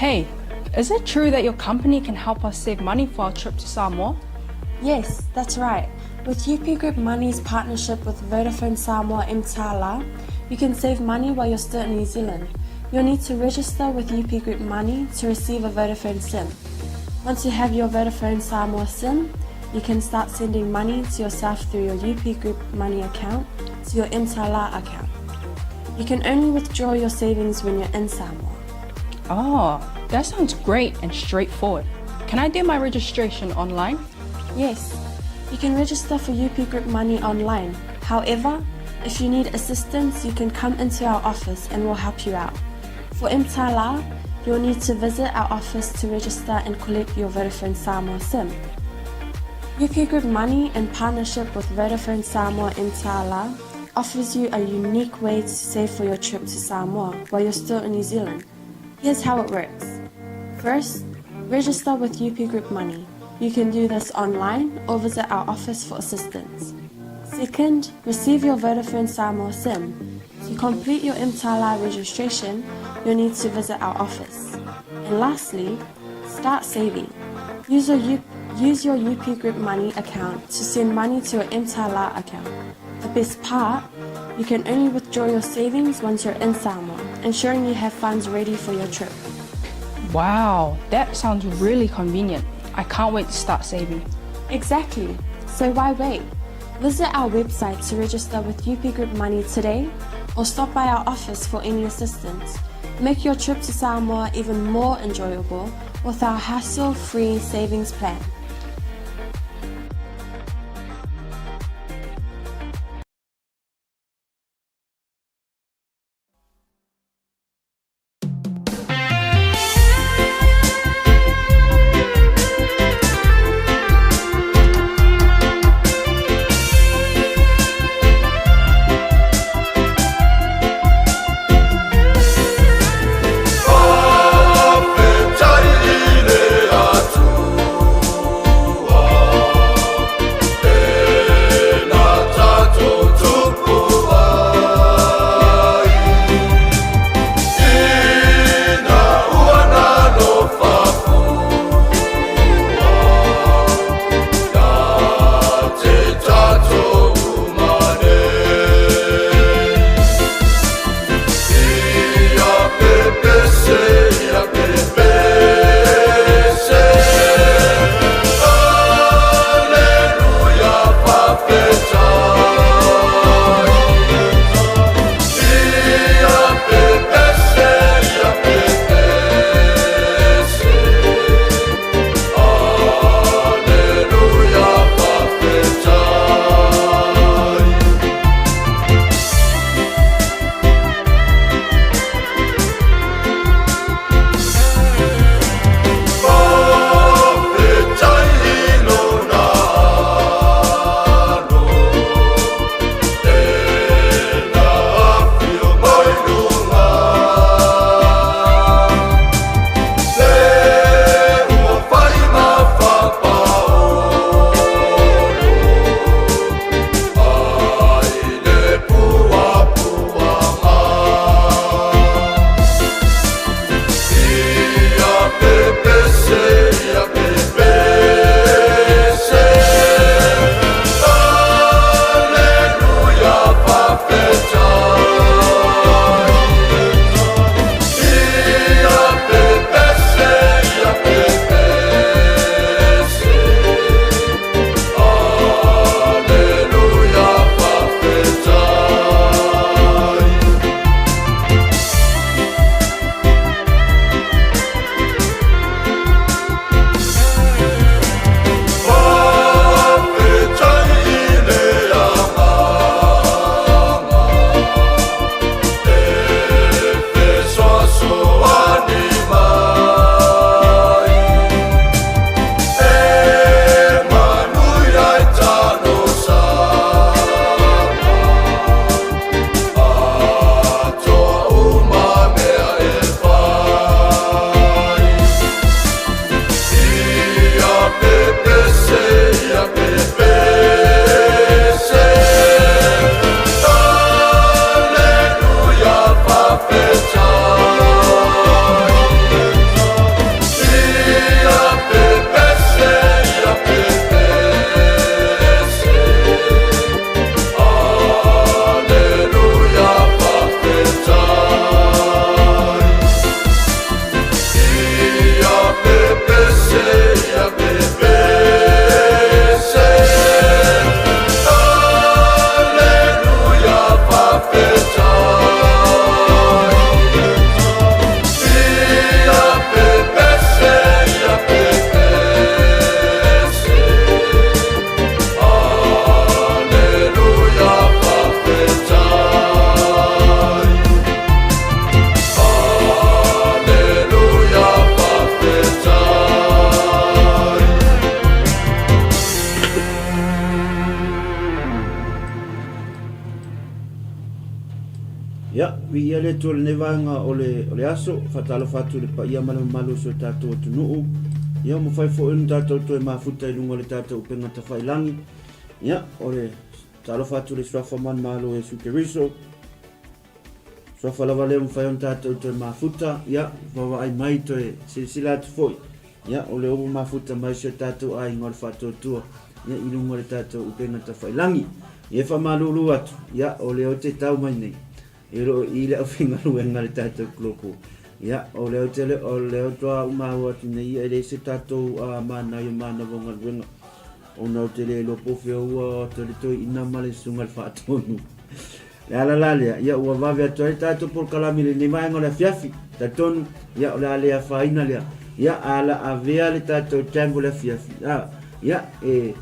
Hey, is it true that your company can help us save money for our trip to Samoa? Yes, that's right. With UP Group Money's partnership with Vodafone Samoa Mtala, you can save money while you're still in New Zealand. You'll need to register with UP Group Money to receive a Vodafone SIM. Once you have your Vodafone Samoa SIM, you can start sending money to yourself through your UP Group Money account to your Mtala account. You can only withdraw your savings when you're in Samoa. Oh, that sounds great and straightforward. Can I do my registration online? Yes, you can register for UP Group Money online. However, if you need assistance, you can come into our office and we'll help you out. For Mtala, you'll need to visit our office to register and collect your Vodafone Samoa SIM. UP Group Money, in partnership with Vodafone Samoa Mtala, offers you a unique way to save for your trip to Samoa while you're still in New Zealand. Here's how it works. First, register with UP Group Money. You can do this online or visit our office for assistance. Second, receive your Vodafone Samoa SIM. To complete your Mtala registration, you'll need to visit our office. And lastly, start saving. Use your, U- use your UP Group Money account to send money to your Mtala account. The best part, you can only withdraw your savings once you're in Samoa, ensuring you have funds ready for your trip. Wow, that sounds really convenient. I can't wait to start saving. Exactly. So why wait? Visit our website to register with UP Group Money today or stop by our office for any assistance. Make your trip to Samoa even more enjoyable with our hassle-free savings plan. Faafetai i le Atua. Ia, viia le Atua i lenei vaega o le, o le aso, faatalofa atu i le paia ma le mamalu o si o tatou atunuu. Ia, ua mafai foi ona tatou toe mafuta i luga o le tatou upega tafailangi. Ia, o le talofa atu i le Suafa manumalo o Iesu Keriso. Suafa lava lea ua mafai ona tatou toe mafuta, ia, vaavaai mai toe silasila atu foi. Ia, o lea ua mafuta mai si o tatou aiga o le faatuatua, ia, i luga o le tatou upega tafailangi. Ia, e faamalulu atu, ia, o lea ou te tau mai nei, e lo o i le aufaigaluega a le tatou Global. Ia, o lea ou te, o lea ou toa ou maua atu nei, ia, e leai se tatou manaia o manava o galuega, ona ou te le iloa po o fea ua toe le toeaina ma le susuga i le faatonu. Le ala la lea, ia ua vave atu ai le tatou polokalame i lenei vaega o le afiafi. Talitonu, ia o le a le afaina lea. Ia a la avea le tatou time o le afiafi. A, ia e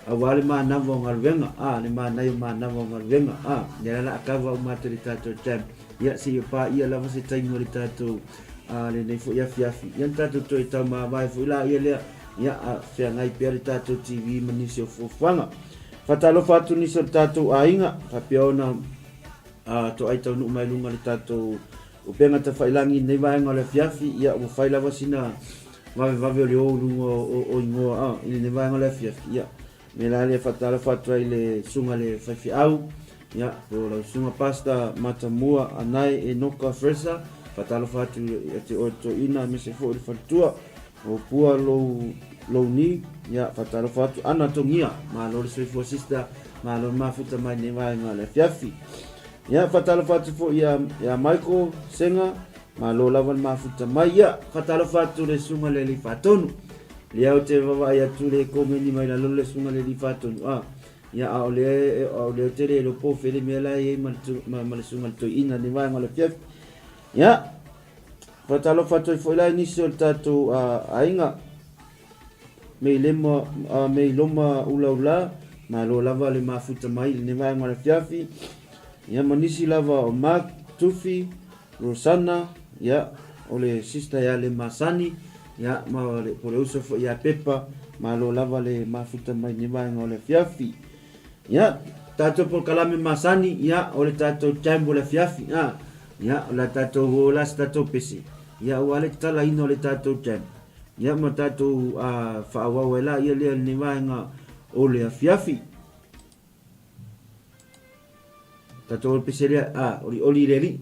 aua le manava o galuega, a le manaia o manava o galuega, a lea la a kava uma atu le tatou time. Ia seia paia lava se taimi o le tatou a lenei foi afiafi. Ia na tatou toe taumavae foi laia lea, ia a feagai pea le tatou TV ma nisi o fuafuaga. Faatalofa atu nisi o le tatou aiga, faapea ona toai taunuu mai luga le tatou upega tafailangi i lenei vaega o le afiafi, ia ua fai lava sina vavevave o le o i luga o igoa i lenei vaega o le afiafi. Ia, me la lea faatalofa atu ai le susuga le faifeau, ia, po o lau susuga Pastor Matamua Anae Enoka Fraser, faatalofa atu ia te oe toeaina aemaise foi le faletua. O pua lou lou ni, ia faatalofa atu Ana Togia, malo le soifua sister, malo le mafuta mai nei vaega o le afiafi. Ia faatalofa atu foi ia, ia Michael Senga, malo lava le mafuta mai. Ia faatalofa atu le susuga le alii faatonu. Lea ou te vaavaai atu le komeni mai lalo le susuga le alii faatonu. Ah, ia a o le a o le te le lo po fele mea la e ma le ma le susuga le toeaina nei vaega o le afiafi. Ia Faatalofa atu ai foi la i nisi o le tatou aiga. Mei lema, mei loma ulaula, malo lava le mafuta mai i lenei vaega o le afiafi. Ia ma nisi lava o Mark, Tufi, Rosana, ia, o le sister ia Lemasani, ia, ma le, po le uso foi ia Pepa, malo lava le mafuta mai i lenei vaega o le afiafi. Ia, tatou polokalame masani, ia, o le tatou time o le afiafi, a, ia, o le tatou o la se tatou pese, ia, aua le tatalaina o le tatou time, ia, ma tatou faaauau ai la ia lea i lenei vaega o le afiafi. Tatou o le pese lea, a, olioli i le Alii.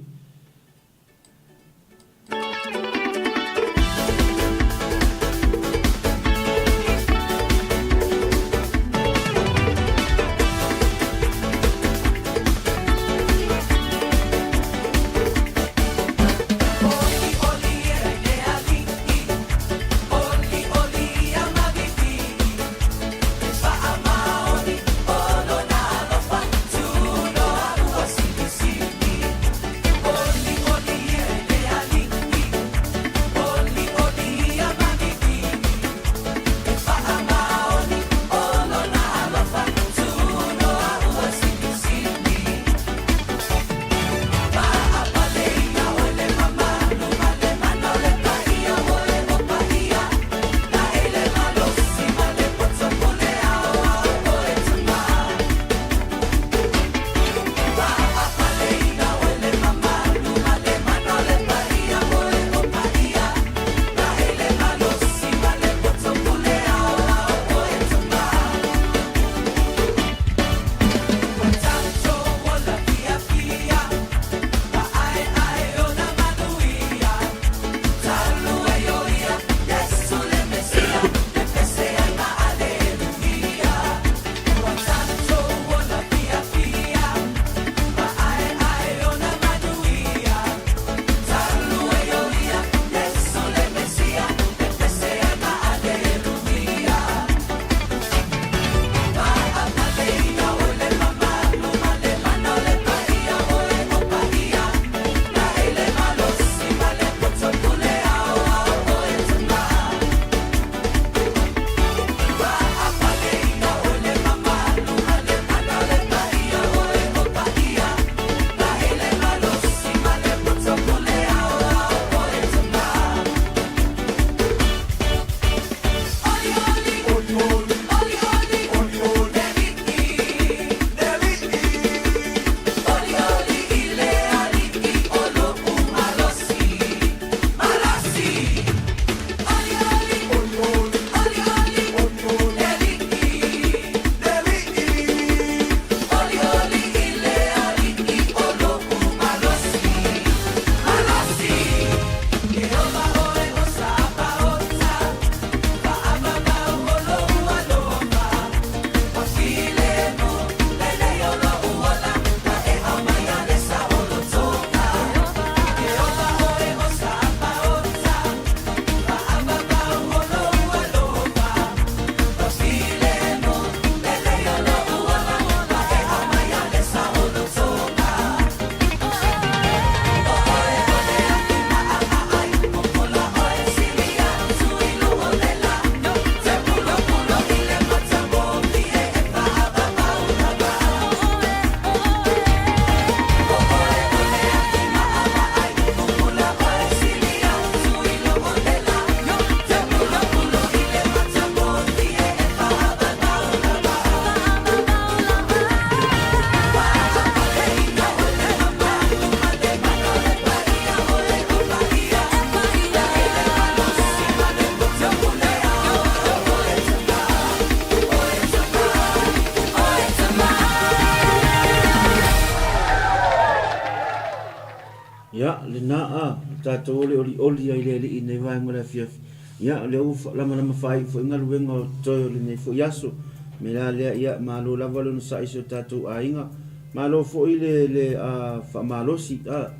lena a, o tatou o le olioli ai le Alii i lenei vaega o le afiafi. Ia, o lea ua lamalama faaiu foi galuega o totoe o lenei foi aso. O le mea la lea, ia, malo lava le onosai i si o tatou aiga. Malo foi le, le a, faamalosi, a.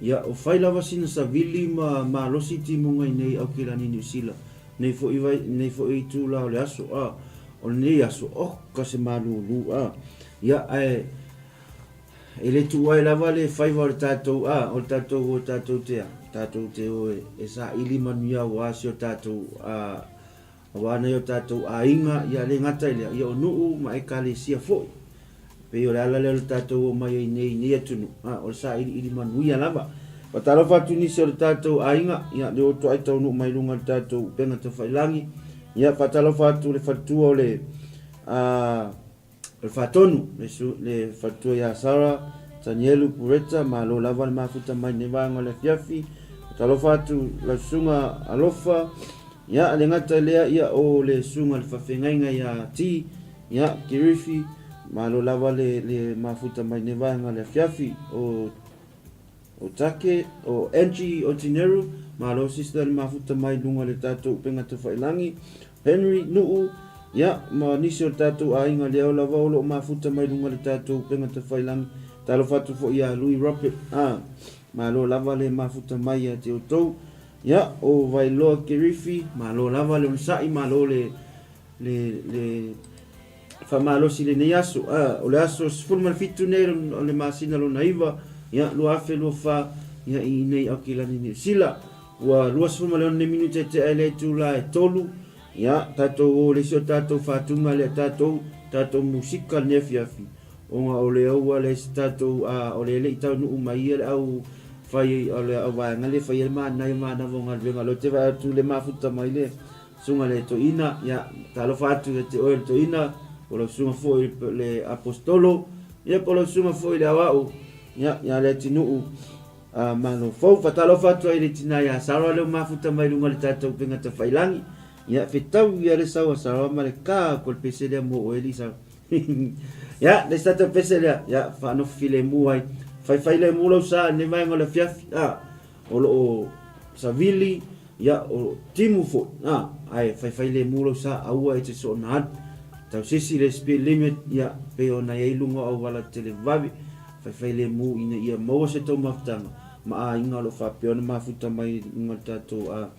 Ia, o fai lava sina savili ma malosi timuga i nei Aukilani Niu Sila, nei foi vai, nei foi itula o le aso, a. O lenei aso, oka se malūlū, a. Ia, ae, E le tuua ai lava le faiva o le tatou, a, o le tatou o tatou te a, tatou te o e, e saili manuia aua si o tatou, a, aua nai o tatou aiga, ia le gata i lea, ia o nuu ma ekalesia foi. Pei o le ala lea o le tatou o mai ai nei i nei atunuu, a, o le sailiili manuia lava. Faatalofa atu nisi o le tatou aiga, ia le o toai taunuu mai luga o le tatou upega tafailangi, ia faatalofa atu le faletua o le, a, O le faatonu, le faletua ia Sarah, Tanielu, Pureta, malo lava le mafuta mai lenei vaega o le afiafi. Talofa atu lau susuga Alofa, ia le gata i lea, ia o le susuga le faafeagaiga ia T, ia Kirifi, malo lava le, le mafuta mai lenei vaega o le afiafi. O O Take, o Angie Otineru, malo sister le mafuta mai luga le tatou upega tafailangi, Henry Nuu, ia, ma nisi o le tatou aiga lea lava o loo mafuta mai luga le tatou upega tafailangi, talofa atu foi ia Lui Robert, ah, malo lava le mafuta mai ia te outou, ia, o Vailoa Kerifi, malo lava le onosai, malo le, le, le, Faamalosi i lenei aso. A, o le aso 17 nei o le masina lona iva, ia, 2024, ia, i inei Aukilani Niu Sila. Ua 26 minute e tea i le itula e tolu, ia, tatou o le isi o tatou faatuga lea tatou, tatou musika lenei afiafi, ona o le aua le isi tatou, a, o le le i taunuu mai ia le au fai, o le au vaega lea e fai ai le manaia manava o galuega, o lea ou te vaai atu le mafuta mai le, Susuga le Toeaina, ia, talofa atu ia te oe le Toeaina, po o lau susuga foi le Aposetolo, ia po o lau susuga foi le Aoao, ia, ia Leatinuu uh, Malo Fou. Fatalofa atu ai le tina ia Sarah leo mafuta mai luga le tatou upega tafailangi. Ia, fetau ia le sau a Sarah ma le ka ko le pese lea mo oe li Sarah. ia, le tatou pese lea, ia, whaanofu filemu ai. Whaiwhai le mu lau sa, ne vaenga o le afiafi, ah, o lo o savili, ia, o timu foi, a, ae faifailemu lou sa, aua e te soona alu. Tausisi le speed limit, ia, pei ona i ai luga o auala televave, faifailemu ina ia maua se tou mafutaga ma aiga o lo o faapea ona mafuta mai i luga o le tatou, a,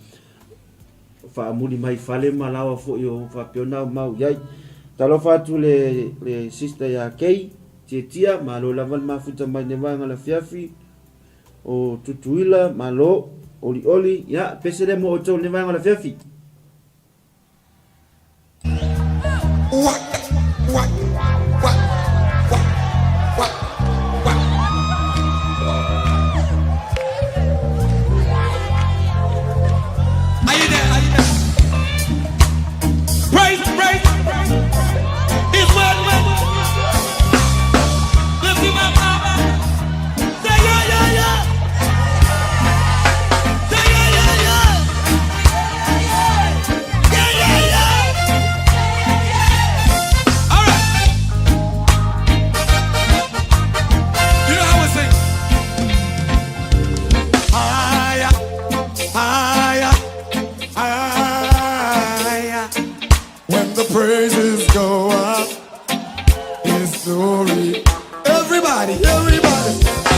faamuli mai fale ma laoa foi o faapea ona aumau i ai. Talofa atu le, le sister ia Kay, Tietia, malo lava le mafuta mai nei vaega o le afiafi. O Tutuila, malo, olioli, ia, pese lea mo outou i lenei vaega o le afiafi. Are you there? Are you there? Praise, praise. He's worthy. Lift him up. Say yeah, yeah, yeah. Say yeah, yeah, yeah. Yeah, yeah, yeah. All right. You know how we sing? Higher, higher, higher. When the praises go up, His glory. Everybody, everybody.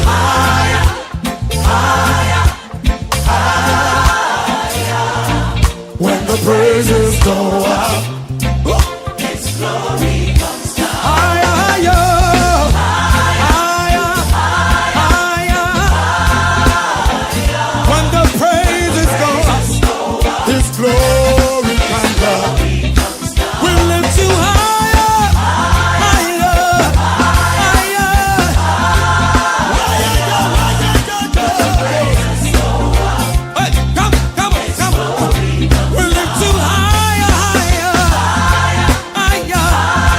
Higher, higher, higher. When the praises go up, His glory comes down. Higher, higher, higher, higher. When the praises go up, His glory comes down. We lift you higher, higher, higher. Hey, come, come on, come on. We lift you higher, higher, higher.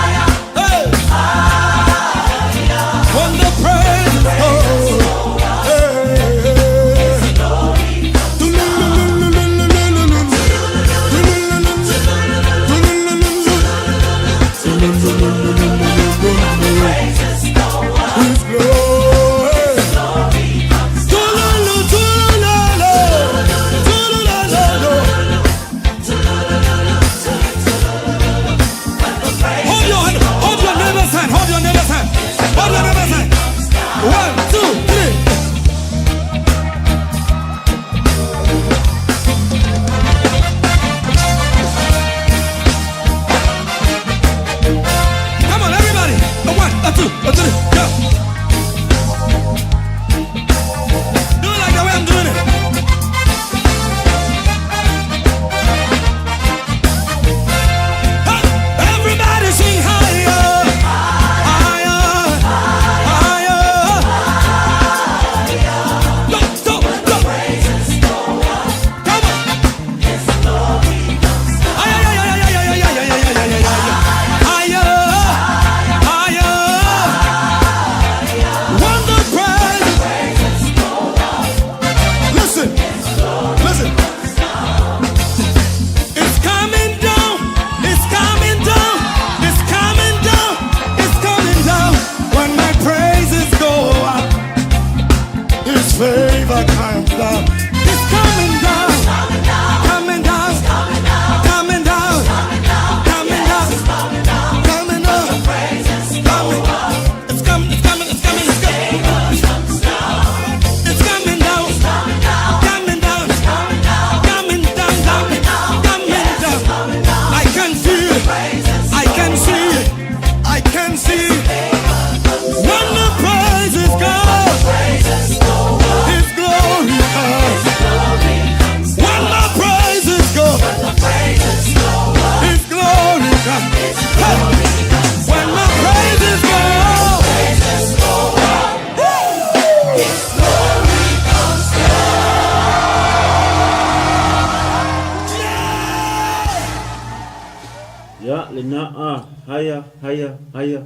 Ia, lena, a, haia, haia, haia.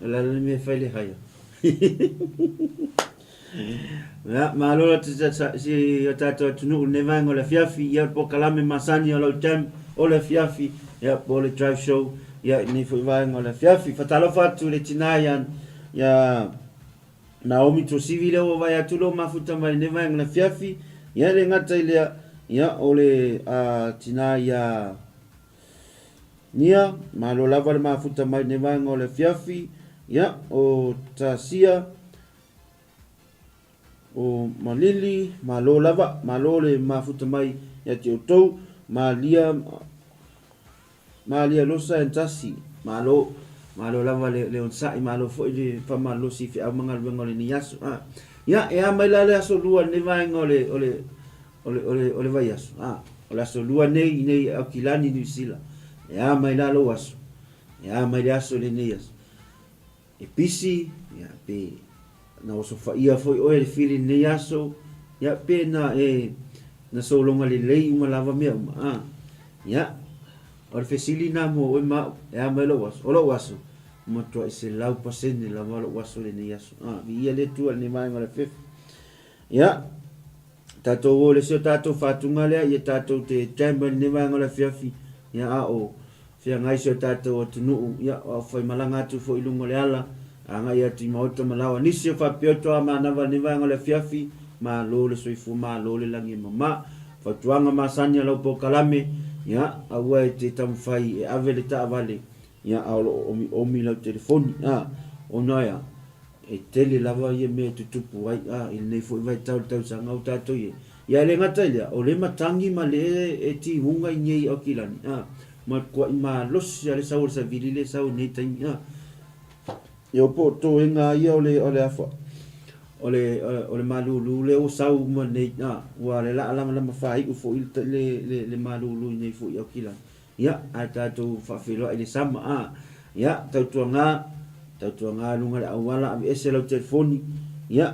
O le a le mea e fai le haia? Ia, malo la si o tātou atunuu lenei vaega o le afiafi, ia o le polokalame masani o lau jam o le afiafi, ia po o le drive show, ia i lenei foi vaega o le afiafi. Faatalofa atu i le tinā ia, ia Naomi Tuasivi lea ua vaai atu lou mafuta mai lenei vaega o le afiafi, ia e le gata i lea, ia o le tinā ia Nia, malo lava le mafuta mai lenei vaega o le afiafi, ia o Tasia, o Malili, malo lava, malo le mafuta mai ia te outou, Malia, Malia Losa and Tasi, malo, malo lava le, le onosai, malo foi le faamalolosi i feau ma galuega o lenei aso. A, ia, e a mai la le aso lua lenei vaega o le, o le, o le, o le, o le vaiaso. A, o le aso lua nei i nei Aukilani, Niu Sila. E a mai la lou aso. E a mai le aso i lenei aso. E pisi, ia, pe na osofaia foi oe e le fili i lenei aso, ia, pe na e na sologa lelei uma lava mea uma. A, ia, o le fesili na mo oe ma au, e a mai lou aso? O lou aso, matuai 100% lava lou aso i lenei aso. A, viia le Atua i lenei vaega o le afiafi. Ia, tatou o i le isi o tatou faatuga lea, ia tatou te jam ai i lenei vaega o le afiafi, ia a o feagai si o tatou atunuu, ia a o faimalaga atu foi i luga o le ala, agai atu i maota ma laoa. Nisi o faapea toa manava i lenei vaega o le afiafi, malo le soifua, malo le lagi e mama. Fautuaga masani a lau polokalame, ia aua e te taumafai e ave le taavale, ia a o lo o omiomi lau telefoni, a, ona e a? E tele lava ia mea e tutupu ai, a, i lenei foi vaitau i le tausaga ua tatou i ai. Ia e le gata i lea, o le matangi ma le e timuga i nei Aukilani, a, matuai malosi lava le sau o le savili lea e sau i lenei taimi, a. Ia po o toega lava ia o le, o le afa, o le, o le malulu lea ua sau uma nei, a, ua le laalama faaiu foi le, le, le, le malulu i nei foi Aukilani. Ia, ae tatou faafeiloai i le sama, a. Ia, tautuaga, tautuaga luga le auala, aveese lau telefoni, ia,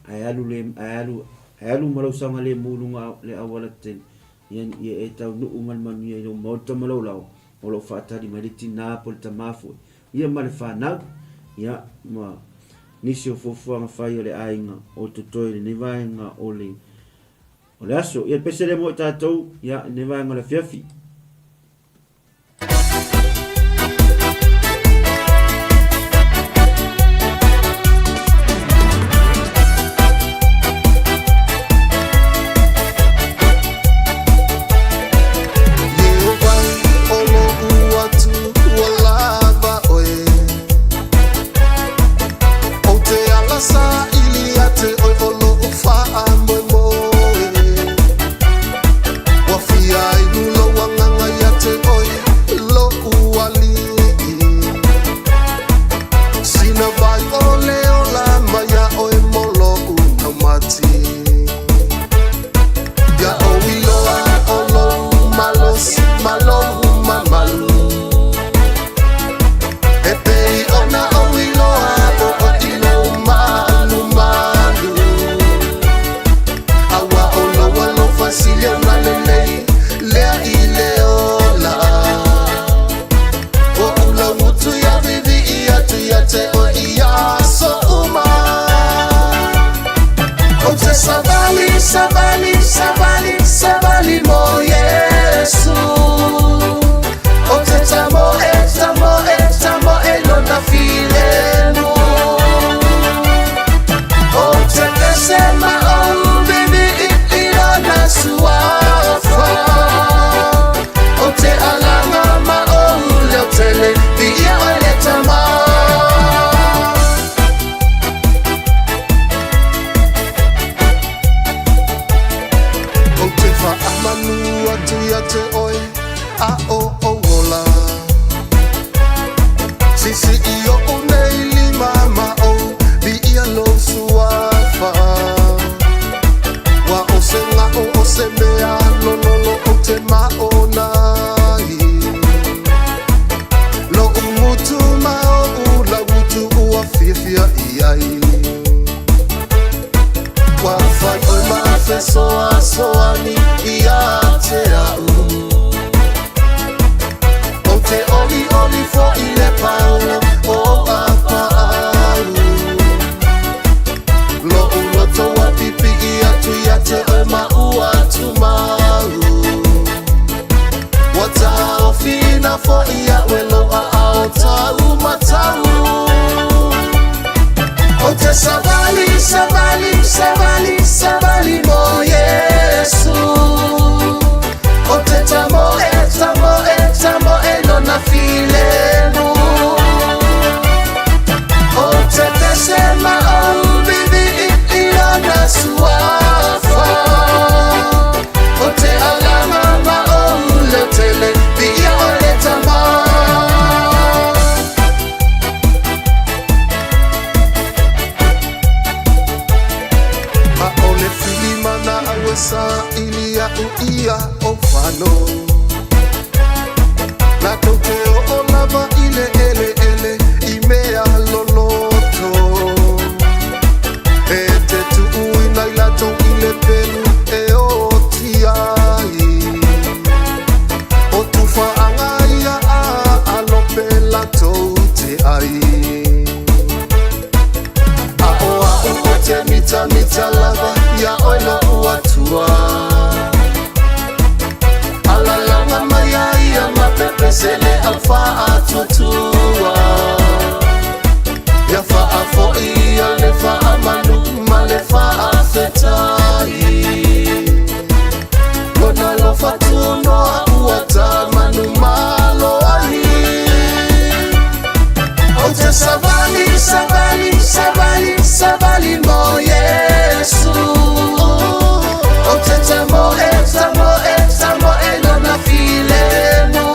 ae alu le, ae alu, ae alu ma lou saogalemu luga le auala tetele, ia, ia e taunuu ma le manuia i lou maota ma lou laoa, o lo o faatali mai le tinā po o le tamā foi, ia ma le fanau, ia, ma nisi o fuafuaga fai a le aiga o totoe i lenei vaega o le O le aso, ia pese lea mo i tatou, ia, i nei vaega o le afiafi. na foʻi aʻu e lou aao tau matau. Ou te savali, savali, savali, savali mo Iesu. Ou te tamoe, tamoe, tamoe lona filemu. Ou te pese ma ou vivii i lona suafa. Ou te alaga ma ou leotele, viia oe le Tama. ʻAʻole filima naʻau e saʻili iaʻu ia o fano. Latou te oo lava i le ʻeleʻele i mea loloto. E te tuuina i latou i le pelu e oti ai. O tufaaga ia a alope latou te ai. A o aʻu ou te mitamita lava iā oe loʻu Atua. Alalaga mai ai ia ma pepese le au faatuatua. Ia faafoʻi ia le faamanu ma le faafetai. Lona alofa tunoa ua tamanumalo ai. Ou te savali, savali, savali, savali mo Iesu. Ou te tamoe, tamoe, tamoe lona filemu.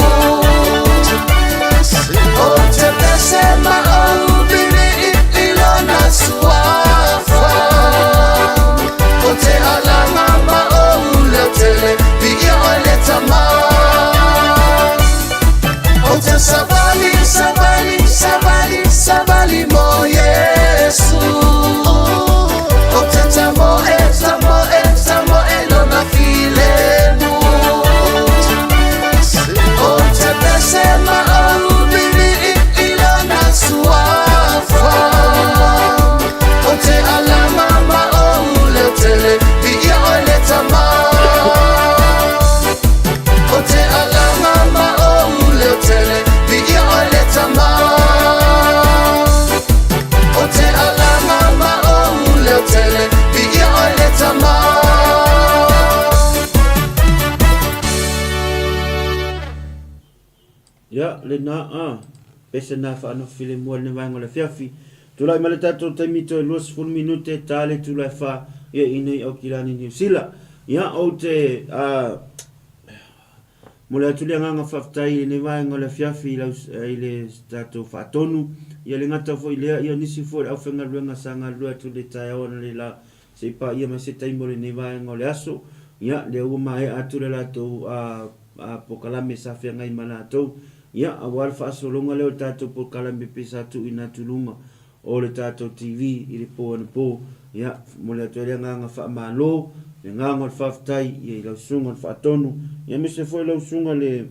Ou te pese ma ou vivii i lona suafa. Ou te alaga ma ou leotele, viia oe le Tama. Ou te savali, savali, savali, savali mo Iesu. Ou te tamoe, tamoe, tamoe lona filemu. Ou te pese ma ou vivii i lona suafa. Ou te alaga ma ou leotele, viia oe le Tama. Ou te alaga ma ou leotele, viia oe le Tama. Ou te alaga ma ou leotele, viia oe le Tama. Ia, lena, a, pese na faanofo filemu ai lenei vaega o le afiafi. Tulai mai le tatou taimi toe 20 minute ta le tula e fa, ia i nei Aukilani Niu Sila. Ia, ou te, a, momoli atu le agaga faafetai i lenei vaega o le afiafi i lau, i le tatou faatonu. Ia le gata foi i lea, ia nisi foi o le aufaigaluega sa galulue atu i le taeao analeila se i paia mai se taimi o lenei vaega o le aso. Ia, lea ua maea atu le latou, a, a polokalame sa feagai ma latou, ia, aua le faasologa lea o le tatou polokalame pe sa tuuina atu i luga o le tatou TV i le po anapo. Ia, momoli atu ai le agaga faamalo, le agaga o le faafetai ia i lau susuga le Faatonu, ia aemaise foi lau susuga le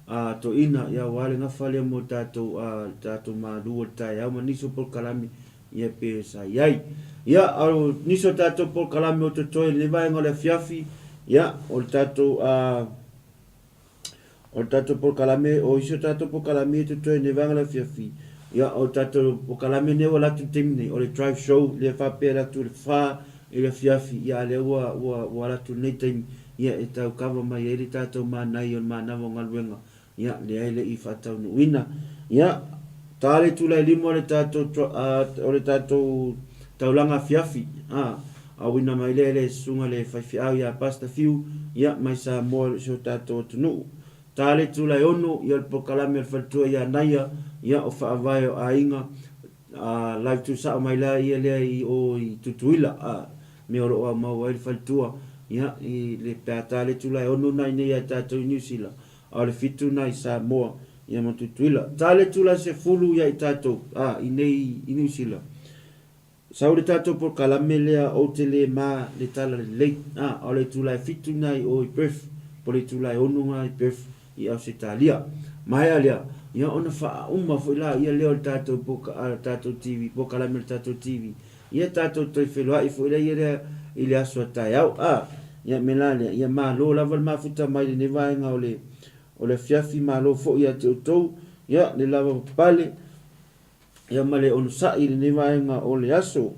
a Toeaina, ia aua le gafa lea mo tatou a le tatou malu o le taeao ma nisi o polokalame ia pe sa i ai. Ia, a o nisi o tatou polokalame o totoe i lenei vaega o le afiafi, ia, o le tatou, a, o le tatou polokalame, o isi o tatou polokalame e totoe i lenei vaega o le afiafi, ia, o le tatou polokalame nei ua alu atu i le taimi nei, o le drive show, lea e faapea e alu atu i le fa i le afiafi, ia, a lea ua, ua, ua alu atu i lenei taimi, ia, e tau kava mai ai le tatou manaia o le manava o galuega Ia, lea e le i faataunuuina. Ia, ta le itula e lima o le tatou, o le tatou taulaga afiafi, a, auina mai lea e le susuga le faifeau ia Pastor Fiu, ia, mai Samoa i si o tatou atunuu. Ta le itula e ono, ia, o le polokalame a le faletua ia Naia, ia, o faavae o aiga, a, live tuusao mai la ia lea i o i Tutuila, a, mea o lo o aumau ai le faletua, ia, i le, pe a ta le itula e ono na inei ia tatou i Niu Sila, A o le fitu na i Samoa, ia ma Tutuila. Ta le tula 10 ia i tatou, a, i nei i Niu Sila. Sau le tatou polokalame lea ou te le ma le tala lelei, a, a o le itula e fitu na i o i Perth, po o le itula e ono na i Perth i Ausetalia. Maea lea, ia ona faauma foi la ia lea o le tatou poka, a, tatou TV, polokalame o le tatou TV. Ia tatou toe feiloai foi la ia lea i le aso a taeao. A, ia me la lea, ia malo lava le mafuta mai lenei vaega o le, o le afiafi. Malo foi ia te outou, ia, le lava papale, ia ma le onosai i lenei vaega o le aso.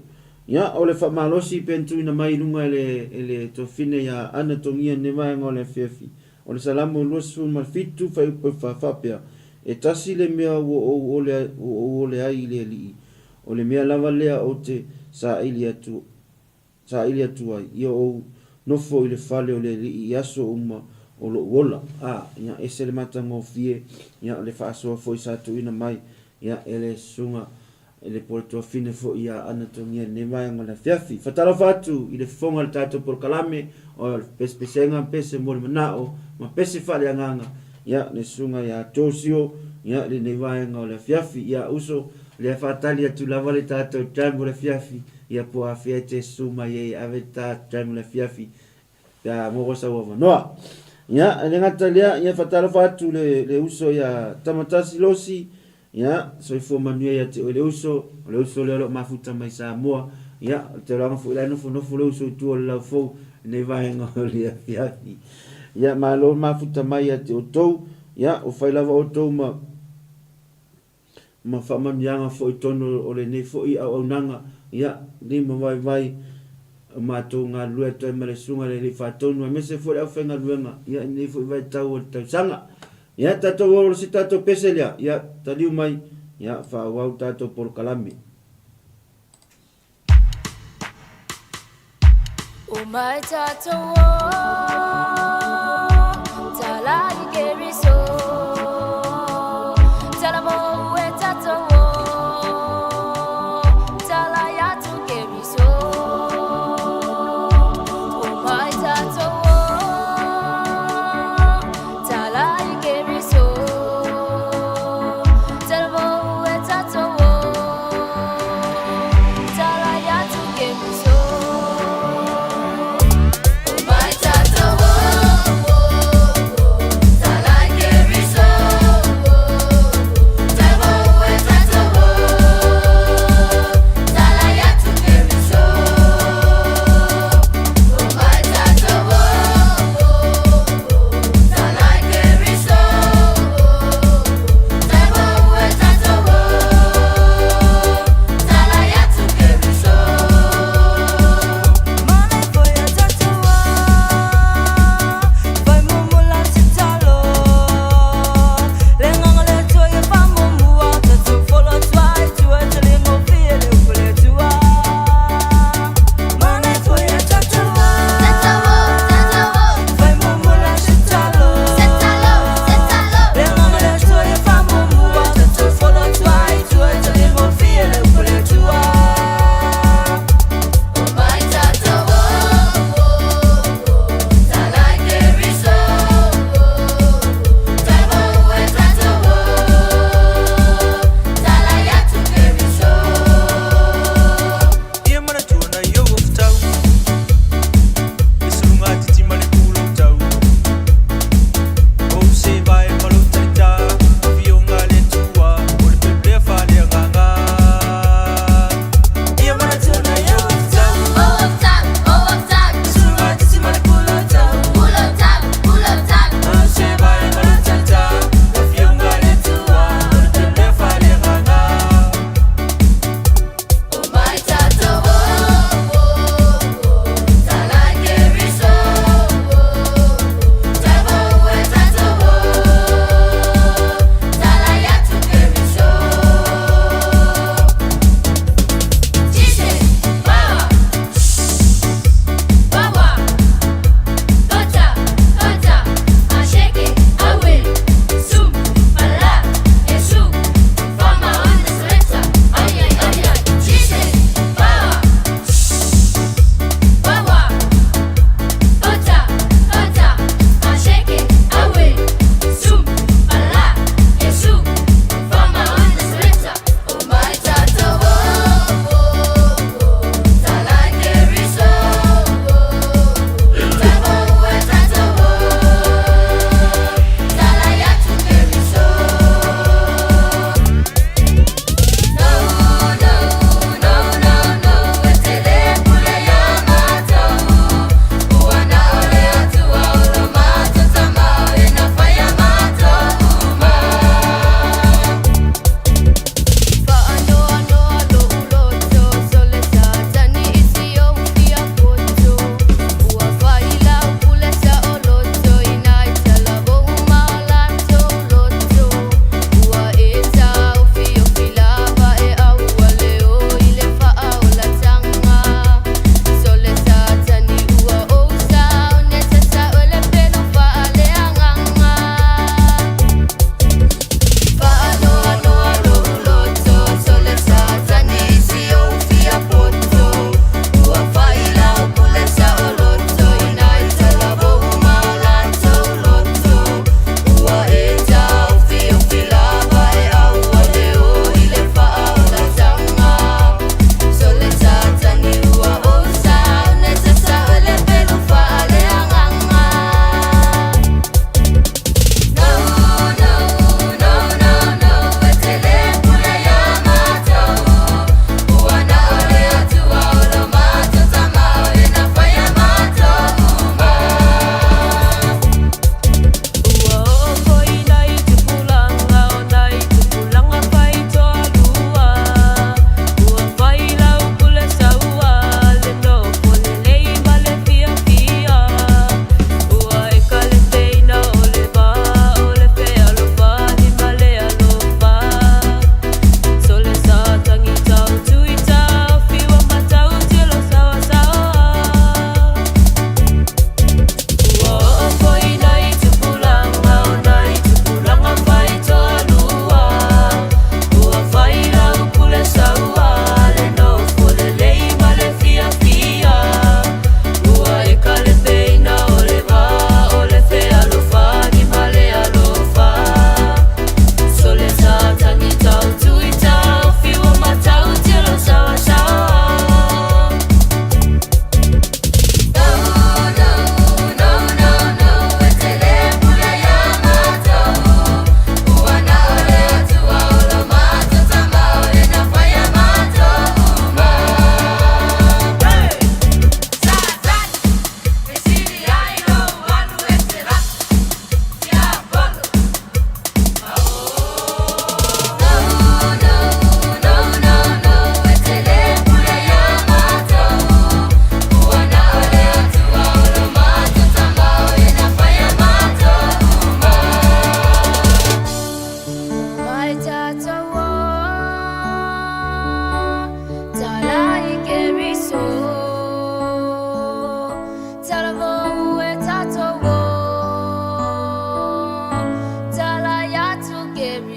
Ia, o le faamalosi pe na tuuina mai i luga e le, e le Tofine ia Ana Togia i lenei vaega o le afiafi, o le Salamo 27 fuaiupu e 4 faapea, E tasi le mea ua ou ole, ua ou ole ai i le Alii, o le mea lava lea ou te saili atu, saili atu ai, ia ou nofo i le fale o le Alii i aso uma o lou ola. A, ia, ese le matagofie, ia, o le faasoa foi sa tuuina mai, ia, e le Susuga i le Pule Tuafine foi ia Ana Togia i lenei vaega o le afiafi. Fatalofa atu i le fofoga o le tatou polokalame o le Pesepesega, Pese mo le Manao ma Pese Faaleagaga, ia, le Susuga ia Josio, ia, i lenei vaega o le afiafi. Ia, uso, lea faatali atu lava le tatou jam o le afiafi, Ia po afea e te susu mai ai e ave le ta time o le afiafi pe a maua sau avanoa. Ia, e le gata i lea, ia faatalofa atu le, le uso ia Tamatasi Losi, ia, soifua manuia ia te oe le uso, o le uso lea o lo o mafuta mai Samoa, ia, o le tulaga foi la e nofonofo le uso i tua o le laufou i lenei vaega o le afiafi. Ia, malo le mafuta mai ia te outou, ia, ua fai lava outou ma ma faamanuiaga foi i totonu o lenei foi auaunaga, ia, lima vaivai o matou galulue atu ai ma le Susuga i le Alii Faatonu aemaise foi le aufaigaluega, ia, i lenei foi vaitau o le tausaga. Ia, tatou o se tatou pese lea, ia, taliu mai, ia, faaauau le tatou polokalame. O mai tatou o Tala i Keriso Tala mou e tatou o Tala iatu Keriso O mai tatou o Tala i Keriso Tala mou e tatou o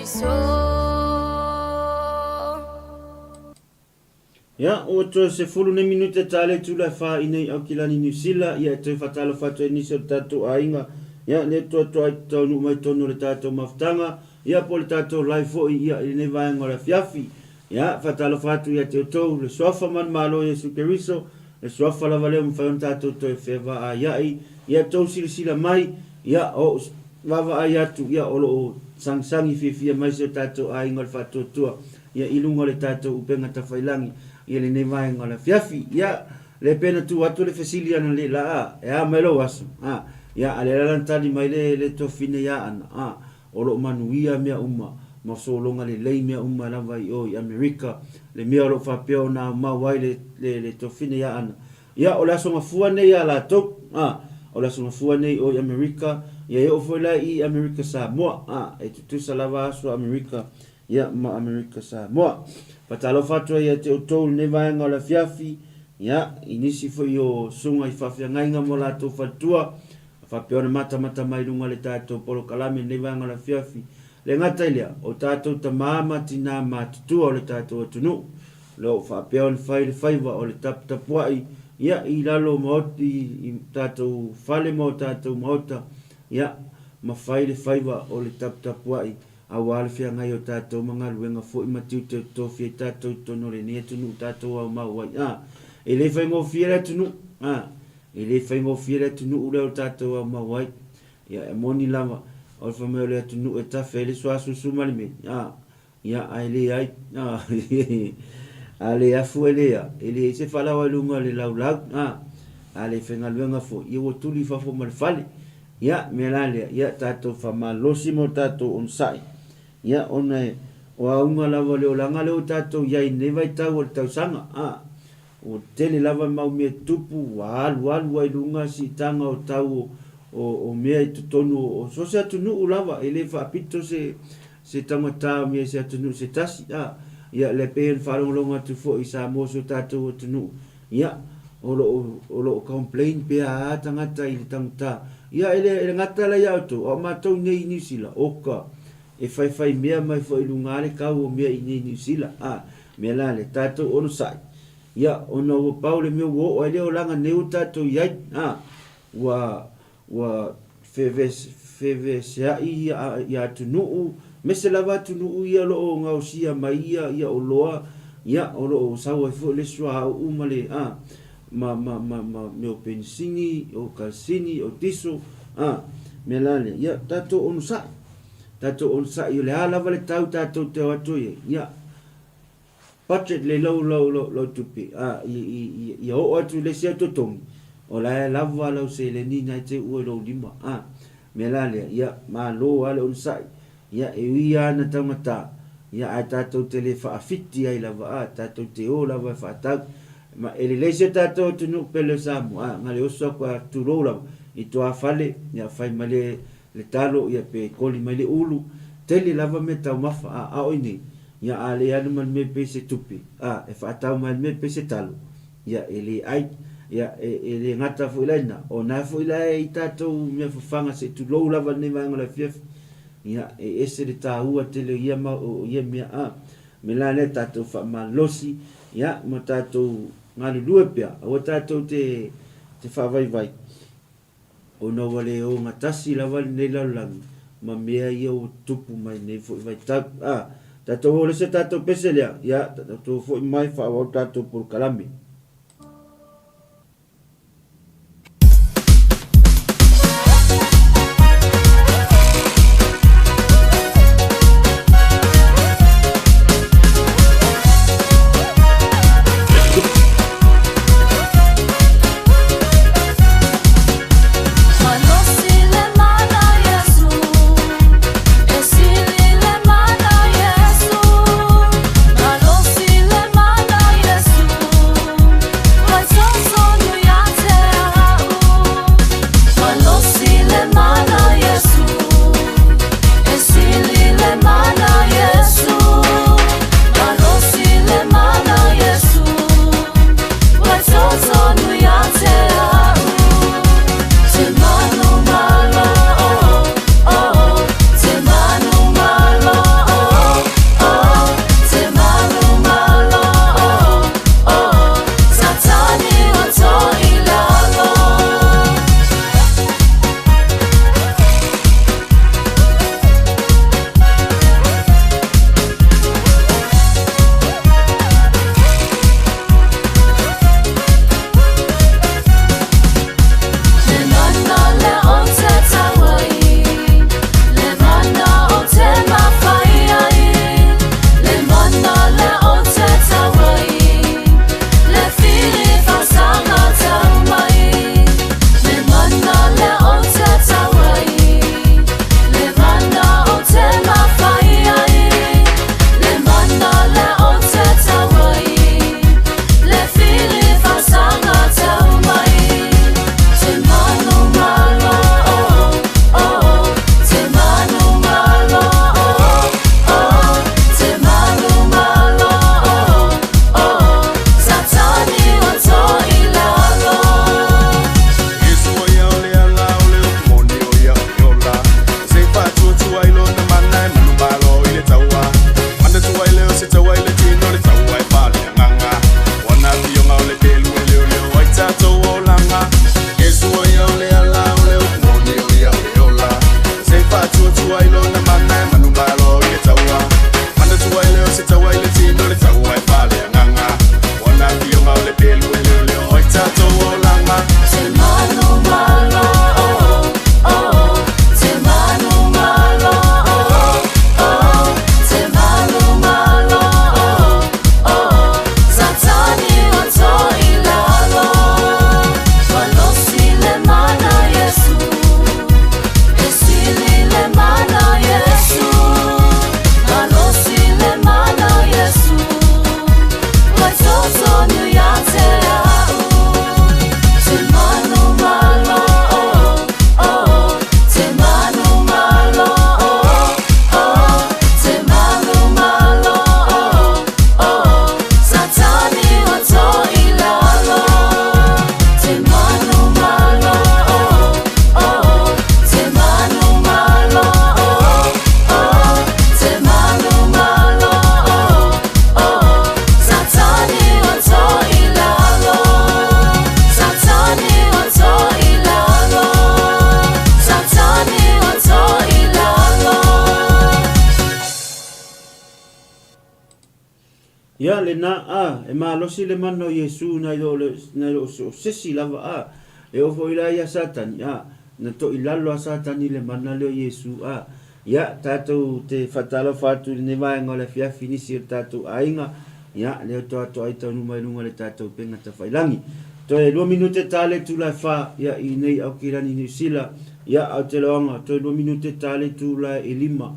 Keriso. Ia, ua toe 10 nei minute ta le itula e fa i nei Aukilani Niu Sila, ia e toe faatalofa atu ai nisi o le tatou aiga, ia, lea atoatoa ai taunuu mai totonu o le tatou mafutaga, ia, po o le tatou live foi, ia, i lenei vaega o le afiafi. Ia, faatalofa atu ia te outou, le Suafa ma le Malo o Iesu Keriso, le Suafa lava lea ua mafai ona tatou toe fevaaiai, ia outou silasila mai, ia, o ou vaavaai atu, ia, o lo o sagisagi fiafia mai si o tatou aiga o le faatuatua, ia, i luga o le tatou upega tafailagi i lenei vaega o le afiafi. Ia, le pe na tuu atu le fesili ana le la, a, e a mai lou aso? A, ia, a lea la na tali mai le, le tuafafine ia Ana, a, o lo o manuia mea uma, ma sologa lelei mea uma lava i o i Amerika, le mea o lo o faapea ona aumau ai le, le, le tuafafine ia Ana. Ia, o le Aso Gafua nei ia latou, a, o le Aso Gafua nei i o i Amerika, ia e oo foi la i Amerika Samoa, a, e tutusa lava aso a Amerika ia ma Amerika Samoa. Faatalofa atu ai ia te outou i lenei vaega o le afiafi, ia, i nisi foi o susuga i faafeagaiga ma o latou faletua, a faapea ona matamata mai i luga o le tatou polokalame i lenei vaega o le afiafi. Le gata i lea, o tatou tamā ma tinā matutua o le tatou atunuu, o lo o faapea ona fai le faiva o le taputapuai, ia, i lalo o maota, i tatou fale ma o tatou maota, ia, ma fai le faiva o le taputapuai aua le feagai o tatou ma galuega foi ma tiute o tofi ai tatou i totonu o lenei atunuu tatou aumau ai. A, e le faigofie le atunuu, a, e le faigofie le atunuu lea o tatou aumau ai. Ia, e moni lava, o le fai mai o le atunuu e tafe ai le suasusu ma le meli, a, ia, ae leai, a, a le afu e lea, e leai se falaoa i luga o le laulau, a, a le faigaluega foi, ia ua tuli i fafo ma le fale. Ia, mea la lea, ia tatou faamalosi ma o tatou onosai, ia, ona e, o auga lava o le olaga lea ua tatou i ai i lenei vaitau o le tausaga, a, ua tele lava mau mea tupu, ua alualu ai i luga siitaga o tau o, o, o mea i totonu o, o so o se atunuu lava, e le faapito se, se taugata o mea i se atunuu se tasi, a, ia, lea pei ona faalogologo atu foi i Samoa si o tatou atunuu, Ia, o lo o, o lo o complain pea a tagata i le taugata. Ia, e le, e le gata la ia outou, a o matou nei i Niu Sila, oka, e faifai mea mai foi i luga le kau o mea i nei Niu Sila. A, mea la lea, tatou onosai. Ia, ona ua pau le mea ua oo ai le olaga nei ua tatou i ai. A, ua, Ua fevesea'i ia atunuu, aemaise lava atunuu ia o lo o gaosia mai ia ia oloa, ia, o lo o sau ai foi le suauu ma le, a, ma, ma, ma, ma mea o penisini, o kalasini, o tiso, a, mea la lea, ia, tatou onosai, tatou onosai, o le a lava le tau tatou te o atu ai, ia, Budget le lau lau lau lau tupe a i i i ia oo atu i le isi au totogi o la e lava lau seleni na e te ua i lou lima a mea la lea ia malo a le onosai ia e ui a na taugata ia ae tatou te le faafiti ai lava a tatou te o lava e faatau ma e lelei si o tatou atunuu pele o Samoa a na le oso aku a tulou lava i tuafale ia fai mai le le talo ia pe koli mai le ulu, tele lava mea taumafa, a, a o inei, ia a le alu ma le mea pei se tupe, a, e faatau mai le mea pei se talo, ia e le ai, ia e, e le gata foi la ina, o na foi la e i tatou mea fafaga se tulou lava lenei vaega o le afiafi, ia e ese le taua tele o ia mau, o ia mea, a, mea la lea tatou faamalosi, ia ma tatou galulue pea, aua tatou te, te faavaivai. Ona ua le ogatasi lava lenei lalolagi ma mea ia ua tutupu mai nei foi vaitau. A, tatou o le se tatou pese lea, ia, tatou foi mai faaauau tatou polokalame. Ia, lena, a, e malosi le mana o Iesu nai lo le, nai lo o sesi lava, a, e oo foi la ia Satani, a, na toilalo a Satani i le mana lea o Iesu, a. Ia, tatou te faatalofa atu i lenei vaega o le afiafi i nisi o le tatou aiga, ia, lea ua toatoa ai taunuu mai luga i le tatou upega tafailangi. Toe lua minute ta le itula e fa, ia, i nei Aukilani Niu Sila, ia, Aotearoaga, toe lua minute ta le itula e lima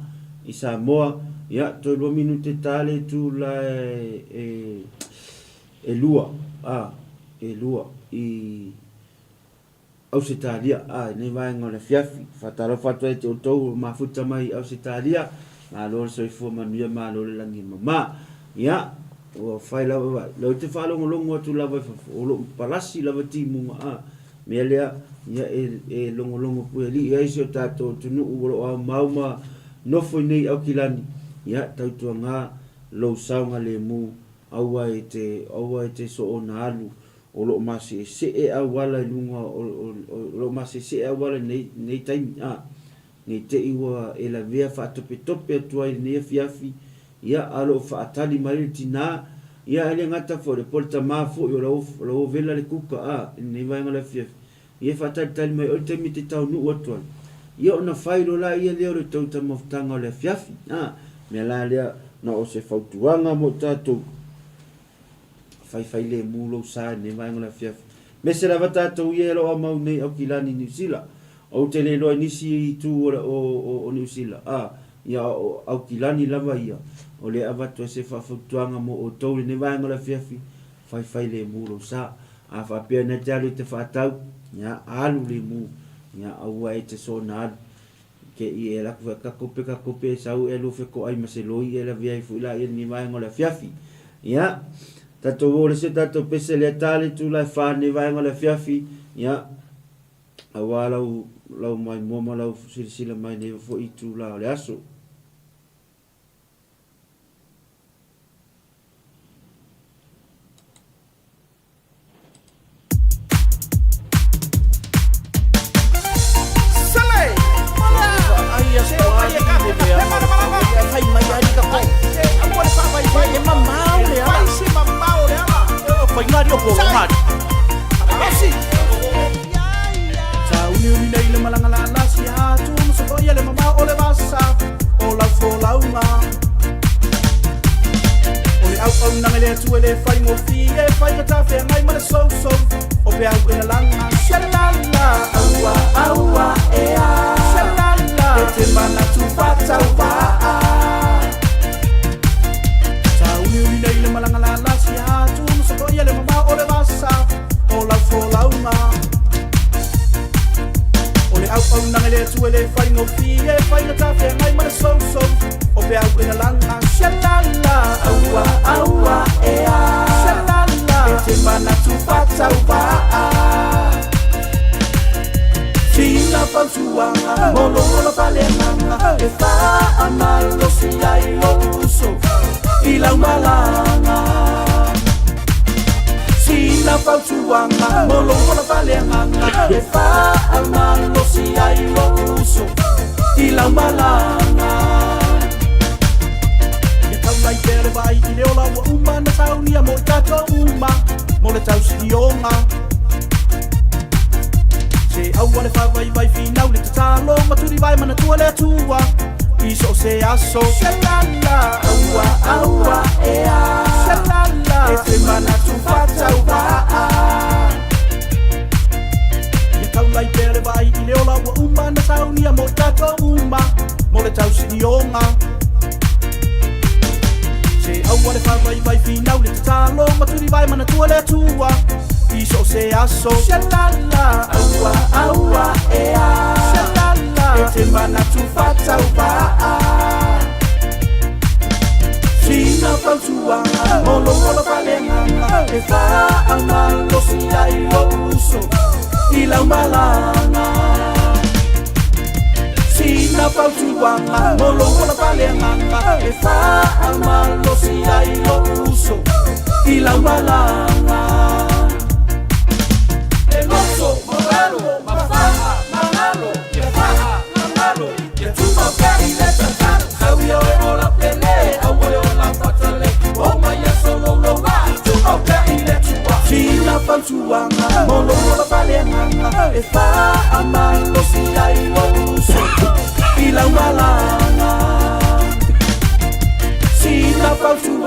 i Samoa, ia, toe lua minute ta le itula e, e, e lua, a, e lua i Ausetalia, a, i lenei vaega o le afiafi. Faatalofa atu ai ia te outou o mafuta mai i Ausetalia, malo le soifua manuia, malo le lagi e mama. Ia, ua fai lava vai, lea ou te faalogologo atu lava i fafo, o lo o palasi lava timuga, a, mea lea, ia e, e logologo puealii ai si o tatou atunuu o lo o aumau ma nofo i nei i Aukilani, ia, tautuaga lou saogalemu, aua e te, aua e te soona alu O lo o maseesee auala i luga o, o, o lo o maseesee auala i lenei, lenei taimi, a, nei te i ua e lavea faatopetope atu ai i lenei afiafi, ia, a o lo o faatali mai le tinā, ia, e le gata foi, le po le tamā foi o la ua, o la ua vela le kuka, a, i lenei vaega o le afiafi, ia e faatalitali mai oe i le taimi e te taunuu atu ai, ia ona fai loa laia lea o le tou tamaofataga o le afiafi, a, mea la lea, na o se fautuaga mo i tatou. Faifailemu lou sa i lenei vaega o le afiafi. Mese lava tatou ia e lo o aumau nei Aukilani i Niu Sila. Ou te le iloa i nisi itu o le o o o Niu Sila, a, ia o Aukilani lava ia, o lea e avatu ai se faafautuaga mo outou i lenei vaega o le afiafi, faifailemu lou sa. A faapea na te alu e te faatau, ia, alu lemu, ia, aua e te soona alu. Ke i e laku ka kope ka kope e sau e lua feko ai ma se loi e lavea ai foi laia lenei vaega o le afiafi. Ia, tatou o le se tatou pese lea ta le itula e fa lenei vaega o le afiafi, ia, aua lau, lau maimoa ma lau silasila mai nei foi itula o le aso. O le auaunaga i le Atua e le faigofie, faigata feagai ma le sousou o peau e lalaga. Shalala, aua, aua, ea. Shalala, e te manatu faatauvaa. Sauniuni nei le malaga lalasi atu, sosoia le mamao o le vasa o lau folauga. O le auaunaga i le Atua e le faigofie, faigata feagai ma le sousou o peau e lalaga. Shalala, aua, aua, ea. Shalala, e te manatu faatauvaa. Sina fautuaga mo lou ola faleagaga e faamalosi ai lou uso i lau malaga. Sina fautuaga mo lou ola faleagaga e faamalosi ai lou uso i lau malaga. Ia taulai pea le vaai i le ola ua uma na saunia mo i tatou uma mo le tausilioga. Se aua le faavaivai finau le tatalo ma tulivae manatua le Atua i so o se aso. Shalala, aua, aua, ea. Shalala, e te manatu faatauvaa. Ia taulai pea le vaai i le ola ua uma na saunia mo i tatou uma mo le tausilioga. Se aua le faavaivai finau le tatalo ma tulivae manatua le Atua i so o se aso. Shalala, aua, aua, ea. Shalala, e te manatu faatauvaa. Sina fautuaga mo lou ola faaleagaga e faamalosi ai lou uso i lau malaga. Sina fautuaga mo lou ola faaleagaga e faamalosi ai lou uso i lau malaga. E loto, moralo, mafaa, magalo, ia faa, gagalo, ia tumau pea i le tatalo.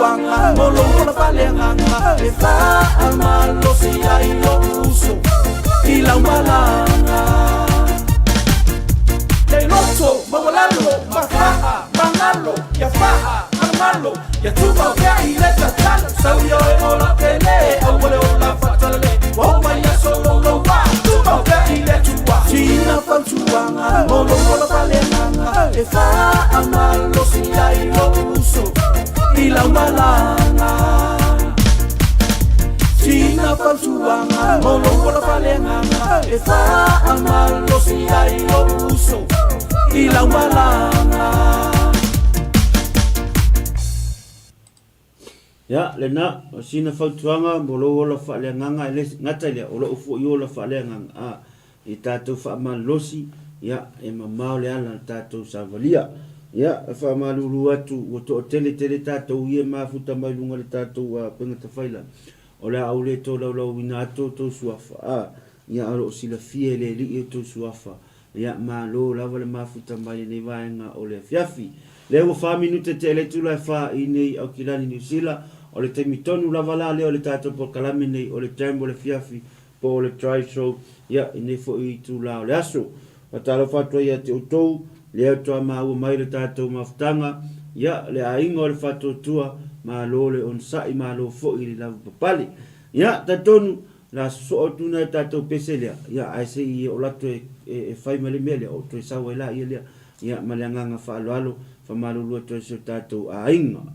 fautuaga mo lou ola faaleagaga e faamalosi ai lou uso i lau malaga. Le loto maualalo ma faa magalo ia faa malomalo ia tumau pea i le tatalo sau ia oe ola pele aua le ola faatalale ua oo mai aso louloua tumau pea i le Atua. Sina fautuaga mo lou ola faaleagaga e faamalosi ai lou uso i lau malaga. Sina fautuaga mo lou ola faaleagaga e faamalosi ai lou uso i lau malaga. Ia, lena, o sina fautuaga mo lou ola faaleagaga e le gata i lea, o lou foi ola faaleagaga, a, i tatou faamalolosi, ia, e mamao le ala na tatou savalia. Ia, e faamalulu atu, ua toatele tele tatou ia e mafuta mai luga i le tatou upega tafailagi, o le a ou le tolaulauina atu outou suafa, a, ia, o lo o silafia e le Alii outou suafa, Ia, malo lava le mafuta mai lenei vaega o le afiafi. Lea ua fa minute tea le itula e fa i nei Aukilani Niu Sila, o le taimi tonu lava la lea o le tatou polokalame nei o le Jam o le afiafi po o le Drive Show, ia, i nei foi itula o le aso. Faatalofa atu ai ia te outou, lea faatoa maua mai le tatou mafutaga, ia, le aiga o le Faatuatua, malo le onosai, malo foi le lavapapale. Ia, talitonu, La sosoo atu nai tatou pese lea, ia, ae se i oo atu e, e, e fai mai le mea lea, ou toe sau ai laia lea, ia, ma le agaga faaaloalo, faamalulu atu ai si o tatou aiga.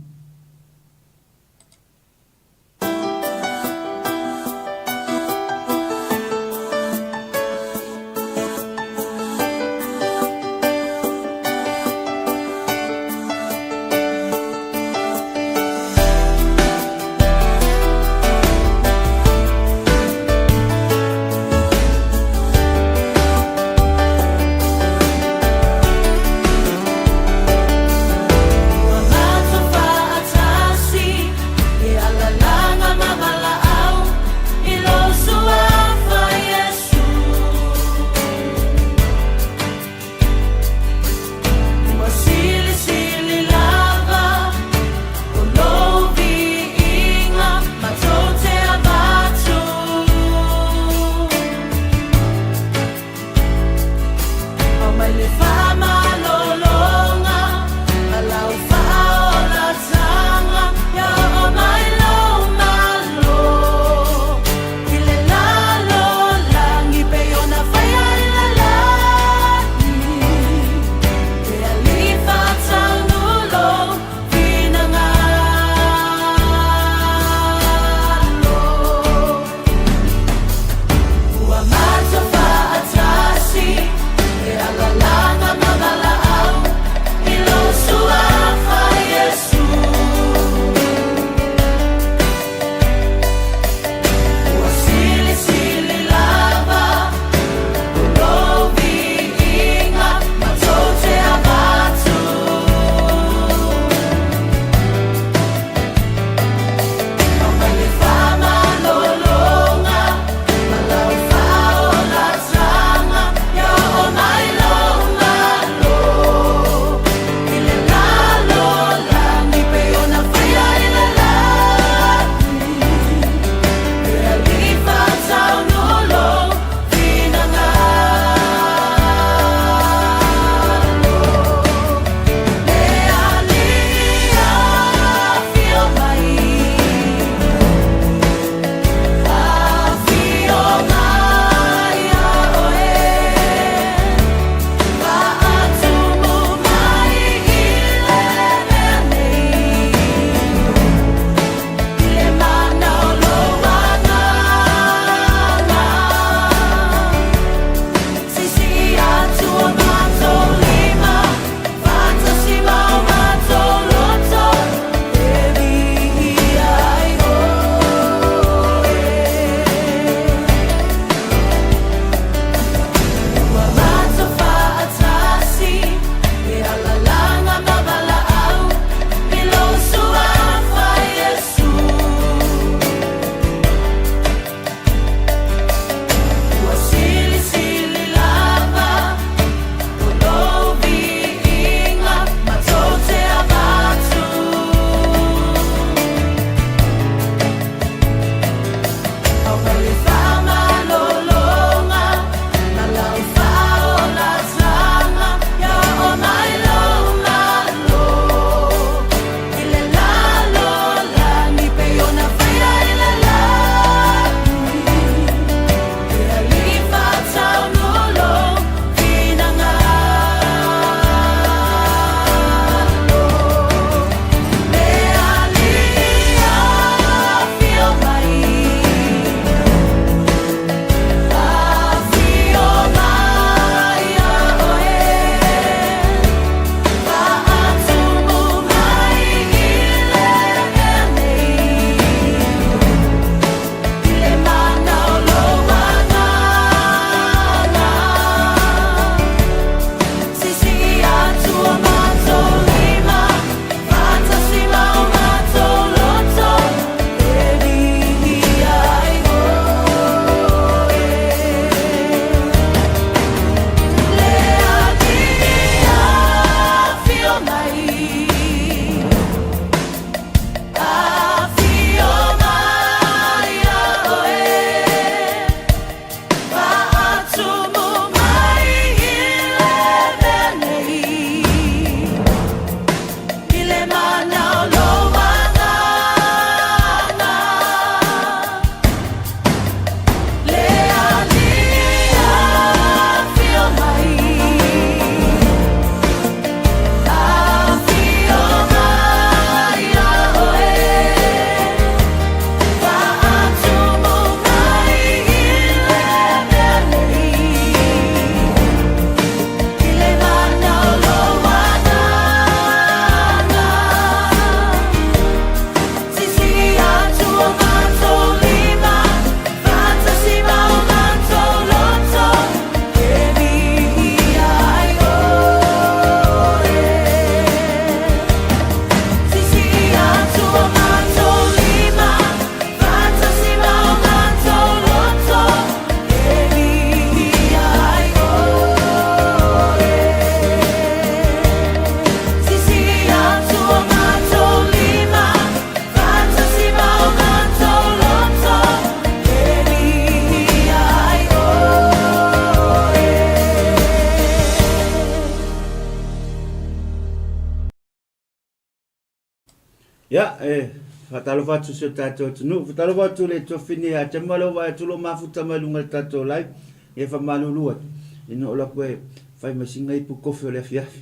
Ia, e faatalofa atu i si o tatou atunuu. Faatalofa atu i le Tofine ia Tama lea ua vaai atu lo mafuta mai luga i le tatou live. Ia e faamalulu atu, ina o laku e fai mai sina ipu kofi o le afiafi.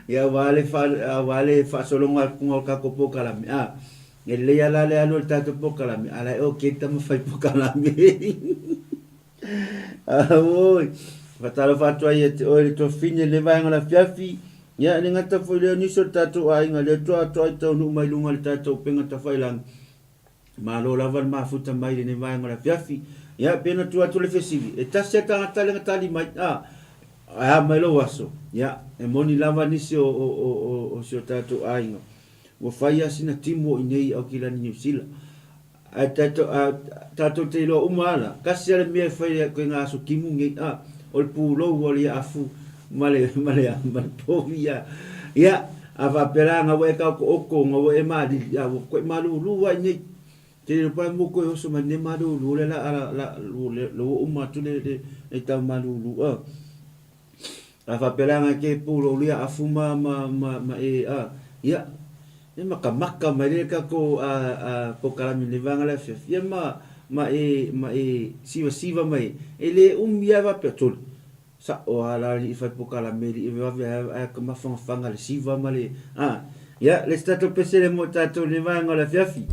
Ia aua le fa, aua le faasologa atuga o le tatou polokalame. A, e lelei lava la le alu o le tatou polokalame, a la e okay le tama fai polokalame. Auoi, faatalofa atu ai ia te oe le Tofine i lenei vaega o le afiafi. Ia, e le gata foi i lea, o nisi o le tatou aiga, lea ua atoa ai taunuu mai luga i le tatou upega tafailagi. Malo lava le mafuta mai i lenei vaega o le afiafi. Ia, pei ona tuu atu le fesili, e tasi lava le tagata lea na tali mai, a, e a mai lou aso? Ia, e moni lava nisi o, o, o, o, o si o tatou aiga, ua fai lava sina timu o i inei i Aukilani Niu Sila. Ae tatou, a, tatou te iloa uma lava la, tasi lava le mea e fai ai koe aso timu nei, a, o le pulou o le afu ma le, ma le, ma le povi, a. Ia, a faapea la, na ua e taoto'oto, na ua e malili, a ua toe malūlū lava i inei. Te le iloa mo toe oso mai lenei malūlū lea la, la, la, la ua uma atu le, le, le tau malūlū, a. A faapea la na ke pulou lia afu ma, ma, ma, ma e, a, ia, e makamaka mai le tatou a, a polokalame i lenei vaega le afiafi, ia ma, ma e, ma e sivasiva mai, e le umi lava faapea, sole, sa'o lava la alii fai polokalame alii vave ae ka mafanafana le siva ma le, a, ia, le isi tatou pese lea mo tatou i lenei vaega o le afiafi.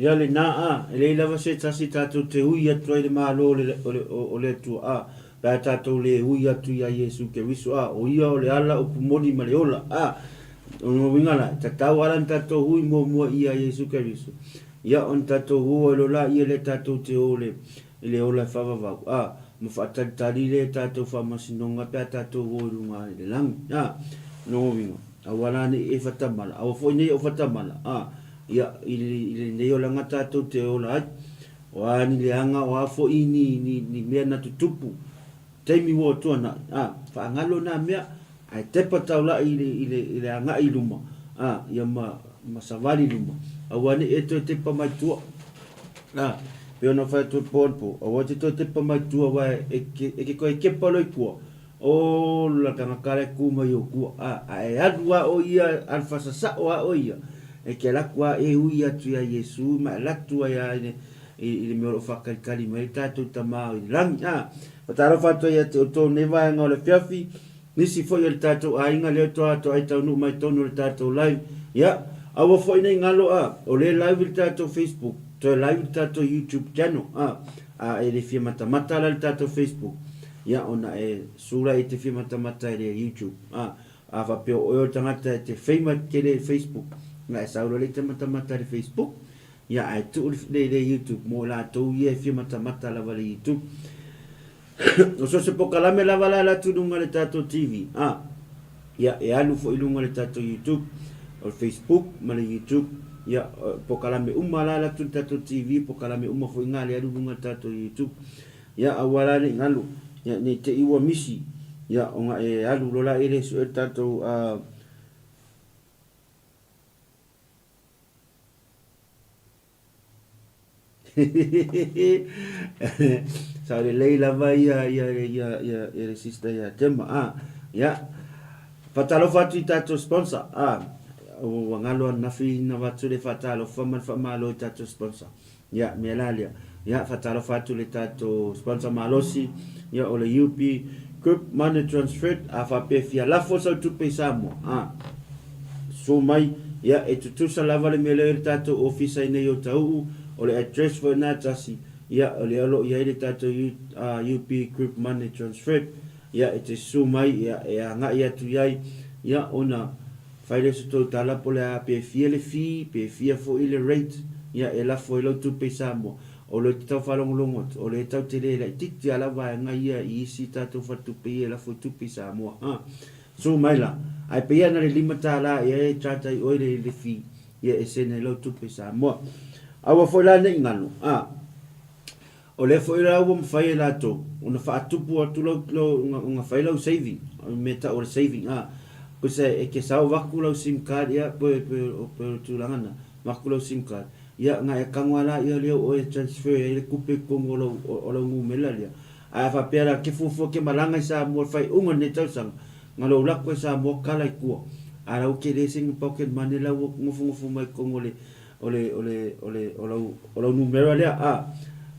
Ia lenā, ā, e leai lava se tasi tatou te ui atu ai i le Malo o le, o le, o le Atua, ā, pe a tatou lē ui atu iā Iesu Keriso, ā, o Ia o le ala upu moni ma le ola, ā, o lona uiga la, e tatau ala ona tatou ui muamua iā Iesu Keriso, ia, ona tatou ō ai loa laia lea tatou te ō le, i le ola e faavavau, ā, ma faatalitali lea tatou faamasinoga pe a tatou ō i luga i le lagi, ā, o lona uiga, aua la nei e fatamala, aua foi nei o fatamala, ā, Ia, i lenei olaga tatou te ola ai, o a ni leaga, o a foi ni, ni, ni mea na tutupu, taimi ua tuanai, a, faagalo na mea, ae tepa taula'i i le, i le, i le aga'i i luma, a, ia ma, ma savali i luma, aua nei e toe tepa mai tua, a, pei ona fai atu e po, aua te toe tepa mai tua, aua e, e, e ke koe kepa loa i tua, Ola tangata le ku mai o kua, a, a e alu a o ia, alu whasasao a o ia, e ke alaku a e ui atu ia Iesu, ma e latu ai a i, i, i le mea o lo o whakalikali mai le tātou tamā o i le langi. A, whatarofa atu ai a te o tō nei vaenga o le whiawhi, nisi foi o le tātou āinga lea toa atoa ai taunuu mai tonu o le tātou live. Ia, aua foi nei ngalo a, o le live i le tātou Facebook, toe live i le tātou YouTube channel, a, a e le fia matamata la le tātou Facebook. Ia ona e sura i te fia matamata i le YouTube a a faapea o oe o le tagata e te feima tele i Facebook na e sau loa le te matamata i le Facebook ia ae tuu le le YouTube mo latou ia e fia matamata lava le YouTube o so se pokalame lava la la tu lunga le tatou TV a ia e alu foi lunga le tatou YouTube o le Facebook ma le YouTube ia pokalame uma la la tu le tatou TV pokalame uma foi nga le alu lunga le tatou YouTube Ia aua la nei galu, ia nei te i ua misi, ia ona e alu loa la i le sue le tatou a. Sa lelei lava ia ia ia ia ia le sister ia Gemma a. Ia fatalofa atu i tatou sponsor a. Ua galo ananafi na avatu le faatalofa ma le faamalo i tatou sponsor. Ia, mea la lea. Ia, faatalofa atu i le tatou sponsor malosi, ia, o le UP Group Money Transferred, a faapea fia lafo sau tupe i Samoa, a, susu mai, ia, e tutusa lava le mea lea i le tatou ofisa i nei o Tauu, o le address foi na tasi, ia, o lea o lo o i ai le tatou UP Group Money Transferred, ia, e te susu mai, ia, e agai atu i ai, ia, ona Fai lea se tou tala po le a pe fia le fee pe fia foi le rate ia e lafo ai lau tupe i Samoa. O le te tau faalogologo atu o le tau tele laititi a la vaega ia i isi tatou faletupe ia e lafo i tupe i Samoa ha. Su mai la ae pei ana le $5 ia e charge ai oe le le fee ia e send ai lau tupe i Samoa. Aua foi la nei galo a. O lea foi la ua mafai e latou ona faatupu atu lau, lau, ona fai lau saving, o le mea tau o le saving, a, koisa e ke sao vaku lau sim card ia, pe, pe, pe o le tulaga na, vaku lau sim card, ia, na e kago a la ia lea o e transfer ai le kupe i totonu o lau, o lau numera lea. Ae a faapea la ke fuafua ke malaga i Samoa i le faaiuga o lenei tausaga, na lou lako e Samoa kala i tua, a lau ke le sina pocket money la ua nofonofo mai i totonu o le, o le, o le, o le, o lau, o lau numera lea, a,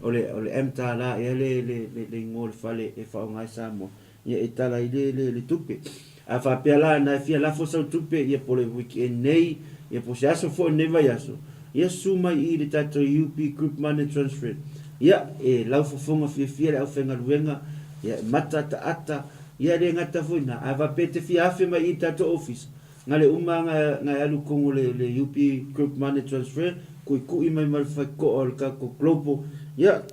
o le, o le M-tala ea le, le, le, le igoa o le fale e faaaoga ai Samoa, ia e tala ai le, le, le tupe. A faapea la na e fia lafo sau tupe, ia po o le weekend nei, ia po o se aso foi o lenei vaiaso, ia susu mai i le tatou UP Group Money Transfer, ia e laufofoga fiafia le aufaigaluega, ia e mataataata, ia e le gata foi i ina, a faapea e te fia afe mai i i le tatou ofisa, Nga le uma nga nga e alu kongo le le UP Group Money Transfer kuikui mai ma le faikoa o le tatou global ia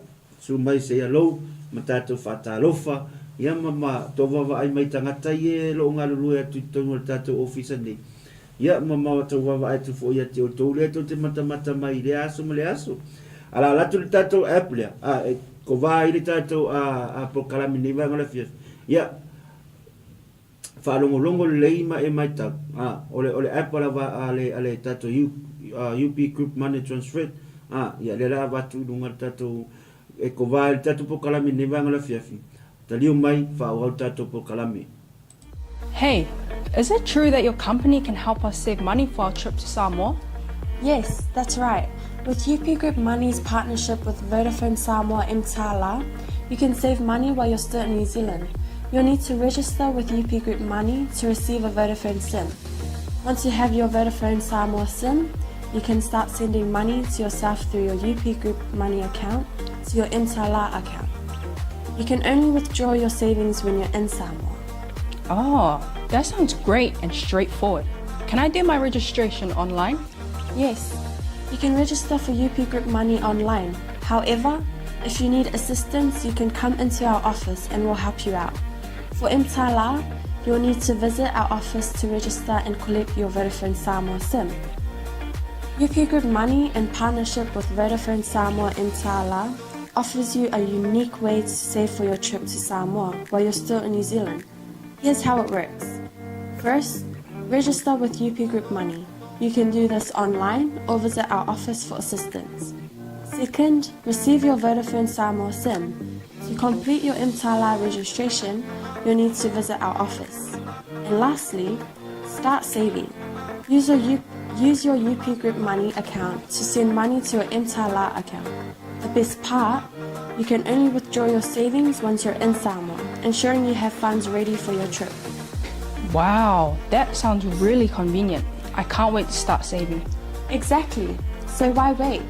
su mai se ia lou ma tatou faatalofa ia ma ma tou vaavaai mai tagata ia e loo galulue atu i totonu o le tatou ofisa nei ia ma ma tou vaavaai atu foi ia te outou lea tou te matamata mai i lea aso ma lea aso. Alaala atu le tatou app lea a e kova ai le tatou a a polokalame nei vaega o le afiafi ia Faalogologo lelei ma e matau, a, o le, o le app lava a le, a le tatou U, uh, UP Group Money Transfer, a, ia lea la avatu i luga le tatou, e kova ai le tatou polokalame nei vaega o le afiafi. Taliu mai, faaauau le tatou polokalame. Hey, is it true that your company can help us save money for our trip to Samoa? Yes, that's right. With UP Group Money's partnership with Vodafone Samoa Mtala, you can save money while you're still in New Zealand. You'll need to register with UP Group Money to receive a Vodafone SIM. Once you have your Vodafone Samoa SIM, You can start sending money to yourself through your UP Group Money account to your Mtala account. You can only withdraw your savings when you're in Samoa. Oh, that sounds great and straightforward. Can I do my registration online? Yes, you can register for UP Group Money online. However, if you need assistance, you can come into our office and we'll help you out. For Mtala, you'll need to visit our office to register and collect your Vodafone Samoa SIM. UP Group Money, in partnership with Vodafone Samoa Mtala, offers you a unique way to save for your trip to Samoa while you're still in New Zealand. Here's how it works. First, register with UP Group Money. You can do this online or visit our office for assistance. Second, receive your Vodafone Samoa SIM. To complete your Mtala registration, you'll need to visit our office. And lastly, start saving. Use your, U- use your UP Group Money account to send money to your Mtala account. The best part, you can only withdraw your savings once you're in Samoa, ensuring you have funds ready for your trip. Wow, that sounds really convenient. I can't wait to start saving. Exactly. So why wait?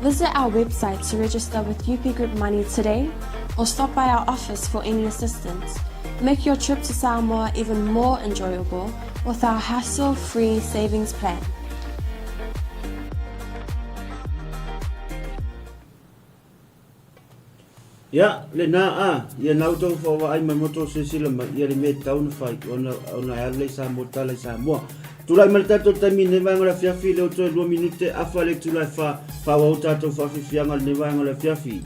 Visit our website to register with UP Group Money today or stop by our office for any assistance. Make your trip to Samoa even more enjoyable with our hassle-free savings plan. Ia, lena a, ia na outou whaavaai mai mo tou silasila mai, ia le mea e tatau ona fai, ona, ona e alu lea i Samoa, tala i Samoa. Tulai mai le tatou taimi i lenei vaega o le afiafi, lea ua toe lua minute, afa le itula e wha, whaauau tatou whaafifiaga i lenei vaega o le afiafi.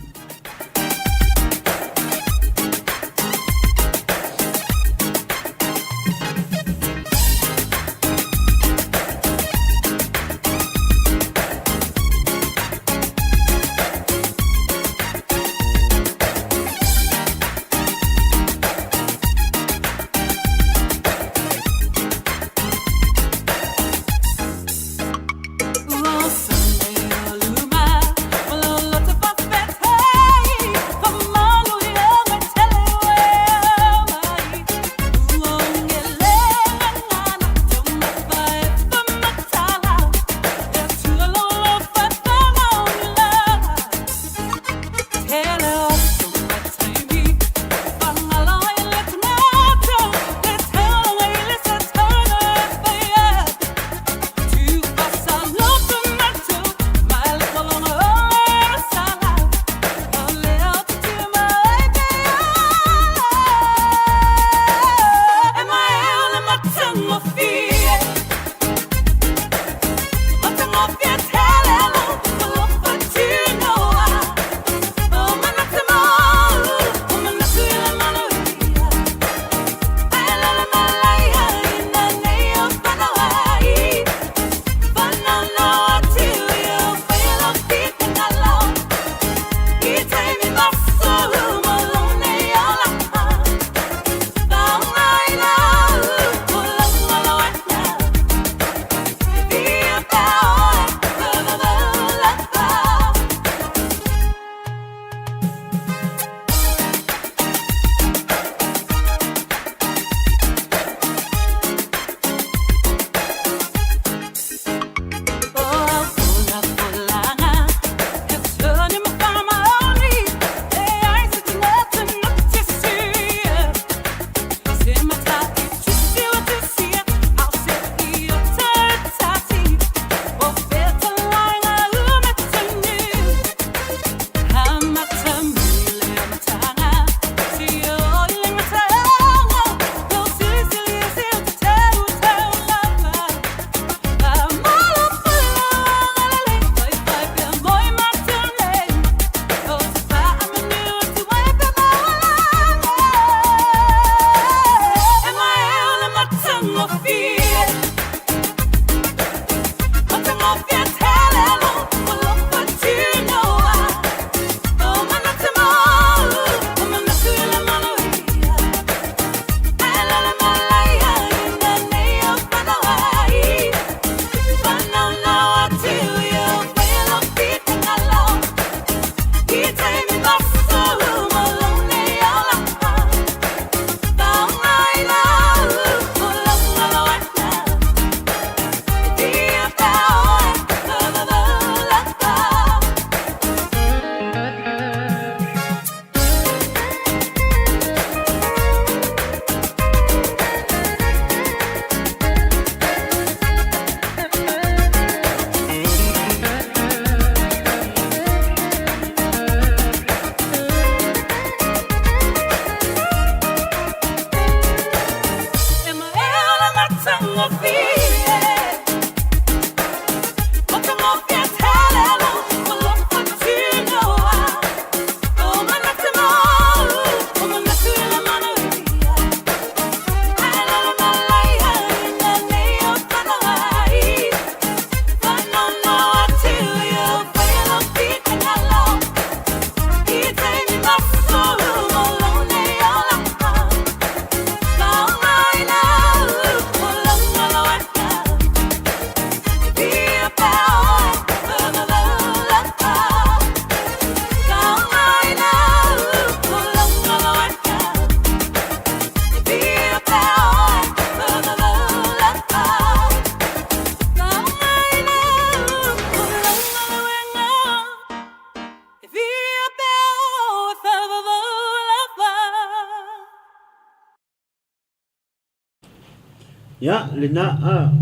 Ia, lena, a.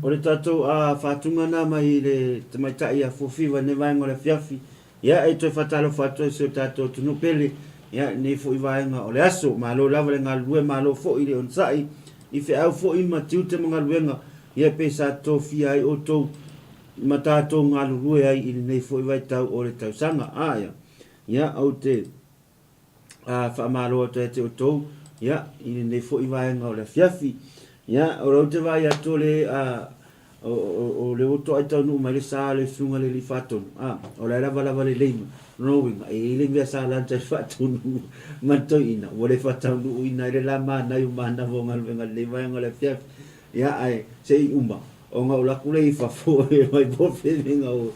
O le tatou a faatuga na mai le tamaitai a Fuafiva i lenei vaega o le afiafi. Ia, e toe faatalofa atu ai i si o tatou atunuu pele, ia, i lenei foi vaega o le aso. Malo lava le galulue, malo foi le onosai i feau foi ma tiute ma galuega, ia, pei sa tofia ai outou ma tatou galulue ai i lenei foi vaitau o le tausaga. A, ia, ia, ou te. A faamalo atu ia te outou, ia, i lenei foi vaega o le afiafi. Ia, o lea ou te vaai atu o le, a, o, o, o lea ua toai taunuu mai le sa o le Susuga i le Alii Faatonu, a, o la e lavalava lelei mai. O lona uiga, e i ai le mea sa lata i le faataunuu ma le toeaina, ua le faataunuuina ai le la manai o manava o galuega i lenei vaega o le afiafi. Ia, ae se i uma, ona ou alu atu lea i fafo e mai po o fea o,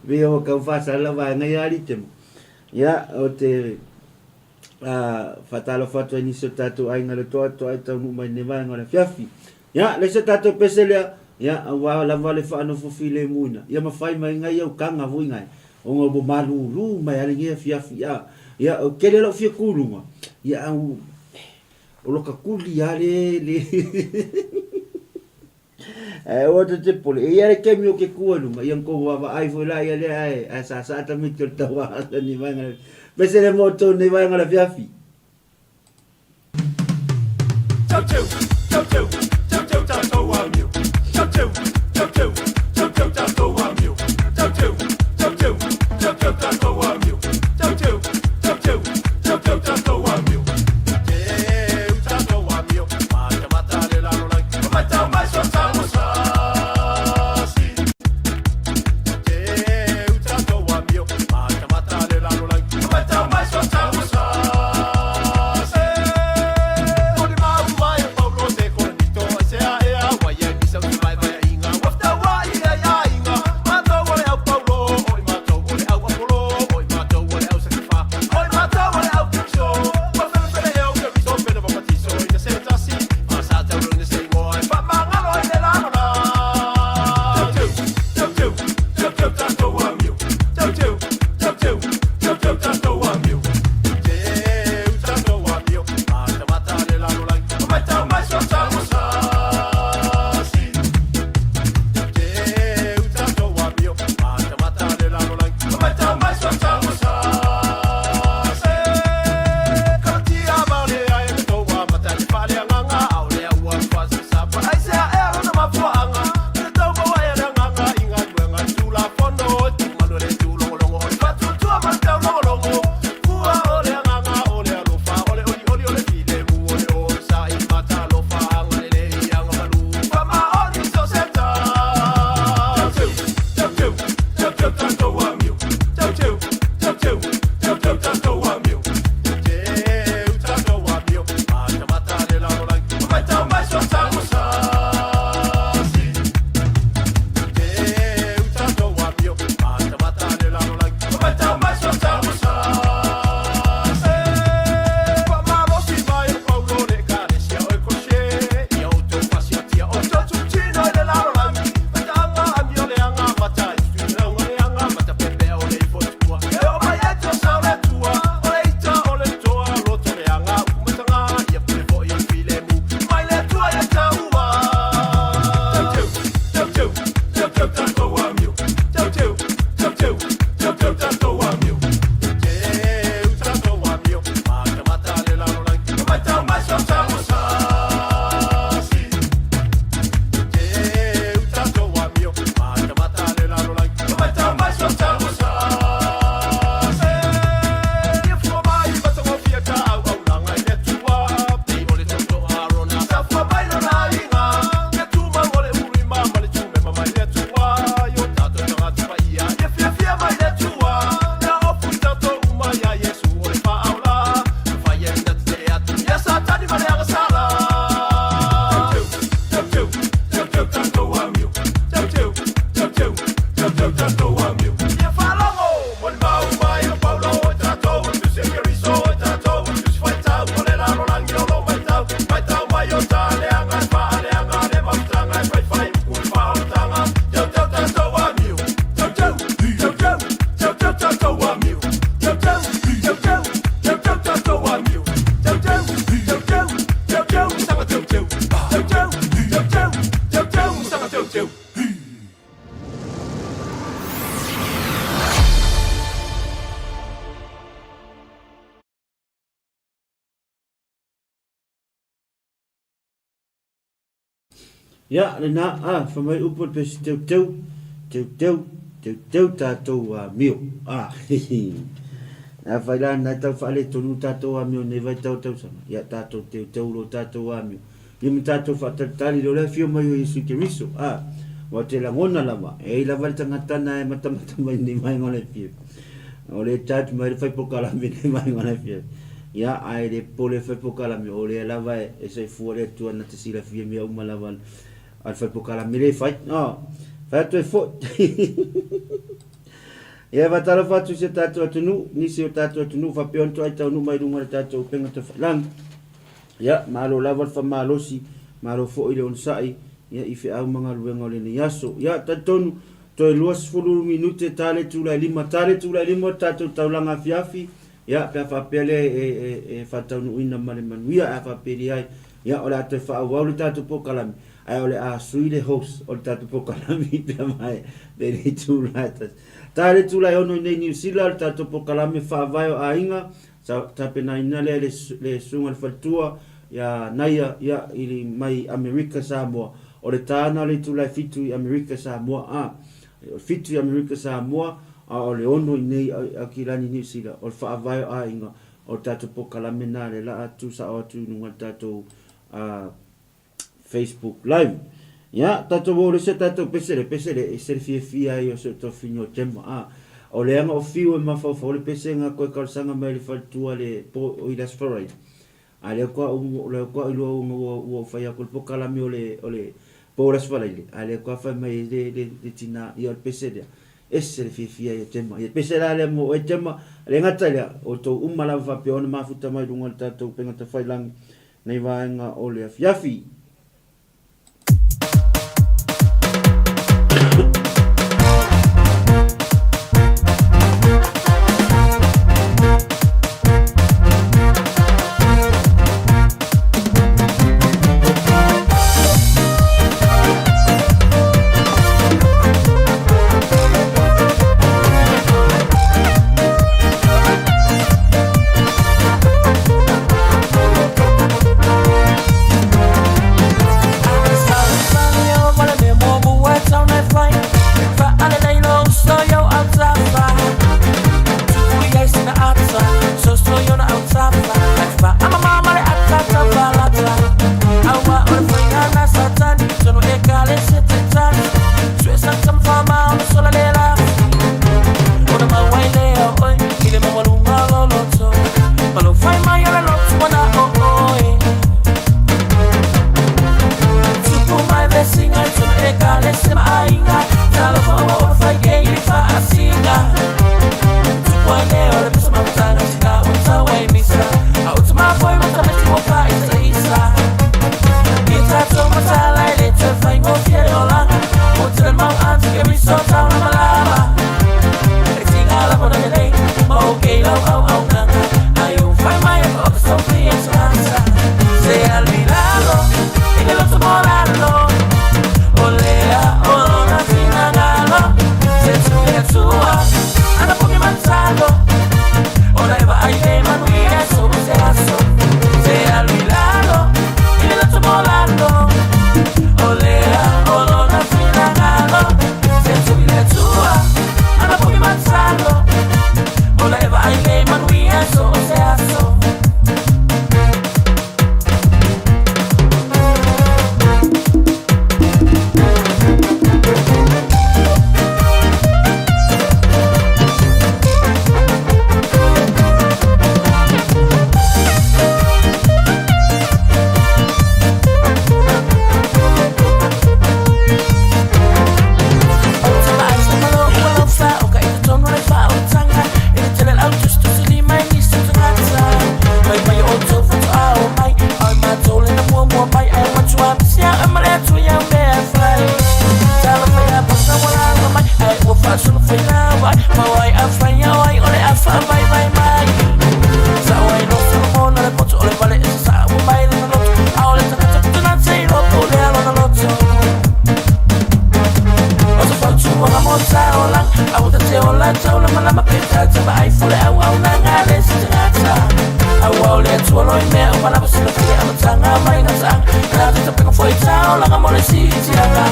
pei ua tau faasala vaega ia alii Temo. Ia, ou te faatalofa atu ai nisi o tatou aiga le toatoa e taunuu mai nei vaega o le afiafi. Ia, le isi o tatou pese lea, ia, aua lava le faanofo filemuina, ia ma fai mai ngai au kaga foi ngai, ona ua malulu mai a lenei afiafi, a. Ia, o tele lau fia kuluga, ia, au, o loka kuli a le, le, Ae aua tou te popole, e i ai le taimi o ke kua i luga, ia na tou vaavaai foi la ia lea ae, ae saasaa tamaiti o le tauā lenei vaega le, pese le mo outou lenei vaega o le afiafi. Ia, lena, a, fai mai upu o le pesi teuteu, teuteu, teuteu tatou amio. A, afai la na tau faaletonu tatou amio nei vaitau tausaga, ia tatou teuteu lo tatou amio. Ia ma tatou faatalitali lea o le afio mai o Iesu Keriso. A, aua te lagona lava, e ai lava le tagata na e matamata mai nei vaega o le afiafi. O le charge mai le fai pokalame nei vaega o le afiafi. Ia, ae le popole le fai pokalame, o lea lava e soifua le Atua na te silafia mea uma lava a le fai pokalame le fai. No, fai atu e foi. Ia, e faatalofa atu i si o tatou atunuu, nisi o tatou atunuu faapea ona toai taunuu mai luga o le tatou upega tafailagi. Ia, malo lava le faamalosi, malo foi le onosai, ia, i feau ma galuega o lenei aso. Ia, talitonu, toe 20 minute ta le itula e lima, ta le itula e lima o le tatou taulaga afiafi, ia, pe a faapea lea e, e, e faataunuuina ma le manuia, ae a faapea e leai, ia, o le a toe faaauau le tatou polokalame, ae o le a sui le host o le tatou polokalame pe a maea, pe le itula e tasi. Ta le itula e ono i nei Niu Sila, o le tatou polokalame Faavae o Aiga, Sa tapenaina lea e le Susuga i le Faletua ia Naia ia i mai Amerika Samoa. O le ta na o le itula e fitu i Amerika Samoa a o le fitu i Amerika Samoa a o le ono i nei Aukilani Niu Sila. O le faavae o aiga o le tatou pokalame na le laa tu sao atu i luga le tatou Facebook Live. Ia, tatou o le se tatou pese le pese le ese le fiafia ai o se tofiga o Gemma. A, o le aga o fiu e mafaufau le pese nga koe talosaga mai le faletua le po o i le Aso Faraile. A lea koa u lea koa iloa ua ua ua fai atu le pokalame o le o le po o le Aso Faraile. A lea koa fai mai le le le tina ia o le pese lea. Ese le fiafia ai o Gemma. Ia pese la lea mo oe Gemma. Le gata i lea, o tou uma lava faapea ona mafuta mai luga o le tatou upega tafailangi nei vaega o le afiafi. Aua o le Atua loa i mea uma lava silafia amataga mai gataaga Na te tapeka foi taolaga mo le siitiaga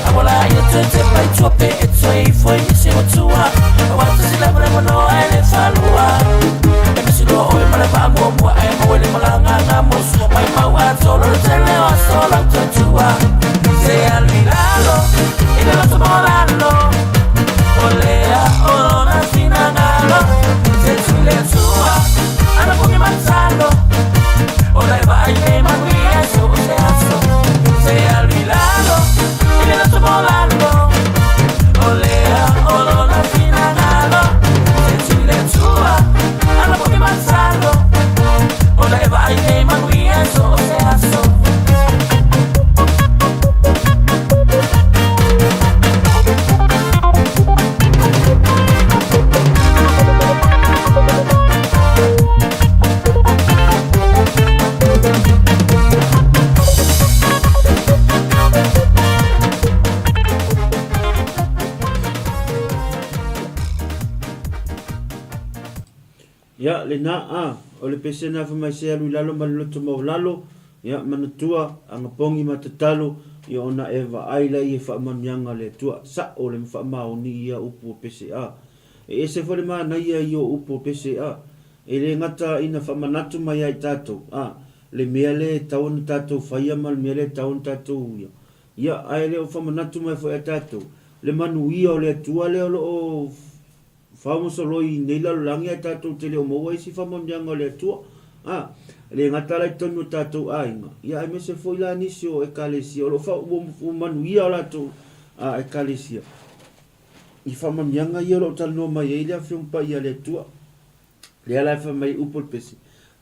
Aua la ia toe tepa i tua pe e toe ifo i nisi o tua Aua tasi lava le avanoa e le faalua E misi loa oe ma le vaa muamua Ae maua i le malagaga mo sua Mai mau atoa le tele o aso o lau tautua Se alu i lalo i le loto maualalo O lea o lona finagalo Se tui le Atua ana pogi matalo Ona e vaai nei manuia so o se aso Se alu i lalo i le loto maualalo O lea o lona finagalo Se tui le Atua ana pogi matalo Ona e vaai nei manuia so o se aso. Ia, lena, a, o le pesena fai mai se alu i lalo ma le loto maualalo, ia, manatua, agapogi ma tatalo, ia ona e vaai laia i faamanuiaga a le Atua. Sa'o le faamaoni i ia upu o pese a. E ese foi le manaia i o upu o pese a. E le gata ina faamanatu mai ia i tatou, a, le mea lea e tatau ona tatou faia ma le mea lea e tatau ona tatou uia. Ia, ae le o faamanatu mai foi ia tatou, le manuia o le Atua lea o lo o Faamosoloi i nei lalolagi ae tatou te le o maua isi faamanuiaga o le Atua. A, le gata la i totonu o tatou aiga, ia aemaise foi la nisi o Ekalesia o lo o fa, ua, ua manuia o latou a, Ekalesia i faamanuiaga ia o lo o talanoa mai ai le Afioga Paia a le Atua. Lea la e fai mai upu o le pese,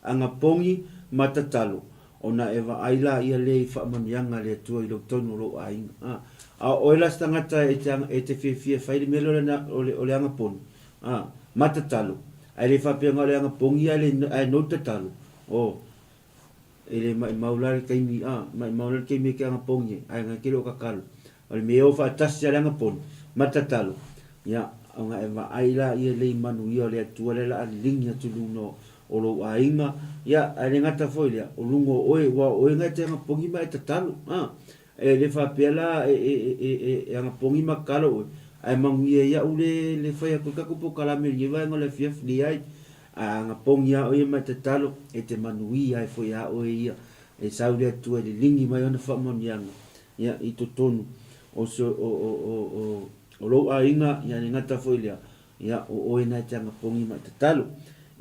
Agapogi ma tatalo, ona e vaai laia lea i faamanuiaga a le Atua i lou tonu o lou aiga. A, a o oe la se tagata e te, e te fiafia e fai le mea lea o le, o le agapogi, a, ma tatalo, ae le faapea na o le agapogi ae le, ae nou tatalo, o, e le maimau la le taimi, a, maimau la le taimi e te agapogi ai, ae na te le o tatalo. O le mea e o faatasi a le agapogi ma tatalo, ia, ona e vaai laia lea i manuia o le Atua lea o le a liligi atu i luga o lou aiga, ia, ae le gata foi i lea, o luga o oe, aua o oe na e te agapogi ma e tatalo, a. E le faapea la e, e, e, e, e agapogi ma tatalo oe, ae manuia i au le, le fai atu o le tatou polokalame i lenei vaega o le afiafi, leai, a agapogi lava oe ma e tatalo, e te manuia ai foi lava oe ia, e sau le Atua e liligi mai ona faamanuiaga, ia, i totonu o, o, o, o, o, o lou aiga, ia, le gata foi i lea, Ia, o oe na e te agapogi ma e tatalo.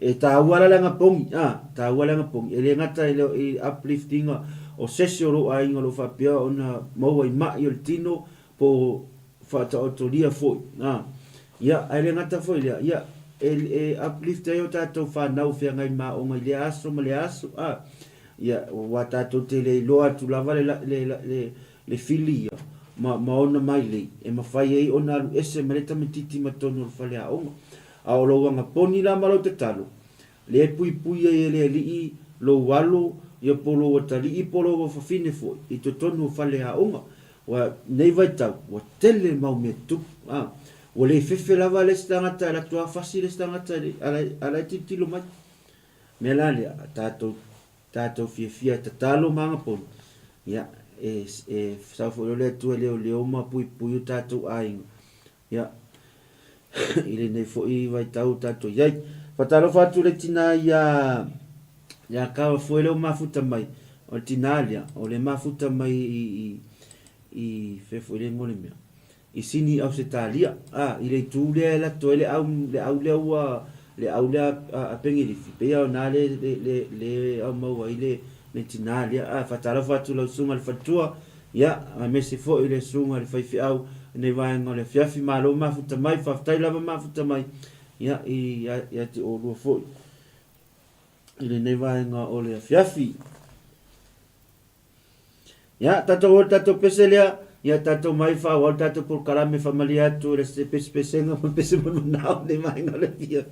E tāua la le agapogi, a, tāua le agapogi. E le gata i le i uplift ina o sese o lou aiga o lo o faapea ona maua i ma'i o le tino po o faataotolia foi, a. Ia, ae le gata foi i lea, ia, e, e uplift ai o tatou fanau feagai ma aoga i lea aso ma lea aso, a. Ia, aua tatou te le iloa atu lava le, le, le, le fili ia ma, ma ona mailei e mafai ai ona alu ese mai le tamaitiiti ma totonu o le faleaoga. A o lou agaponi la ma lou tatalo, lea e puipui ai e le Alii lou alo, ia po lou atalii po lou afafine foi i totonu o faleaoga. Ua, nei vaitau, ua tele mau mea tutupu. A, ua le fefe lava le isi tagata e alu atu lava fasi le isi tagata a la e tilotilo mai. Mea la lea, tatou Tatou fiafia e tatalo ma agaponu, ia, e, e sau foi loa le Atua e leoleo ma puipui o tatou aiga, ia, i lenei foi vaitau o tatou i ai. Faatalofa atu le tina ia, ia Kava Foe lea ua mafuta mai, o le tina lea, o le mafuta mai i, i, i, fea foi le igoa o le mea, i Sini Ausetalia, a, i le itu lea e alu atu ai le au, le au lea ua, le au lea a, a Pengilifi, pei lava o na le, le, le, le aumau ai le, le tina lea. A, faatalofa atu i lau susuga i le faletua, ia, aemaise foi le susuga i le faifeau i nei vaega o le afiafi. Malo mafuta mai, faafetai lava mafuta mai, ia, i, ia te oulua foi i lenei vaega o le afiafi. Ia, tatou o le tatou pese lea, ia tatou mai faaauau le tatou polokalame faamalie atu le se pesepesega ma pese manao nei vaega o le fia.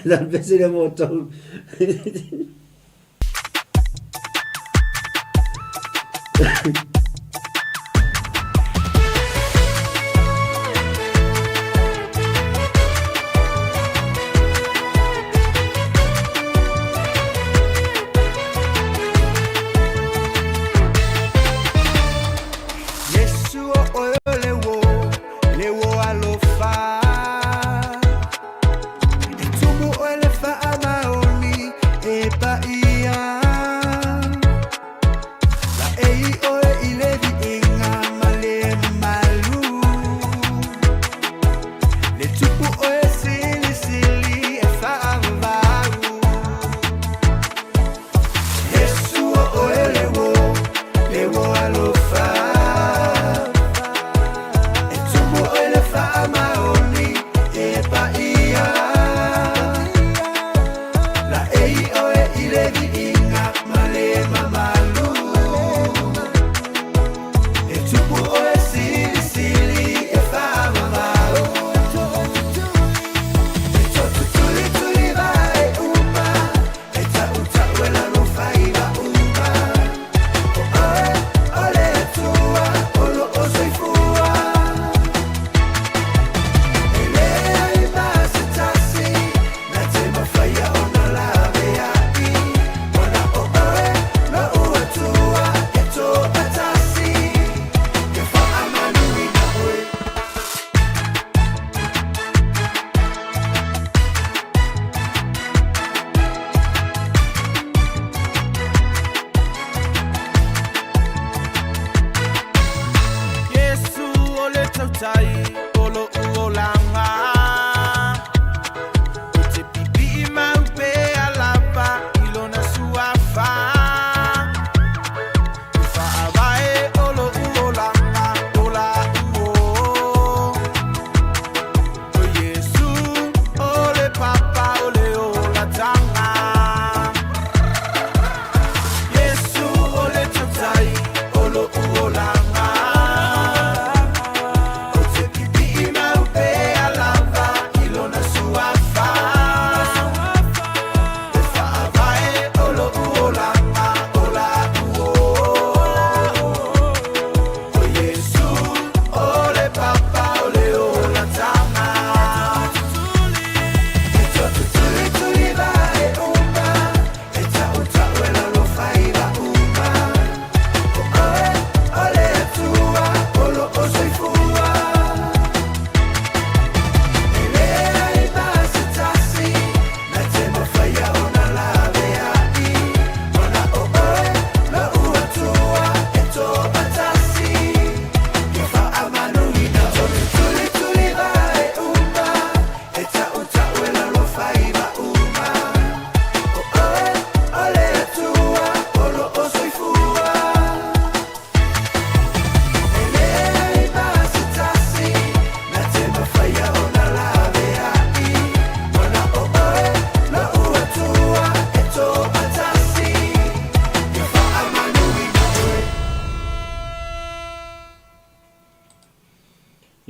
La pese lea mo outou.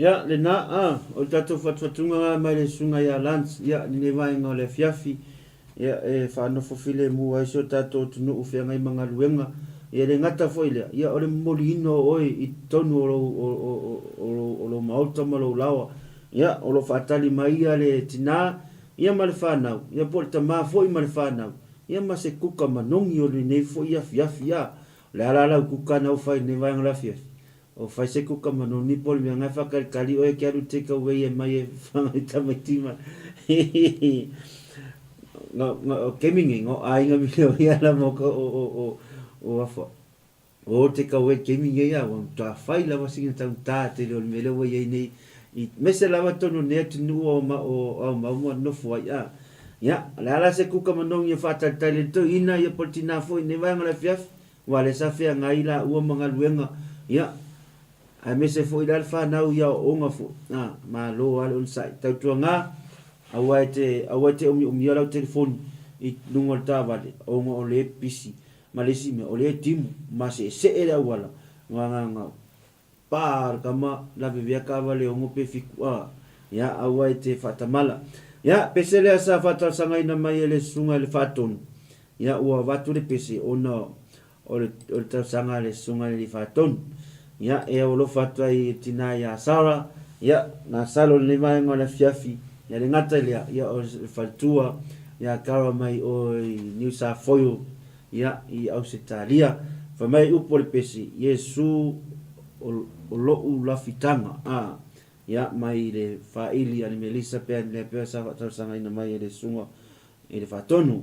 Ia, lena, a, o le tatou fatufatuga lena mai le susuga ia Lance, ia, lenei vaega o le afiafi, ia, e faanofo filemu ai si o tatou atunuu feagai ma galuega, ia, e le gata foi i lea, ia, o le momoliina o oe i totonu o lou, o, o, o, o lou, o lou maota ma lou laoa, ia, o lo o faatali mai ia le tina, ia, ma le fanau, ia, po o le tama foi ma le fanau, ia, ma se kuka manogi o lenei foi afiafi, a, o le a la lau kuka na ou fai i lenei vaega o le afiafi? O fai se kuka manoni po o le mea nga e whakalikali oe ke alu take away e mai e whangai tamaiti ma nga nga o kemi nge ngo ai nga mile o ia la mo ko o o o o afa o take away kemi nge ia wa ta fai lava singa tau ta te le o le mele wa ia nei i mese lava tonu ne atu nu o ma o au mau ma nofo ai a ia le ala se kuka manongi e whātalitali le tau ina ia po tina foi ne vaenga le fiafi Ua le sa feagai laua ma galuega, ia, aemaise foi la le fanau i aoaoga foi, a, malo lava le onosai. Tautuaga, aua e te, aua e te omiomia lau telefoni i luga o le taavale, ona o lea e pisi. Ma le isi mea, o lea e timu, ma seesee le auala, ga, ga, ga, pa le tama, lavevea taavale e ono pe fitu, a, ia, aua e te faatamala. Ia, pese lea sa faatalosagaina mai e le susuga i le Faatonu, Ia, ua avatu le pese ona o le, o le tausaga a le Susuga i le Alii Faatonu. Ia, e alofa atu ai i le tinā iā Sarah, ia, nā Salo lenei vaega o le afiafi, ia le gata i lea, ia, o le faletua iā Cara mai o i Niu Sāfoio, ia, i Ausetalia. Fai mai upu o le pese, Iesu o, o loʻu lafitaga, ā, ia, mai le fāili a le Melissa pea lea pea sa faatalosagaina mai e le Susuga i le Faatonu.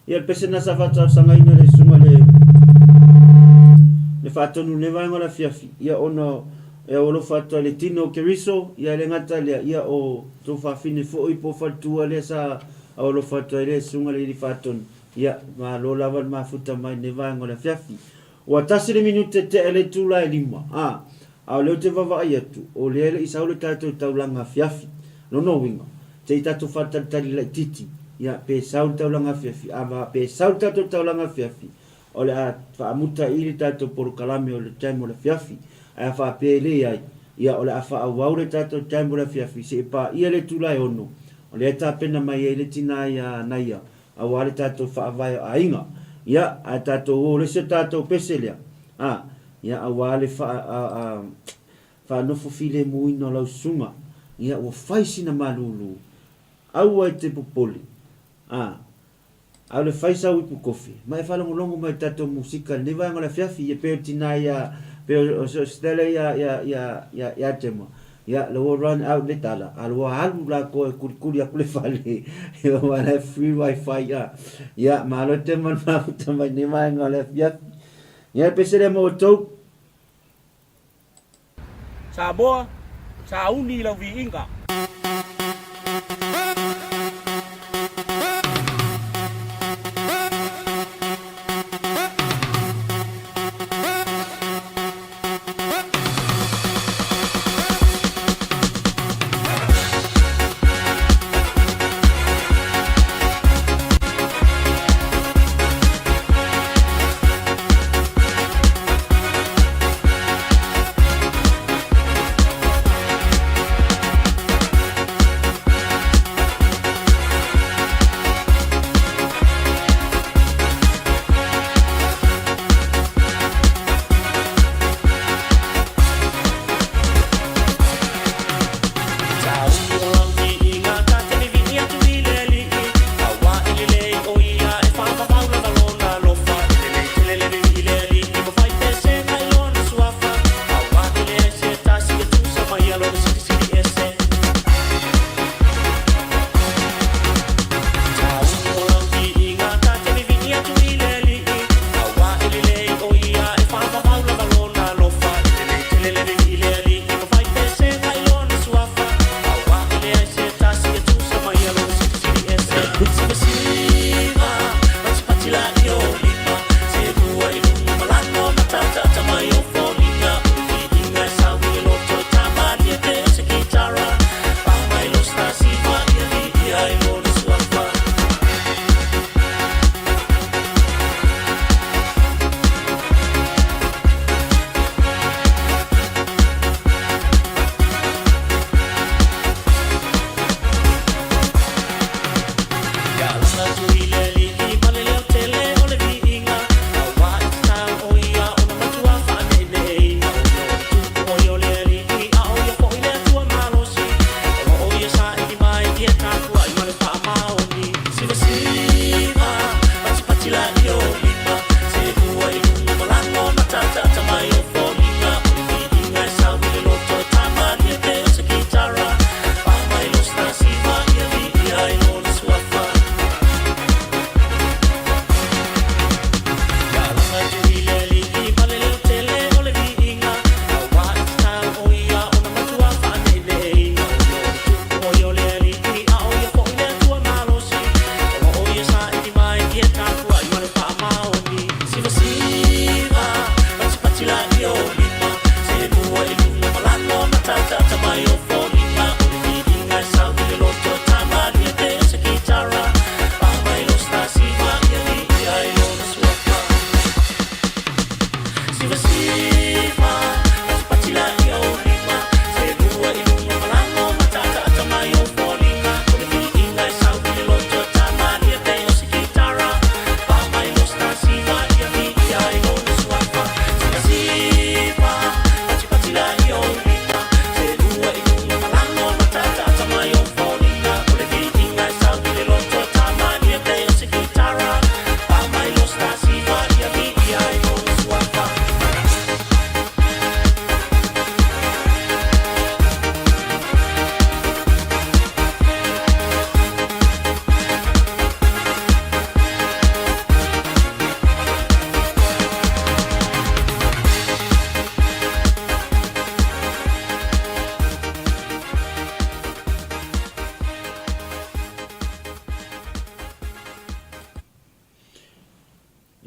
Ia, o le pese lena sa faatalosagaina e le susuga i le le faatonu i lenei vaega o le afiafi, ia ona e aualofa atu ai i le tino o Keriso, ia e le gata i lea, ia o tou fafine foi po o faletua lea sa aualofa atu ai le susuga i le alii faatonu, ia malo lava le mafuta mai i lenei vaega o le afiafi. Ua tasi le minute tea i le itula e lima, a, a o lea ou te vaavaai atu, o lea e le i sau le tatou taulaga afiafi. Lona uiga, se i tatou faatalitali laitiiti, ia, pe sau le taulaga afiafi, a va, pe sau le tatou taulaga afiafi, o le a faamuta i i le tatou polokalame o le taimi o le afiafi. Ae a faapea e leai, ia, o le a faaauau le tatou taimi o le afiafi seia paia le itula e ono, o lea e tapena mai ai le tina ia Naia, aua le tatou faavae o aiga. Ia, ae tatou o le isi o tatou pese lea, a, ia, aua le faa, a, a, faanofo filemuina o lau susuga, ia, ua fai sina malulu, aua e te popole, a, a o le fai sau ipu kofi, ma e faalogologo mai i le tatou musika i lenei vaega o le afiafi, ia, pei o le tina ia, pei o, o Stella ia, ia, ia, ia, ia Tema, Ia, la ua run out le tala, a ua alu lakou e kulikuli aku le fale, aua la e free wifi a. Ia, malo Tema le mafuta mai nei vaega o le afiafi. Ia, pese lea mo outou. Samoa, sauni i lau viiga.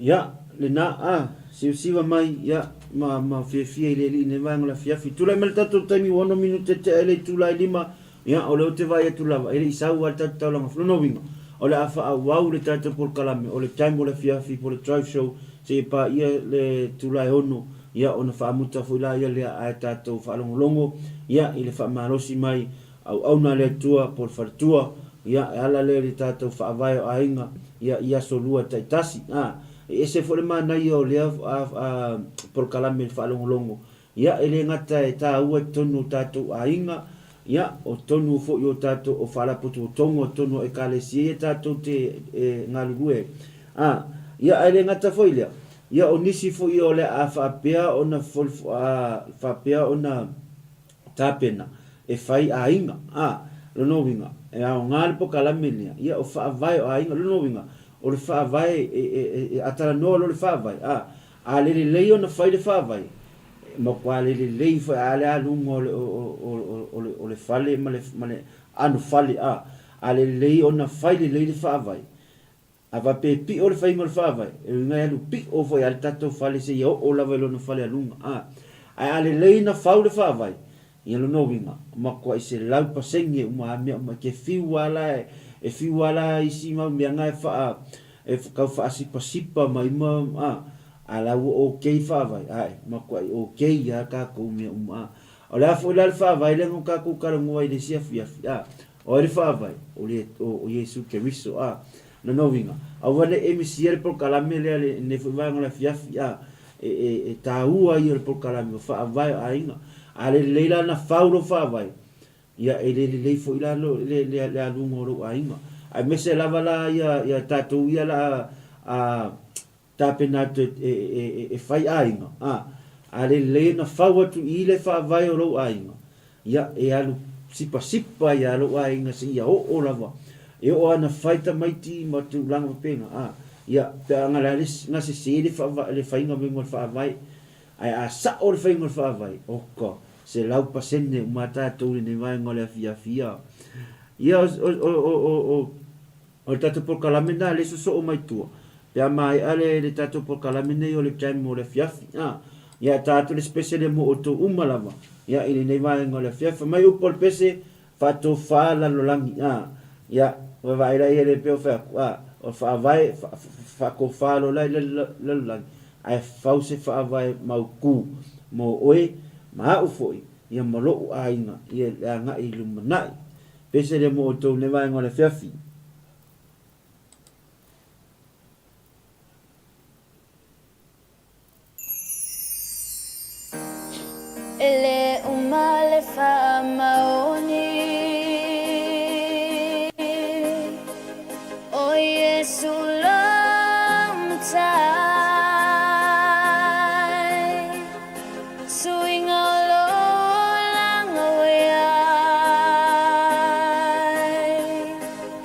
Ia, lena, a, siusiva mai, ia, ma, ma fiafia i le Alii i lenei vaega o le afiafi. Tulai mai le tatou taimi ua ono minute tea ai le itula e lima, ia, o lea ou te vaai atu lava, e le i sau lava le tatou taulaga. Lona uiga, o le a faaauau le tatou polokalame, o le time o le afiafi po o le drive show, seia paia le itula e ono, ia, ona faamuta foi laia lea ae tatou faalogologo, ia, i le faamalosi mai auauna a le Atua po o le faletua, ia, e ala lea i le tatou faavae o aiga, ia, i aso lua taitasi. A, e ese foi le manaia o lea a, a, polokalame i le faalogologo, ia, e le gata e taua i totonu o tatou aiga, ia, o totonu foi o tatou, o faalapotopotoga o totonu o Ekalesia ia tatou te e, galulue ai. A, ia, ae le gata foi i lea, ia, o nisi foi o le a faapea ona, a, faapea ona tapena e fai aiga. A, lona uiga, e aoga le pokalame lea, ia o faavae o aiga. Lona uiga, o le faavae, e, e, e, a talanoa loa le faavae, a, a le lelei ona fai le faavae, e matua le lelei foi a le aluga o le, o, o, o, o, le, o le fale ma le, ma le anofale, a, a le lelei ona fai lelei le faavae, A faapea e pio le faiga o le faavae, e uiga e alu pio foi a le tatou fale seia oo lava i lona fale aluga. A, ae a lelei na fau le faavae, ia lona uiga, matuai 100% uma a mea uma. E te fiu a la e, e fiu a la isi mau mea na e faa, e tau faasipasipa mai ma, a, a la ua okay faavae, ae, matuai okay a tatou mea uma. A, o le a foi la le faavae lea na tatou talanoa i le isi afiafi, a, O ai le faavae? O le, o, o Iesu Keriso, a. Lona uiga, aua ne i e misia le polokalame lea le, lenei foi vaega o le afiafi, a. E, e, e taua ia o le polokalame, o faavae o aiga. A le lelei la ona fau lou faavae, ia e le lelei foi la lo, le, le, le aluga o lou aiga. Aemaise lava la ia, ia tatou ia la a, a tapena atu e fai aiga, a, a le lelei ona fau atu i le faavae o lou aiga, ia, e alu sipasipa ai lava lou aiga seia oo lava, e oo lava ina fai tamaiti ma tulaga faapena, a, ia, pe a gasese le faavae, le faiga mai o le faavae, ae a sao le faiga o le faavae, oka, 100% uma lava tatou i lenei vaega o le afiafi, ia, ia, o, o, o, o, O le tatou polokalame lena lea e sosoo mai tua, pe a maea le, le tatou polokalame nei o le jam mo le afiafi, a, ia e ta atu le special mo outou uma lava, ia, i lenei vaega o le afiafi. Fai mai upu o le pese, faatofa lalolagi, a, ia, vaavaai laia le pei o fai atu, a, o le faavae, fa, fa, faatofa loa la i lalolagi, ae fau se faavae mautu mo oe ma au foi, ia ma lou aiga, ia le agai i lumanai. Pese lea mo outou nei vaega o le afiafi. E le uma le faamaoni O Iesu lou Matai Suiga o lou olaga ua i ai,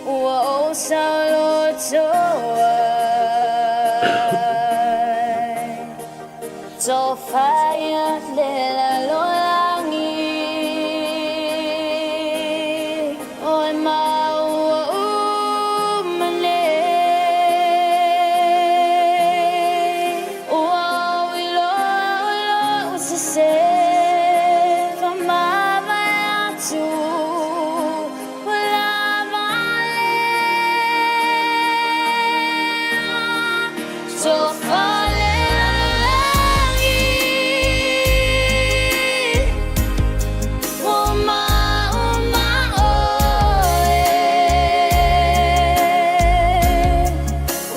Ua ou saoloto ai. Tofaia le lalolagi, Oe ma ua uma nei. Ua ou iloa o lou sese, Faamavae atu ua lava lea. Tofa le lalolagi, Ua uma oe.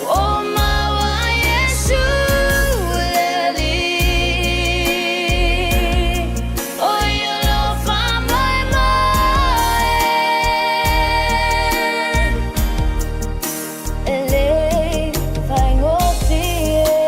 Ua maua Iesu le Alii, O ia lou faamoemoe. E le faigofie.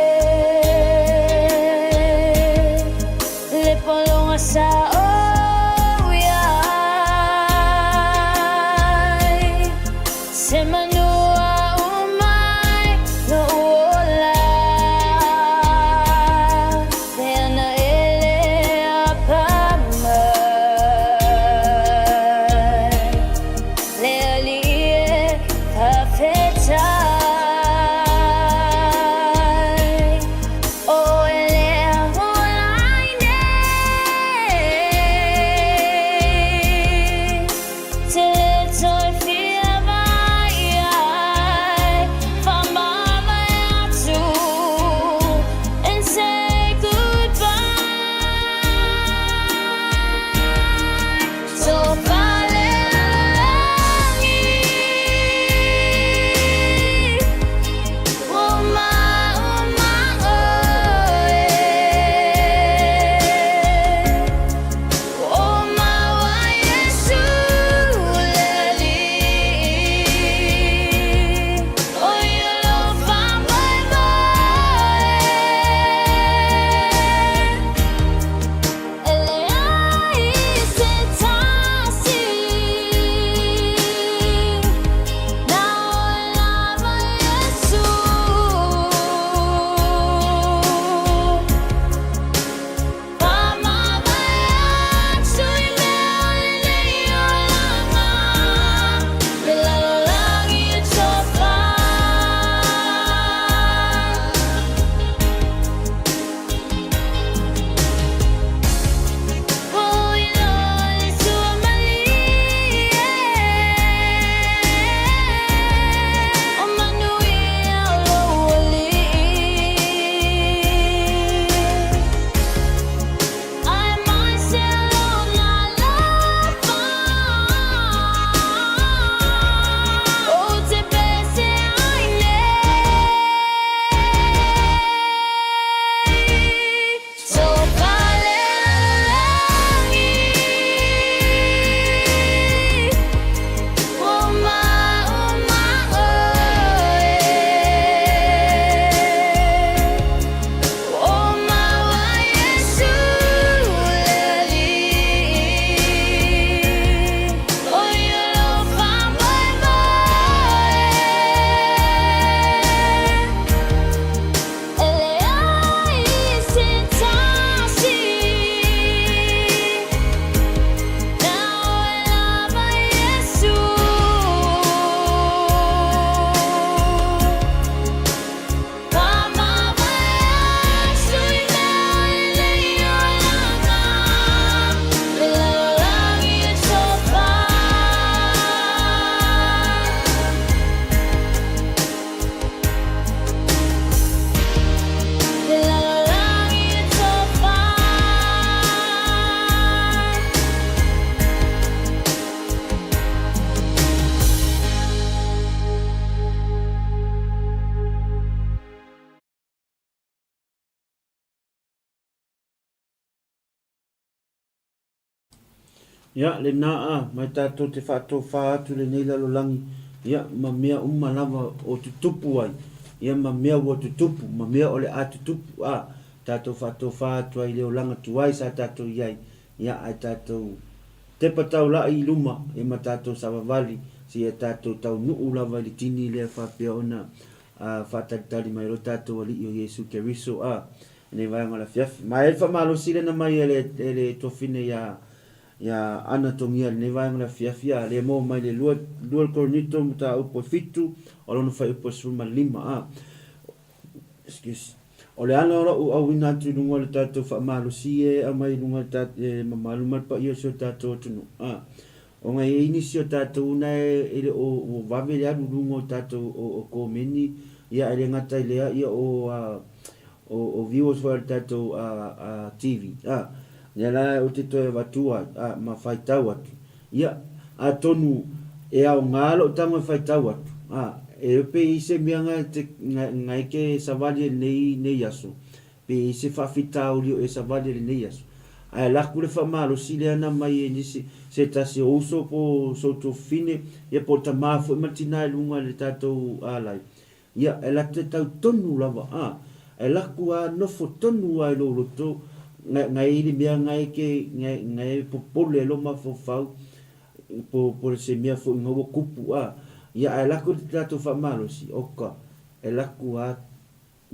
Ia, lenā a, mai tātou te whaatōwhā atu lenei lalolagi, ia, ma mea uma lava o tutupu ai, ia, ma mea ua tutupu, ma mea o le a tutupu, a, tātou whaatōwhā atu ai le olanga tuai sa tātou i ai, ia, ai tātou tepa taula'i i luma, ia ma tātou savavali, seia tātou taunuu lava i le tini lea faapea ona, a, whaatalitali mai lo tātou Alii o Iesu Keriso, a, Lenei vaega o le afiafi. Ma e faamalosi lena mai e le, e le tuafine iā, iā Ana Togia i lenei vaega o le afiafi, a le maua mai le lua, lua le Korinito mataupu e fitu, o lona fuaiupu e 15, a. Excuse. O le ala o la'u auina atu i luga o le tatou faamalosi e aumai i luga o le ta, e mamalu ma le paia o si o tatou atunuu, a. Ona e i ai nisi o tatou na e, e le o, ua vave le alu i luga o tatou, o, o komeni, ia e le gata i lea, ia o, a, o, o viewers foi o le tatou a, a, TV, a, lea la ou te toe avatua ai, a, ma faitau atu. Ia, atonu e aoga lou tago e faitau atu, a, e pe i se mea nga te, nga, nga e ke savali e lenei, nei aso, pe i se faafitauli o e savali e lenei aso. Ae laku le faamalosi lea na mai e nisi, se tasi o uso po o soutofine, ia po o tamā foi ma tinā i luga i le tatou alai. Ia, e latou te tau tonu lava, a, e laku a nofo tonu a i lou loto, nga, nga e i le mea nga e ke, nga, nga e popole ai lou mafaufau, po, po se mea foi nga ua kupu, a. Ia, ae laku le tatou faamalosi, oka, e laku a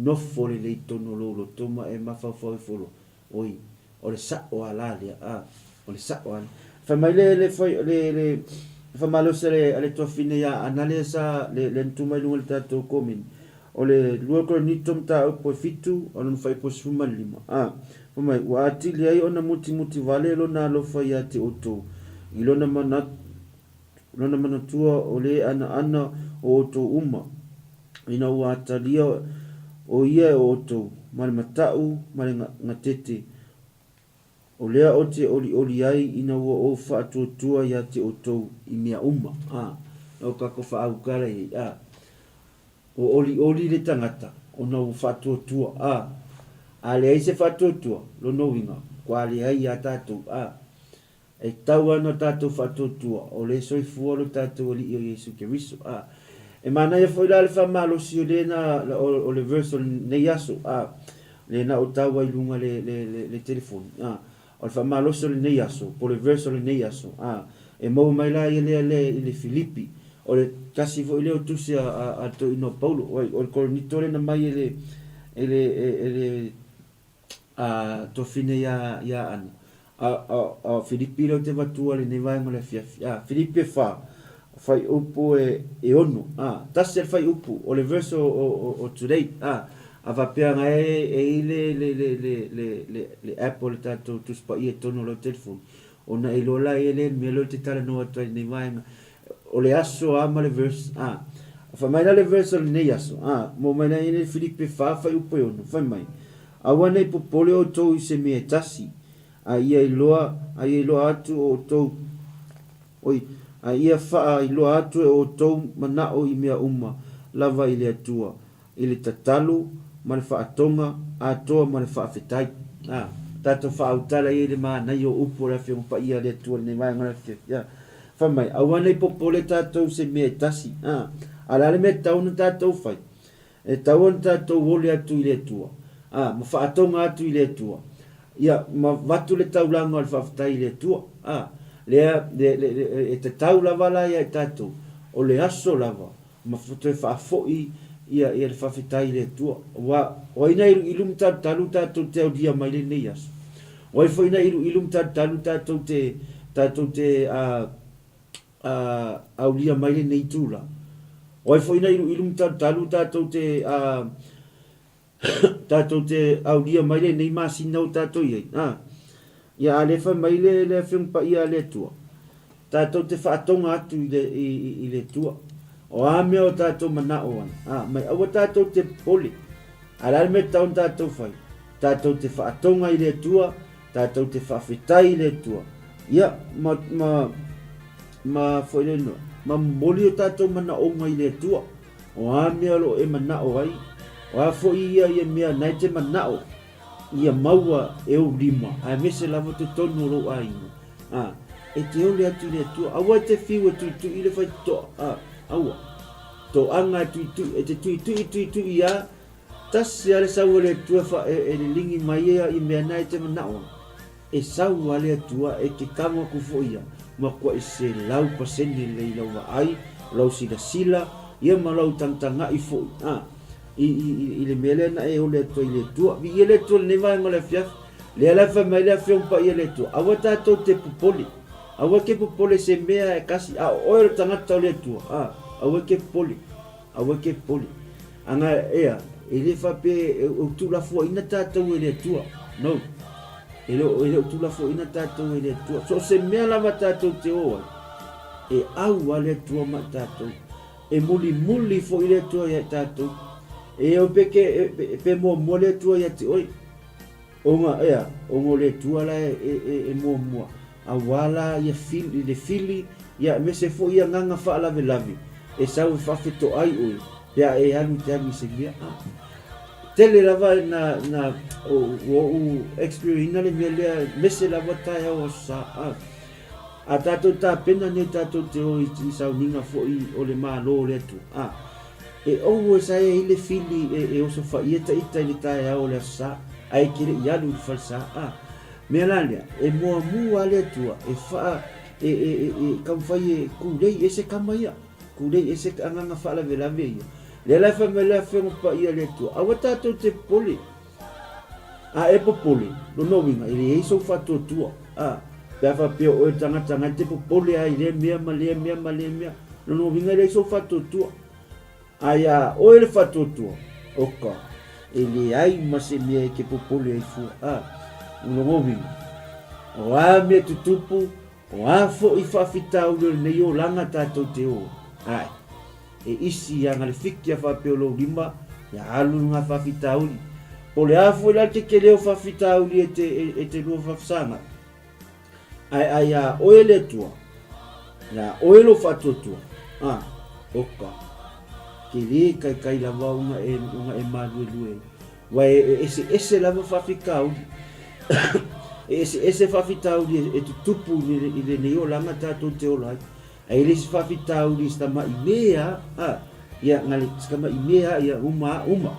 nofo lelei tonu o lou loto ma e mafaufau ifo loa, oi, o le sa'o a la lea, a, o le sa'o a lea. Fai mai le, le, fai, le, le, faamalosi a le, a le tuafine iā Ana lea sa, le, le na tu mai luga i le tatou komeni, o le lua Korinito mataupu e fitu, o lona faaipu e 15, a, fai mai, ua atili ai ona mutimuti vale lona alofa iā te outou, i lona manatu, lona manatua o le anaana o outou uma, ina ua atalia o ia e outou, ma le mata'u ma le gatete, o lea ou te olioli ai ina ua ou faatuatua ia te outou i mea uma. A, o kako faaukala i ai, a, ua olioli le tagata ona ua faatuatua, a, a leai se faatuatua, lona uiga, kua leai ia tatou, a. E tau ana tatou faatuatua, o le soifua lo tatou Alii o Iesu Keriso. A, e manaia foi la le faamalosi o lena, o, o le verse o lenei aso, a, lena o tau ai luga le, le, le, le telefoni. A, o le faamalosi o lenei aso, po le verse o lenei aso, a, e maua mai la ia lea le, i le Filipi, o le tasi foi lea o tusi a, a, a le toeaina o Paulo, oi, o le Korinito lena mai e le, e le, e, e le, a tofine iā, iā Ana. A, a, a Filipi lea ou te avatua lenei vaega o le afiafi. A, Filipi e wha, whai upu e, e ono. A, tasi a le whai upu, o le verse o, o, o, o today. A, a whapea nga e, e i le, le, le, le, le, le, le app o le tātou Tusi Paia i tonu o lau telefoni. Ona e iloa la e le mea lea ou te talanoa atu ai i lenei vaega. O le aso a ma le verse, a. Whai mai la le verse o lenei aso, a. Mo mai la i Filipe 4, whai upu e ono, whai mai. Aua nei popole outou i se mea e tasi, a ia iloa, a ia iloa atu o outou, oi, a ia whaa iloa atu e outou manao i mea uma lava i le Atua, i le tatalo ma le faatoga atoa ma le faafetai. A, tatou faautala ia i le manaia o upu o le Afioga Paia a le Atua i lenei vaega o le afiafi. A, fai mai, aua nei popole tatou i se mea e tasi. A, a o le a le mea e tatau ona tatou fai? E tatau ona tatou ole atu i le Atua, a, ma faatoga atu i le Atua, ia, ma avatu le taulaga o le faafetai i le Atua. A, lea, le, le, le, e tatau lava la ia i tatou, o le aso lava, ma toe faafoi ia ia le faafetai i le Atua. Aua o ai na iluilu ma talutalu tatou te aulia mai lenei aso? O ai foi na iluilu ma talutalu tatou te tatou te a a aulia mai lenei itula? O ai foi na iluilu ma talutalu tatou te a Tatou te aulia mai lenei masina o tatou i ai. A, ia a le fai mai le, le Afioga Paia a le Atua, tatou te faatoga atu i le, i, i, i le Atua. O a mea o tatou manao ai. A, mai aua tatou te popole. A le a le mea tatau ona tatou fai? Tatou te faatoga i le Atua, tatou te faafetai i le Atua. Ia, ma, ma, ma foi le noa, ma momoli o tatou manaoga i le Atua. O a mea o lo o e manao ai, o a foi ia ia mea na e te manao ia maua e ou lima, aemaise lava totonu o lou aiga. A, E te ole atu i le Atua. Aua e te whiu e tuitui i le whaitoa. A, aua. Toaga e tuitui, e te tuitui, tuitui a, tasi a le sau a le Atua e, wha, e, e lilingi mai ia i mea na e te manao ai. E sau a le Atua e te kago aku foi ia, makuaʻi 100% lelei lau vaai, lau silasila, ia ma lau tagatagai foi, a, i, i, i, i le mea lea na e ole atu ai i le Atua. Viia le Atua i lenei vaega o le afiafi. Lea la e fai mai le Afioga Paia i le Atua, aua tatou te popole. Aua ke popole i se mea e kasi, a o oe o le tagata o le Atua, a, aua ke popole. Aua ke popole. Aga ea, e le faapea e, e tuulafoaina tatou e le Atua. No. E le, e le o tuulafoaina tatou e le Atua. So o se mea lava tatou te o ai, e au a le Atua ma i tatou. E mulimuli foi le Atua ia i tatou. E o pe ke, e, pe muamua le Atua ia te oe. Ona, ea, ona o le Atua la e, e, e, e muamua. Auā la ia fili, le fili, ia aemaise foi ia agaga faalavelave, e sau e faafetoai oe, pe a e alu i te alu i se mea. A. Tele lava na, na, ua ou experience ina le mea lea, aemaise lava taeao Aso Sa. A. A tatou tapena nei tatou te o i, i sauniga foi o le Malo o le Atua. A. E ou e saea ai le fili e, e osofaia ta ita i le taeao o le Aso Sa, ae e te le i alu i le falesa. A. Mea la lea, e muamua a le Atua e faa, e, e, e, e taumafai e kulei ese kama ia, kulei ese agaga faalavelave ia. Lea la e fai mai le Afioga Paia a le Atua, aua tatou te popole. A e popole, lona uiga, e leai sou faatuatua. A, pe a faapea o oe le tagata na e te popole lava i lea mea ma lea mea ma lea mea, lona uiga e leai sou faatuatua. A iā oe le faatuatua, oka, e leai ma se mea e te popole ai fua. A, o lona uiga, o a mea tutupu, o a foi faafitauli o lenei olaga tatou te o ai, ae, e isi aga le fiki a faapea o lou lima, ia alu i ngā faafitauli. Po o le a foi la le tetele o faafitauli e te, e, e te lua faafesagai, Ae a iā oe le Atua, iā oe lou faatuatua, a, oka, ke lē kaikai lava ona e, ona e māluelue ai. Ua e, e eseese lava faafitauli, e eseese faafitauli e, e tutupu i, le, i lenei olaga tatou te ola ai. Ae le se faafitauli i se tamaʻi mea a, ia, na le, se tamaʻi mea ia, uma a, uma.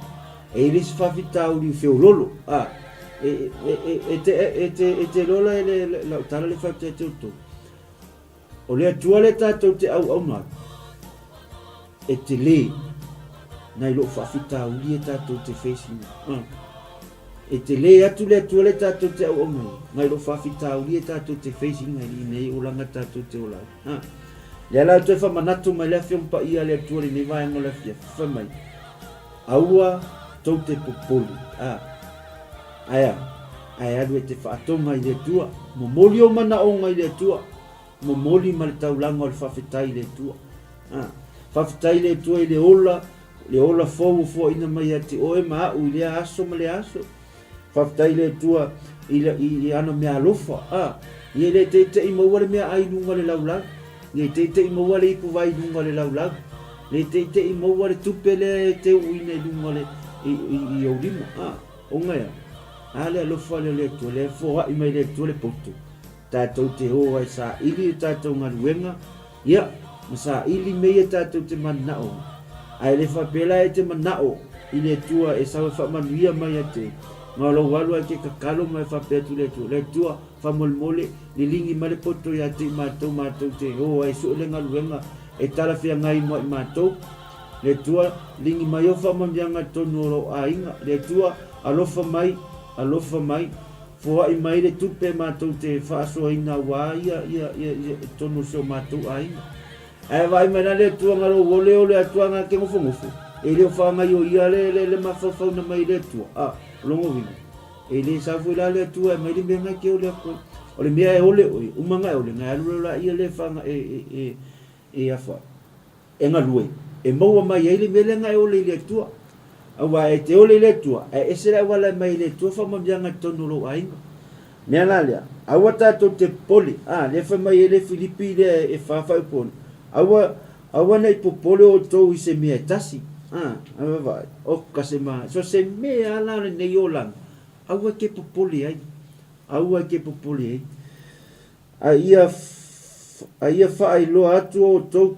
E le se faafitauli feololo, a, e, e, e, e te, e te, e te lola e le, le, lau tala le faapea te outou. O le Atua lea tatou te auauna ai, e telē nai loo faafitauli e tatou te facing. Ah. E telē atu le Atua lea tatou te auauna ai, nai loo faafitauli e tatou te facing ai i nei olaga tatou te ola ai. Ah. Lea la toe faamanatu mai le Afioga Paia a le Atua i lenei vaega o le afiafi, fai mai, Aua tou te popole. Ah. Ae a? Ae alu e te faatoga i le Atua, momoli ou manaoga i le Atua, momoli ma le taulaga o le faafetai i le Atua. A, faafetai i le Atua i le ola, le ola fou ua foaina mai ia te oe ma a'u i lea aso ma lea aso. Faafetai i le Atua i, i, i ana mea alofa. A, ia e le teite'i maua le meaai i luga o le laulau. Ia e teite'i maua le ipuvai i luga o le laulau. Le teite'i maua le tupe lea e te uuina i luga o le, i, i, i ou lima. A, ona e a? A le alofa lea o le Atua, lea e foa'i mai le Atua le poto. Tatou te o ai saili le tatou galuega, ia, ma saili mea ia tatou te mananao ai. Ae le faapea la e te manao i le Atua e sau e faamanuia mai ia te, ma o lou alu ai te tatalo ma e faapea atu i le Atua, Le Atua, faamolemole, liligi mai le poto ia te i matou, matou te o ai e sue le galuega e talafeagai mo i matou. Le Atua, ligi mai ou faamanuiaga i totonu o lou aiga. Le Atua, alofa mai, alofa mai. Foai mai le tupe matou te faasoaina aua ia ia ia ia i totonu o si o matou aiga. Ae vaai mai la le Atua nga lou ole o le Atua nga ke nofonofo, e le o faagaioia le le le mafaufauna mai le Atua. A, o lona uiga, e le sau foi la le Atua e aumai le mea nga e te ole atu ai. O le mea e ole oe, uma nga e ole, nga e alu loa laia le faga e e e e afa. E galue, e maua mai ai le mea lea na e ole i le Atua. Aua e te ole i le Atua, ae ese le auala e mai i le Atua faamanuiaga i totonu o lou aiga. Mea la lea, aua tatou te popole. A, lea fai mai ai le Filipi lea e fa faaiupu ono, aua, aua ne i popole outou i se mea e tasi. A, a vaavaai, oka se ma, so se mea la o lenei olaga, aua e te popole ai. Aua e te popole ai. A ia. A ia faailoa atu o outou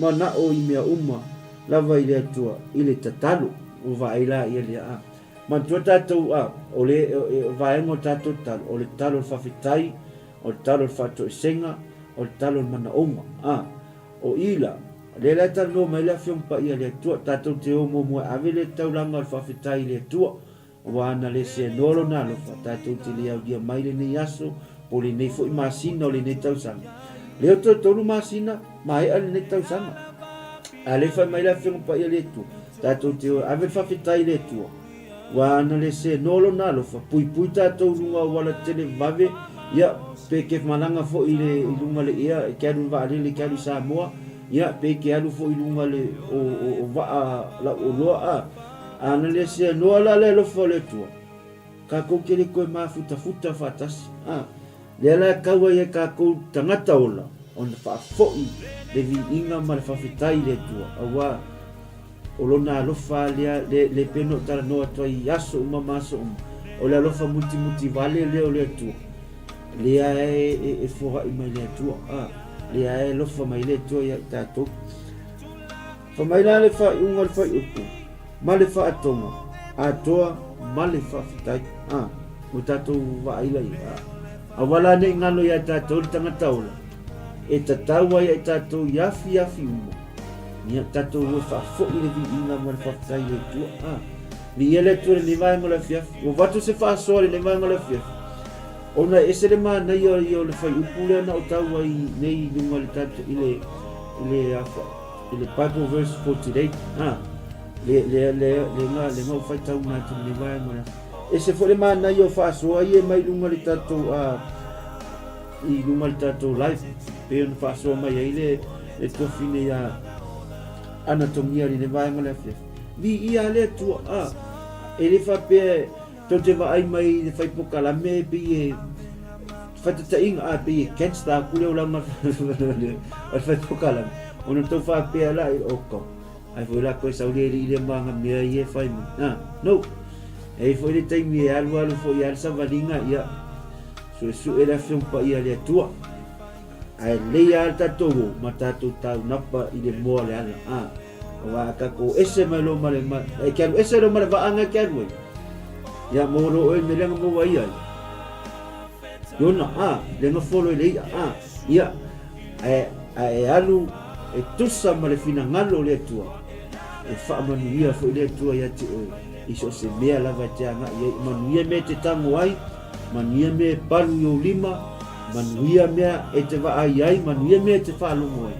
manaʻo i mea uma lava i le Atua i le tatalo. Ua vaai la ia lea a. Manatua tatou a, o le vaega o tatou tatalo, o le tatalo o le faafetai, o le tatalo o le faatoesega, o le tatalo o le manaoga. A, o i la, lea la e talanoa mai ai le Afioga Paia a le Atua, tatou te o muamua e ave le taulaga o le faafetai i le Atua, Aua ana le seanoa lona alofa, tatou te le aulia mai lenei aso, po o lenei foi masina o lenei tausaga. Lea o toe tolu masina, maea lenei tausaga. A le fai mai le Afioga Paia le Atua, tatou te o e ave le faafetai i le Atua. Aua ana le seanoa lona alofa, puipui tatou i luga o auala tetele vave, ia, pe ke malaga foi i le i luga le ea, e ke alu i le vaalele, ke alu i Samoa, ia, pe ke alu foi i luga le o, o, o vaa lauoloa, a. A na le seanoa la le alofa o le Atua, kakou te le toe mafutafuta faatasi. A, lea la e kau ai e kakou tagata ola ona faafoi le viiga ma le faafetai i le Atua, auā o lona alofa lea le, le pei ona ou talanoa atu ai i aso uma ma aso uma, o le alofa mutimuti vale lea o le Atua, lea e, e, e foai mai le Atua, a, lea e alofa mai le Atua ia i tatou. Fai mai la le faaiuga o le fuaiupu, ma le faatoga, atoa ma le faafetai. A, ua tatou vaai la i a. Aua la ne i galo ia tatou le tagata ola, e tatau ai ia i tatou i afiafi uma, ia tatou o e faafoi le viiga ma le faafetai i le Atua. A, viia le Atua i lenei vaega o le afiafi. Ua avatu se faasoa i lenei vaega o le afiafi, ona e ese le manaia ia o le fuaiupu lea na ou tau ai nei i luga i le tatou, i le, i le afa, i le Bible verse for today, a, le, le, le, le nga, le nga o faitauina atu lenei vaega o le aso. Ese foi le manaia o faasoa ia mai luga le tatou, a, i luga le tatou live, pei ona faasoa mai ai le, le tuafine ia Anatomia i lenei vaega o le afiafi. Viia le Atua, a, e le faapea Tou te vaai mai i le fai pokalame e pei e faitaitaiga a pei e gangster atu le olaga o le fai pokalame ona tou faapea la i oko ai foi la koe sau le alii le maga mea ia e fai mai a no e ai foi le taimi e alu alu foi a le savaliga ia suesue le afioga paia a le Atua ae lelei lava le tatou o ma tatou taunapa i le moa o le ala a Aua a tatou ese mai loa ma le, ma, e ke alu ese loa ma le vaaga e ke alu ai. Ia mo lo oe me lenga mo ai ai. Iona, a, lenga folo i le ia, a, ia, ae, ae e alu e tusa ma le finagalo o le Atua, e faamanuia foi le Atua ia te oe, i so o se mea lava e te agai ai, manuia mea e te tago ai, manuia mea e palu i ou lima, manuia mea e te vaai ai, manuia mea e te faalogo ai.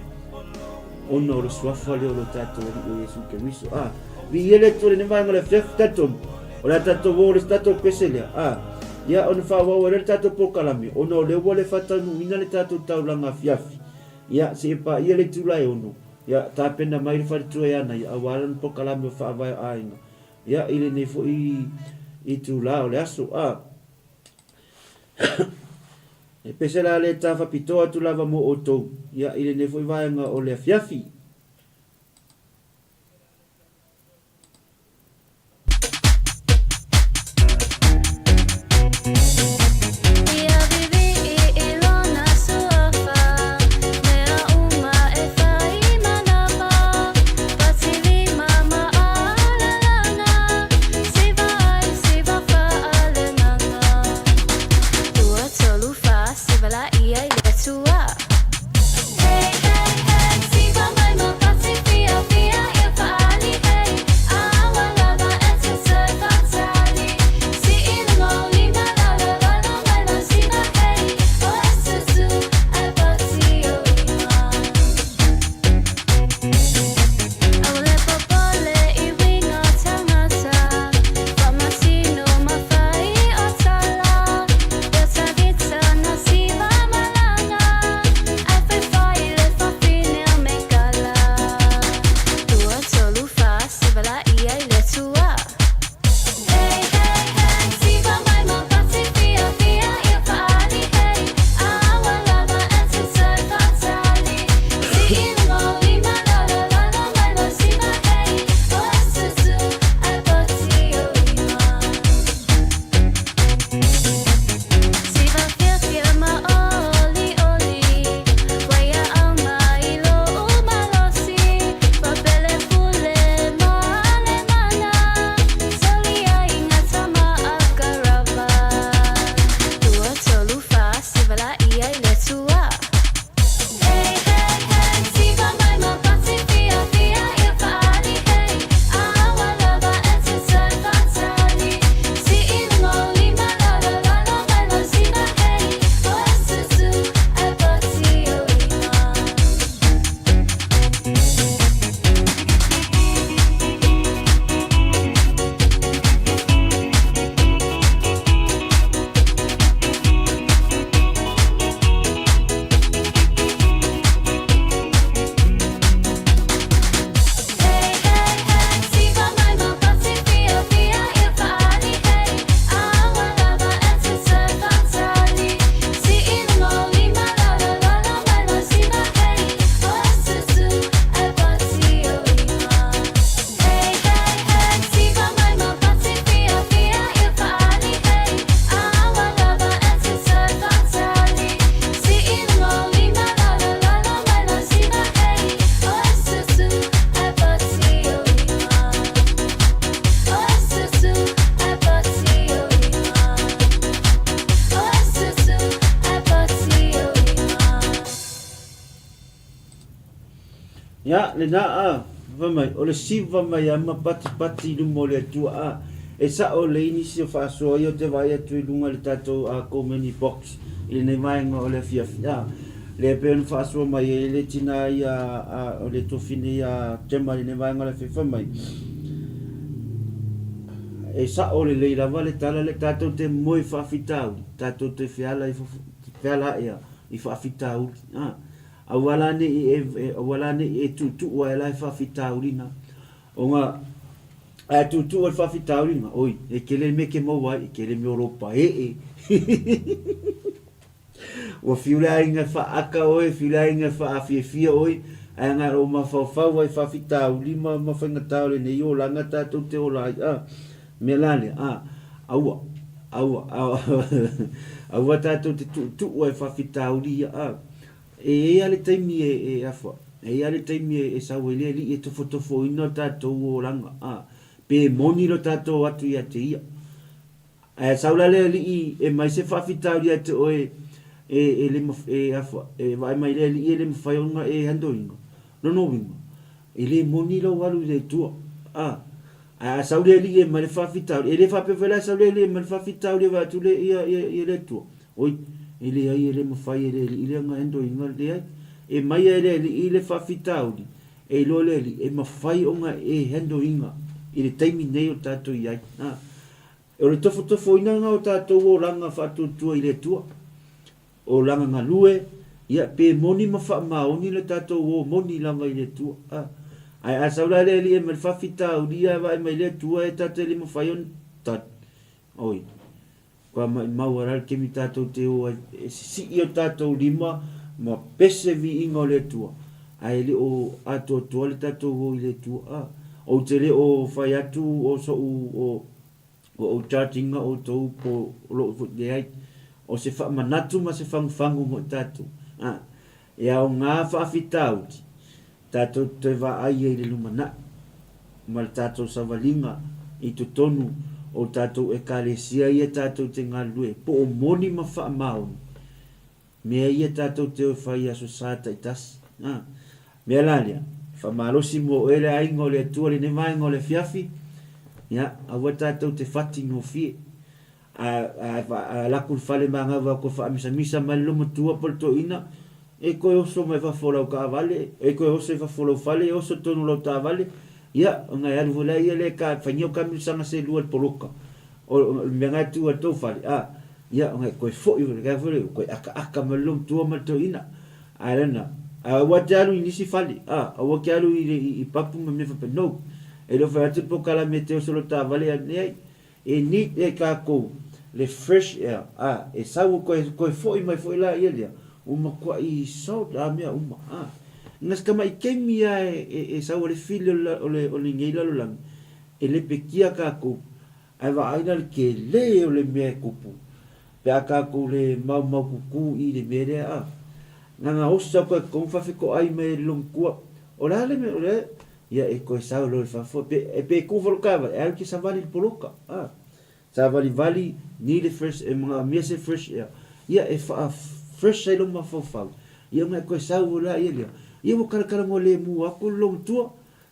Ona o le suafa lea o lo tatou Alii o Iesu Keriso. A, viia le Atua i lenei vaega o le afiafi, talitonu, o le a tatou o i le tatou pese lea. A, ia, ona faaauau ai lea le tatou polokalame, ona o lea ua le faataunuuina le tatou taulaga afiafi. Ia, seia paia le itula e ono, ia, tapena mai le faletua ia Anaia, aua lana polokalame o Faavae o Aiga, ia, i lenei foi itula o le aso. A. E pese la le tafapitoa atu lava mo outou, ia, i lenei foi vaega o le afiafi. Ia vivii i lona suafa, mea uma e fai manava, patilima ma alalana, siva ai siva faalemaga. Ua tolu fa siva la ia i le Atua. Hey hey hey siva mai. Ia, lena a, fai mai, o le siva mai a ma patipati i luma o le Atua a. E sa'o lelei nisi o faasoa ia ou te vaai atu i luga i le tatou a Komeni Box i lenei vaega o le afiafi a. Lea pei ona faasoa mai ai le tina ia a, o le tofine ia Gemma i lenei vaega o le afiafi, fai mai, E sa'o lelei lava le tala lea, tatou te moe faafitauli, tatou te feala i fafo, feala ae a i faafitauli a. Aua la ne i e, aua la ne i e tuutuu ae la e faafitaulina, ona a e tuutuu ai le faafitaulina, oi, e tele mea e te maua ai, e tele mea o lou paee. Ua fiu le aiga e faaaka oe, fiu le aiga e faafiafia oe, ae na o lou mafaufau ai faafitauli ma, ma faigata o lenei olaga tatou te ola ai, a. Mea la lea, a, aua, aua, aua tatou te tuutuu ai faafitauli ia, a. E i ai lava le taimi e, e afa, e i ai lava le taimi e, e sau ai le Alii e tofotofoina o tatou olaga, a, pe moni lo tatou atu ia te Ia. Ae sau la le Alii e mai se faafitauli ia te oe e, e le e afa, e vaai mai le Alii e le mafai ona e handoina. Lona uiga, e le moni lou alu i le Atua. A, ae a sau le Alii e mai le faafitauli, e le faapea foi la e sau le Alii e mai le faafitauli e vaai atu le, ia, ia, ia le Atua. Oi, e leai, e le mafai e le Alii lea ona handle ina, leai. E mai e le Alii le faafitauli, e iloa le Alii, e mafai ona e handle ina i le taimi nei o tatou i ai. A, o le tofotofoina lena o tatou olaga faatuatua i le Atua, olaga galue, ia, pe moni ma faamaoni le tatou o moni lava i le Atua. A, ae a sau la le Alii e mai le faafitauli ia e vaai mai le Atua e tatou te le mafai ona, ta, oi. Kua maimau a la le taimi tatou te o ai e sisii o tatou lima ma pese viiga o le Atua, ae le o atoatoa le tatou o i le Atua. A, ou te le o fai atu o soʻu o o ou judge ina outou po o lou foi, leai. O se faamanatu ma se fagufagu mo i tatou. A, e aoga faafitauli Tatou te toe vaai ai i le lumanai ma le tatou savaliga i totonu o tatou Ekalesia ia tatou te galulue ai, po o moni ma faamaoni mea ia tatou te o e fai i aso sa taitasi. A mea la lea, faamalosi mo oe le aiga o le Atua i lenei vaega o le afiafi, ia, aua tatou te fati gofie. A, a, a alu atu i le fale magava koe faamisamisa mai le lomatua po o le toeaina, e koe oso mai fafo o lau taavale, e koe oso i fafo o lou fale, oso i totonu o lau taavale, ia, ona e alu foi lea ia lea e ka, fai nei o kamilosaga se lua i le poloka, o, o le mea na e tu ai i le tou fale, a, ia, ona e koe foi, foi, foi, koe akaaka mai le lomatua ma le toeaina. Ae lana, aua e te alu i nisi fale, a, aua e te alu i, i, i papu ma mea faapea, no. E le o fai atu le polokalame e te oso lou taavale, leai. E need e tatou le fresh air a e sau koe koe foi mai foi la ia lea ua matuai salt a mea uma a na se tamai taimi a e e sau ai le fili o le o lenei lalolagi e lepetia tatou ae vaai la le tele o le mea e tupu pe a tatou le maumaututu i le mea lea a na na oso koe totonu faafetoai mai e le logotua o le a le mea o le Ia e toe sau loa i fafo, pe, e pe tu foi lou taavale, e alu ke savali i le poloka, a. Savalivali, need a fresh, e manaomia se fresh air. Ia e faa fresh ai lou mafaufau, ia ona e toe sau foi laia lea, ia ua talatalanoa lemu atu le loomatua,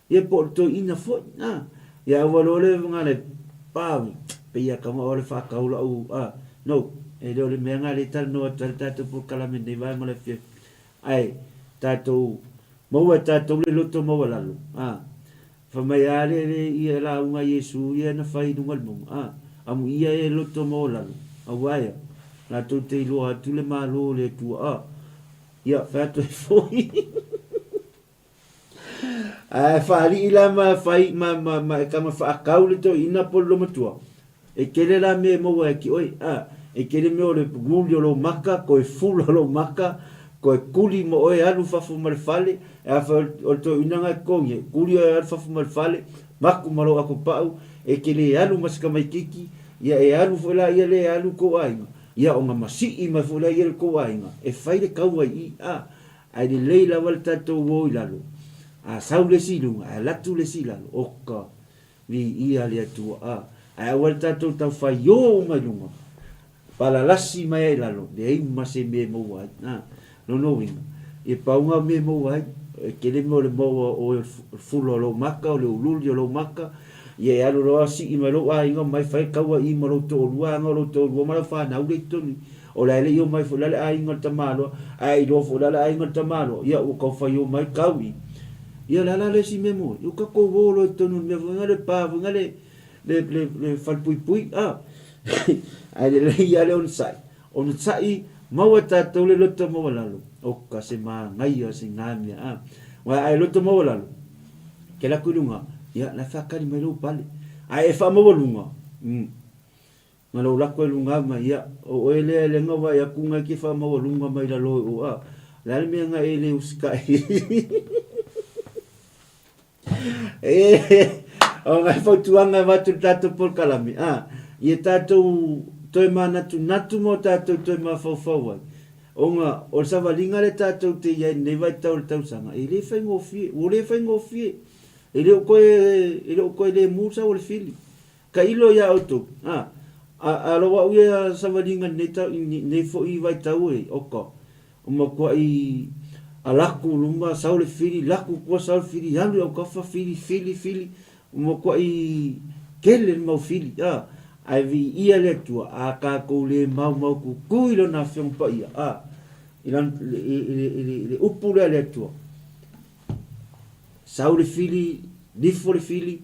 ia po o le toeaina foi, a. Ia aua loa le gala pa, pei a tau na o le faatau lau, a. No, e le o le mea lena lea e talanoa atu ai le tatou polokalame i lenei vaega o le afiafi. Ae, tatou, maua e tatou le loto maualalo, a. Fai mai a le, le, ia lauga a Iesu ia na fai i luga o le mauga, a. Amuia e loto maualalo, aua ea, latou te iloa atu le Malo o le Atua, a. Ia, fai atu ai foi. Ae faalii la ma fai ma, ma, ma e tama faakau le toeaina po o le lomatua, e tele la mea e maua ai ki oe, a, e tele mea o le guli o lou maka, koe fula lou maka, koe kuli ma oe alu fafo ma le fale, e a fai o le toeaina na e totogi ai, kuli oe alu fafo ma le fale, maku ma lou akopau, e te le alu ma se tamaititi, ia e alu foi la ia le alu kou aiga, ia ona masii mai foi la ia le tou aiga, e fai le taua i i, a. Ae lelei lava le tatou o i lalo, a sau le isi i luga, ae alu atu le isi i lalo, oka, viia le Atua, a. Ae aua le tatou tau faiō uma i luga, palalasi mai ai i lalo, leai ma se mea e maua ai, a. Lona uiga, ia pau na o mea e maua ai. E tele mea o le maua o oe o le fula o lou maka, o le uliuli o lou maka, ia e alu loa sii mai lou aiga omai fai taua i ma lou toalua aga o lou toalua ma lau fanau lea i totonu i. O la e le i omai foi la le aiga o le tamaloa, ae iloa foi la le aiga o le tamaloa, ia ua tau fai omai tau i. Ia o le a la le isi mea mo oe? Ua tatou o loa i totonu o le mea foi lea le pa foi lea le le le falepuipui a. Ae lelei lava le onosai. Onosai, maua e tatou le loto maualalo, oka se manaia o se na mea a. Aua a e loto maualalo, ke alu atu i luga, ia la e faatali mai lou pale. Ae e faamaualuga, umm. Na lou lako i luga mai, ia, o oe lea e lenga vaai atu na e te faamaualuga mai lalo i o, a. O le a le mea na e le usitai? E, o ngai fautuaga e avatu i le tatou polokalame, a, ia tatou toe manatunatu ma o tatou toe mafaufau ai, ona o le savaliga lea tatou te i ai i lenei vaitau o le tausaga, e le faigofie, ua le faigofie. E le o toe, e le o toe lemu le sau o le fili. Tailo ia outou, a, a, a lou au ia savaliga i lenei tau, i lenei foi vaitau e, oka, o matuai alaku luma sau le fili, laku tua sau le fili, alu i autafa fili, fili, fili, o matuai tele le mau fili, a, ae viia le Atua, a tatou le maumaututu i Lona Afioga Paia, a, i lana, i, i, i, i, i le upu lea a le Atua, sau le fili, nifo le fili,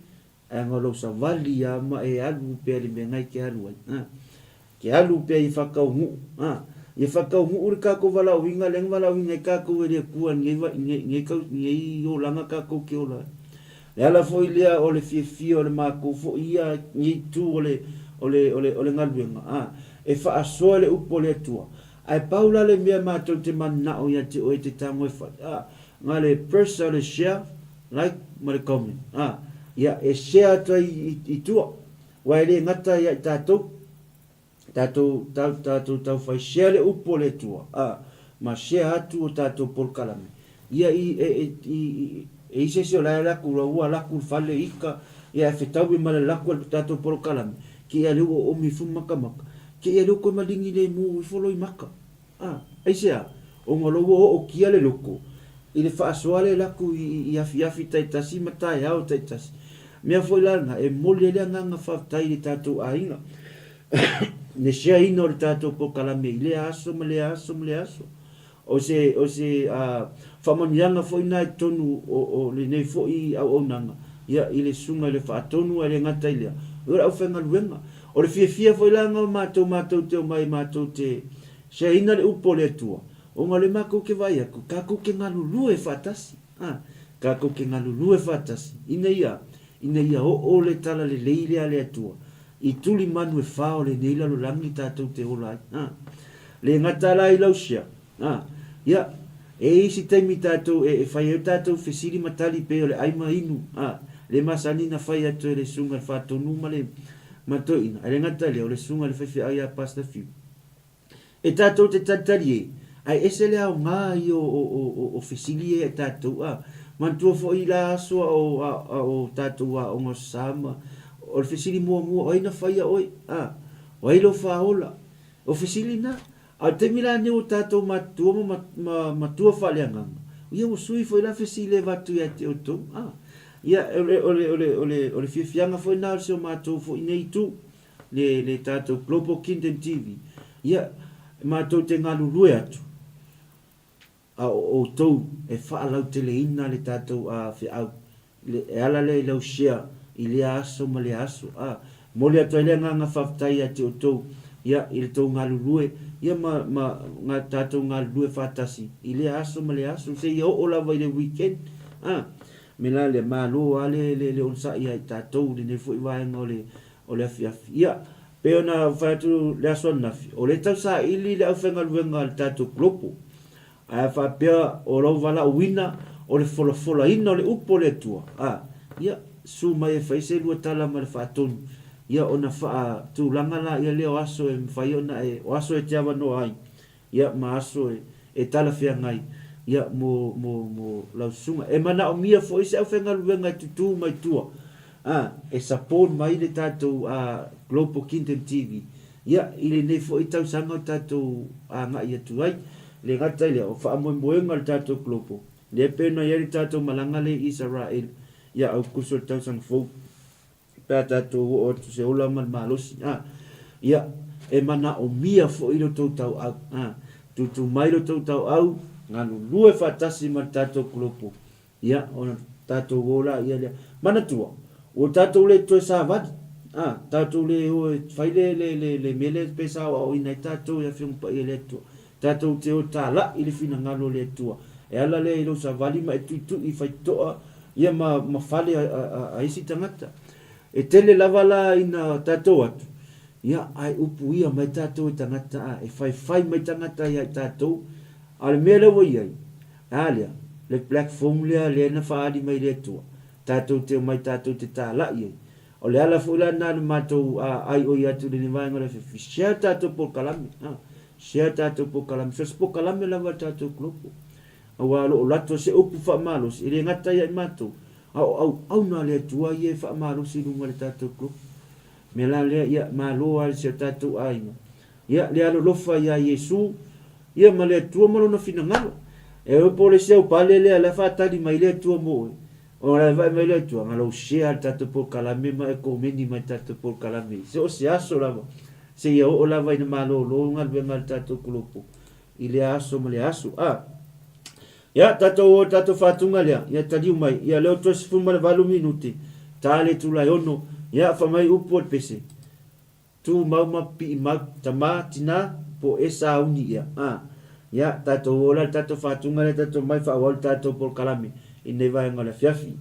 Ae na o lou savali a ma e alu pea i le mea na e te alu ai. A. Te alu pea i whakaunuu. A. Ia whakaunuu le kakou valaauina lea na valaauina ai kakou e le Atua i nei, nei, nei, kau, nei olaga kakou ke ola ai. Le ala foi lea o le fiafia o le makou foi ia nei itu o le, o le, o le, o le galuega, a, e faasoa le upu a le Atua. Ae pau la le mea matou te mananao ia te oe te tago e fai, a, na le press o le share, Like ma le comment. A, ia, e share atu ai i, i tua. Aua e le gata ia i tatou, tatou, tau, tatou taufai share le upu o le Atua, a, ma share atu o tatou polokalame. Ia i, e, e, i, i, e i se isi o la e laku, la ua laku le fale ika, ia e fetaui ma le laku o le tatou polokalame, ke ia leu o omi fu makamaka, ke ia leu koe malingi le mu ifo loi maka. A, aisea? Ona lou ua ootia le loko i le faasoa le laku i afiafi taitasi ma taeao taitasi. Mea foi la lena, e momoli ai le agaga faafetai i le tatou aiga le share ina o le tatou polokalame i lea aso ma lea aso ma lea aso. O se, o se faamanuiaga foi lena i totonu o lenei foi auaunaga, ia, i le susuga i le Faatonu ae le gata i lea, o le aufaigaluega. O le fiafia foi la lena o matou matou te omai matou te shareina le upu o le Atua, ona o lea matou te vaai atu, tatou te galulue faatasi, a, tatou te galulue faatasi, ina ia, ina ia oo le talalelei lea a le Atua i tuli manu e fa o lenei lalolagi tatou te ola ai. A, le gata la i lau share, a, ia, e i ai se taimi tatou e, e fai ai o tatou fesili ma tali pei o le ai ma inu, a, le masani na fai atu e le Susuga i le Faatonu ma le, ma le Toeaina, ae le gata i lea, o le Susuga i le Faifeau ia Pastor Fiu. E tatou te talitali e, ae ese le aoga ia o, o, o, o, o fesili ia e tatou, a. Manatua foi i la aso a o, a, a o tatou aoga o Sa ma, o le fesili muamua, o ai na faia oe, a? O ai lou faaola? O fesili na. A o le taimi la nei ua tatou matutua ma, ma, matua faaleagaga, ia ua sui foi la fesili e avatu ia te outou, a. Ia, o le, o le, o le, o le, o le fiafiaga foi na o si o matou foi nei itu, le, le tatou Global Kingdom TV, ia, matou te galulue atu, a o outou e faalauteleina le tatou a feau, le, e ala lea i lau share i lea aso ma lea aso, a. Momoli atu ai le agaga faafetai ia te outou, ia, i le tou galulue, ia ma, ma, nga, tatou galulue faatasi i lea aso ma lea aso, seia oo lava i le weekend, a. Me la lea, malo lava le, le, le onosai ia i tatou i lenei foi vaega o le, o le afiafi. Ia, pei ona fai atu le aso ananafi, o lea e tausaili le aufaigaluega a le tatou kolopo. Ae a faapea o lou valaauina o le folafolaina o le upu o le Atua, a, ia, susu mai e fai se lua tala ma le faatonu, ia ona faatulaga laia lea o aso e mafai ona e, o aso e te avanoa ai, ia, ma aso e, e talafeagai, ia, mo, mo, mo lau susuga. E manaomia foi se aufaigaluega e tutū mai tua, a, e support mai le tatou, a, Global Kingdom TV, ia, i lenei foi tausaga o tatou agai atu ai. Le gata i lea, o faamoemoega o le tatou Global. Lea e pei ona i ai le tatou malaga lea i Isaraelu ia Aukuso i le tausaga fou, pe a tatou oo atu se ola ma le malosi, a, ia, e manaomia foi lo outou tauau, a, tuutuu mai lo outou tauau, galulue faatasi ma le tatou kolopo, Ia, ona tatou o laia lea. Manatua, ua tatou le toe savali, a, tatou le o e fai le, le, le, le mea lea pe sa aoaoina ai tatou e Afioga Paia a le Atua. Tatou te o tala'i i le finagalo o le Atua. E ala lea i lou savali ma e tuitui i faitotoa, ia ma, ma fale a, a, a isi tagata. E tele lava la ina tatou atu, ia, ae upuia mai tatou e tagata, a, e faifai mai tagata ia i tatou. A o le mea lea ua i ai, A lea, le platform lea lea na faaali mai le Atua, tatou te omai tatou te talai ai. O le ala foi la lena na matou aioi atu i lenei vaega o le afiafi, share tatou polokalame, a, share tatou polokalame, so o se polokalame lava a le tatou kolopo. Aua o lo o lato se upu faamalosi, e le gata ia i matou, a o auauna a le Atua ia e faamalosi i luga o le tatou kolopo. O le mea la lea, ia, malo lava i si o tatou aiga. Ia, le alolofa iā Iesu, ia ma le Atua ma Lona finagalo. E o po o le isi aupale lea, la e faatali mai le Atua mo oe. Ona la e vaai mai le Atua, na lou share le tatou polokalame ma e komeni mai le tatou polokalame i so o se aso lava, seia oo lava ina malolo galuega a le tatou kolopo i lea aso ma lea aso. A. Ia, tatou o i le tatou faatuga lea, ia taliu mai, ia lea ua toe 18 minute, ta le itula e ono, ia, fai mai upu o le pese. Tu mau ma pii mau, tama, tina, po e sauni ia. A. Ia, tatou o la le tatou faatuga lea tatou mai faaauau le tatou polokalame i nei vaega o le afiafi.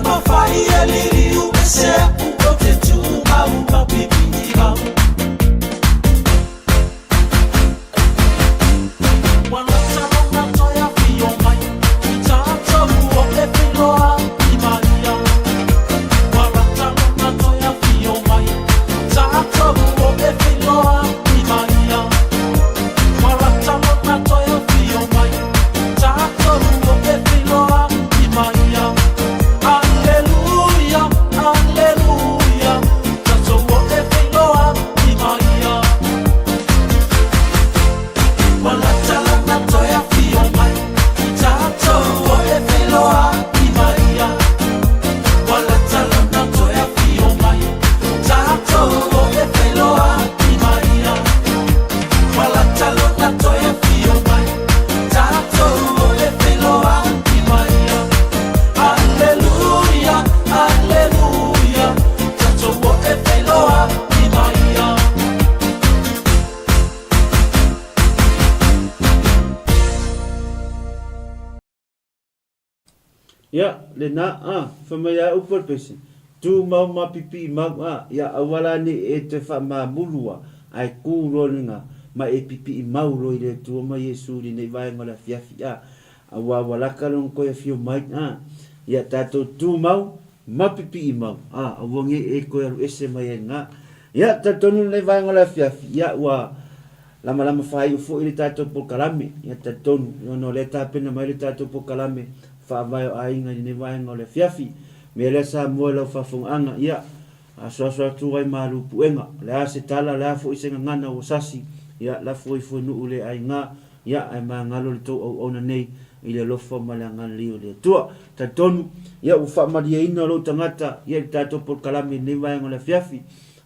mawhai e liriu e se aku o te tūmau ma pipii mau. Ia, lena, a, fai mai a upu o le pese, tu mau ma pipii mau, a, ia aua la nei e toe faamamulu a, ae ku loa luga, ma e pipii mau loa i le Atua ma Iesu i lenei vaega o le afiafi, a, aua ua laka lona toe afio mai, a, ia tatou tu mau ma pipii mau, a, aua nei e toe alu ese mai ai lena. Ia, talitonu lenei vaega o le afiafi, ia, ua Lamalama faaiu foi le tatou polokalame, ia talitonu, ona o lea e tapena mai le tatou polokalame faavae o aiga i lenei vaega o le afiafi. Mea lea Samoa i lau faafogaaga, ia, asuasu atu ai malu puega, o le a se tala, o le a foi se gagana ua sasi, ia, lafo ifo i nuu le aiga, ia, ae magalo le tou auauna nei i le alofa ma le agalelei o le Atua. Talitonu, ia, ua faamalieina lou tagata, ia, i le tatou polokalame i lenei vaega o le afiafi.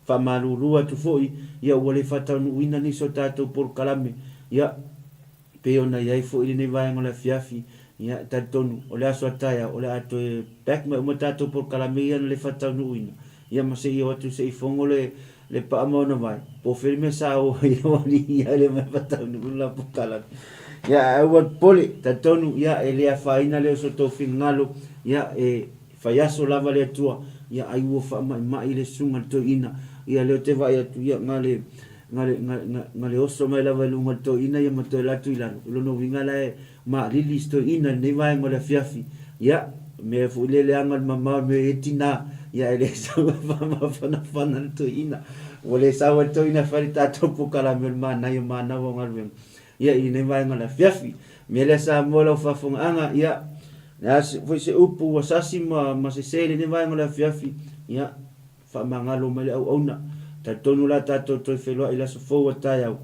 Faamalulu atu foi, ia ua le faataunuuina nisi o tatou polokalame, ia, pei ona i ai foi lenei vaega o le afiafi, ia, e talitonu, o le aso a taeao, o le a toe back mai uma tatou polokalame ia na le faataunuuina, ia ma se i o atu se i fono le, le paa ma ona vae, po o fea le mea sa o ai au alii ia le mea faataunuu le la polokalame. Ia, ae aua le popole, talitonu, ia, e le afaina lea o so outou finagalo, ia, e Fai aso lava le Atua, ia ai ua faamaimai le susuga i le toeaina, ia lea ou te vaai atu, ia na le, na le, na, na, na le oso mai lava i luga o le toeaina ia ma toe alu atu i lalo. O lona uiga la e maalili si toeaina i lenei vaega o le afiafi, ia, mea foi lea leaga le mamao le mea e tina, ia e le sau e faamafanafana le toeaina. Ua le sau ai le toeaina e fai le tatou polokalame o le manaia o manawa o galuega, ia i lenei vaega o le afiafi. Mea lea Samoa lau faafofogaaga, ia, le a foi se upu ua sasi ma, ma sese i lenei vaega o le afiafi, ia, faamagalo mai le auauna. Talitonu la tatou toe feiloai i le aso fou a taeao,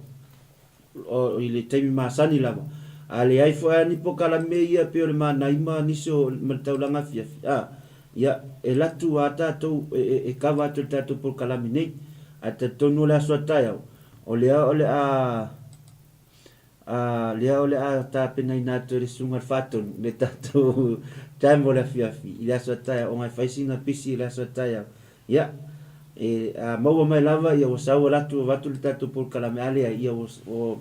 o, i le taimi masani lava. A leai foi a ni polokalame ia pei o le manaima nisi o, ma le taulaga afiafi, a, ia, e latu a tatou, e, e, e kava atu e le tatou polokalame nei. Ae talitonu o le aso a taeao, o lea o le a A lea o le a tapenaina atu e le Susuga i le Faatonu le tatou time o le afiafi i le aso a taeao ona e fai sina pisi i le aso a taeao. Ia, e, a maua mai lava ia ua sau avatu avatu le tatou polokalame, a leai ia ua, ua,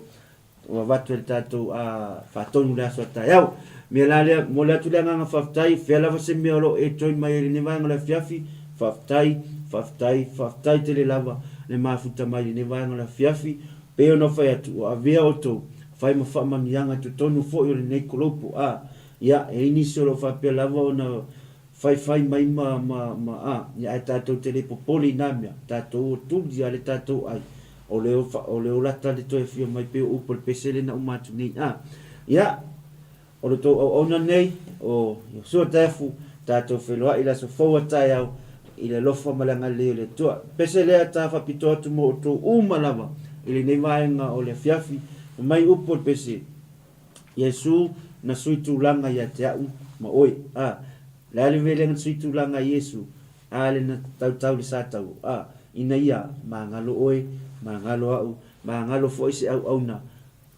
ua avatu e le tatou a, Faatonu le aso a taeao. Mea la lea, momoli atu le agaga faafetai, fea lava se mea o lo o e join mai ai i lenei vaega o le afiafi, faafetai, faafetai, faafetai tele lava le mafuta mai i lenei vaega o le afiafi. Pei ona fai atu, ua avea outou, fai ma faamanuiaga i totonu foi o lenei kolopo, a, ia, e i ai nisi o lo o faapea lava ona faifai mai ma, ma, ma, a, ia, ae tatou te le popole i nā mea, tatou o tuli a le tatou ai, o le, o le olata le toe afio mai pei o upu o le pese lea na uma atu nei, a, ia. O lo outou auauna nei, o Iosua Taefu, tatou feiloai i le aso fou a taeao, i le alofa ma le agalelei o le Atua. Pese lea ta faapitoa atu mo outou uma lava i lenei vaega o le afiafi, fai mai upu o le pese, Iesu na sui tulaga ia te a'u ma oe. A, le a le mea lea na sui tulaga ai Iesu? A le na tautau le sa tau. A, ina ia, magalo oe, magalo a'u, magalo foi se auauna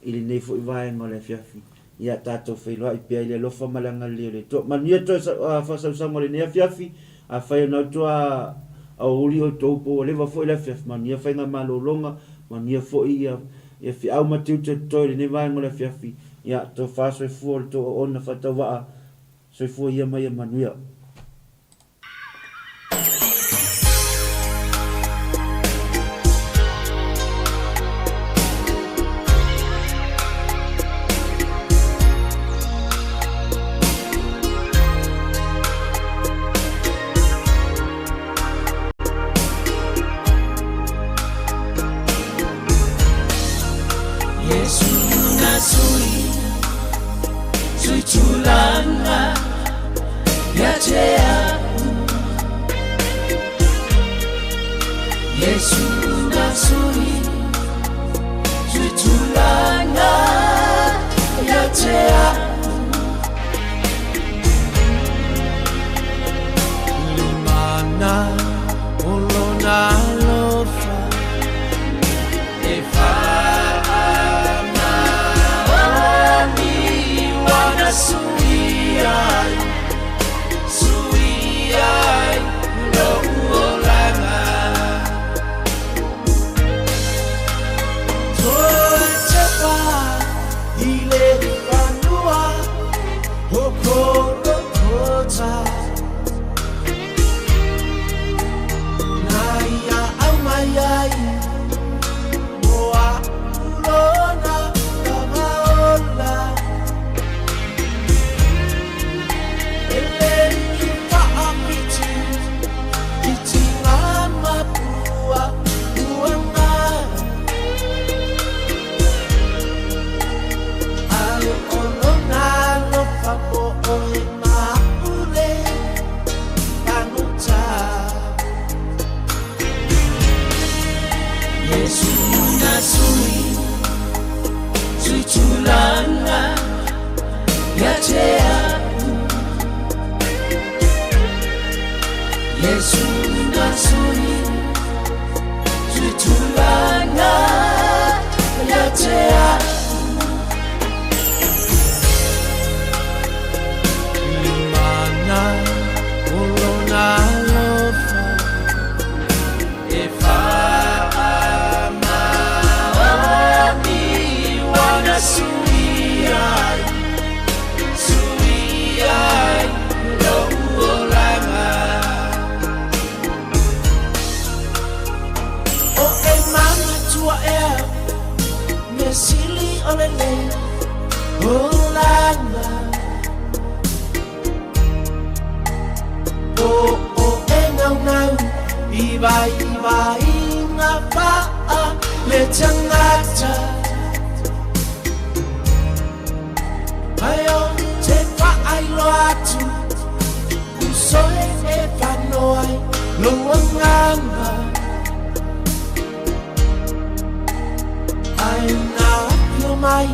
I lenei foi vaega o le afiafi, ia tatou feiloai pea i le alofa ma le agalelei o le Atua. Manuia toe faasausaga o lenei afiafi, afai ona outou a aoauli outou po ua leva foi le afiafi, manuia faigamalologa, manuia foi ia ia feau ma tiute o totoe i lenei vaega o le afiafi, ia tofa soifua o le tou auauna faatauvaa, soifua ia ma ia manuia. Yesu na sui sui tulanga ya tea Yesu na sui sui tulanga ya tea Limana olona lofa e whaamani wana sui ai sui ai lo uolanga Toi te pā i le whanua o Korokota Nā ia au mai ai Moa ulona kamaola Ele i whaapiti Iti ngā mapua uanga Ai olona lofa mo oe maule Panuta Yesu na sui sui tulanga ya tea Yesu na sui sui tulanga ya tea Limana olona lofa e whaamani wana sui ai sui ai lo uolanga O e mana tua ea me sili o le lei olanga O o e ngau ngau i vai vai ngā whaa le tangata Mai o te whaai loa atu Usoe e whanoai lo anganga Ai ngā apio mai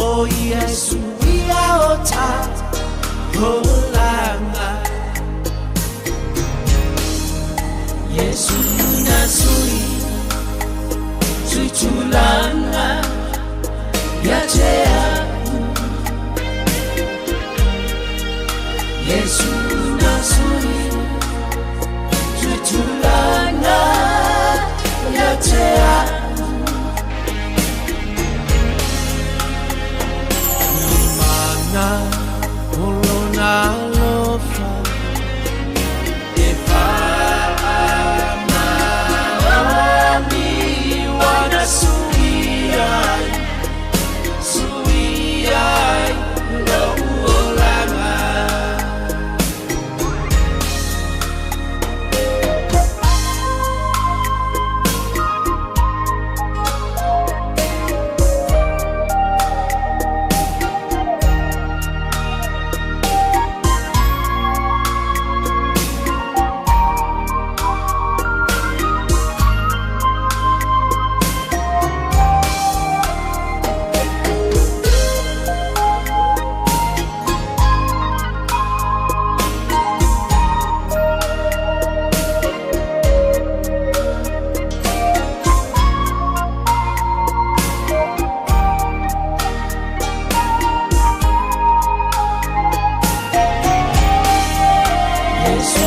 o Iesu ia o tā Holanga Yesu na sui sui tulanga ya tea Yesu na sui sui tulanga ya tea Limana olona lofa e whaamani wana sui ai sui ai lo uolanga Yesu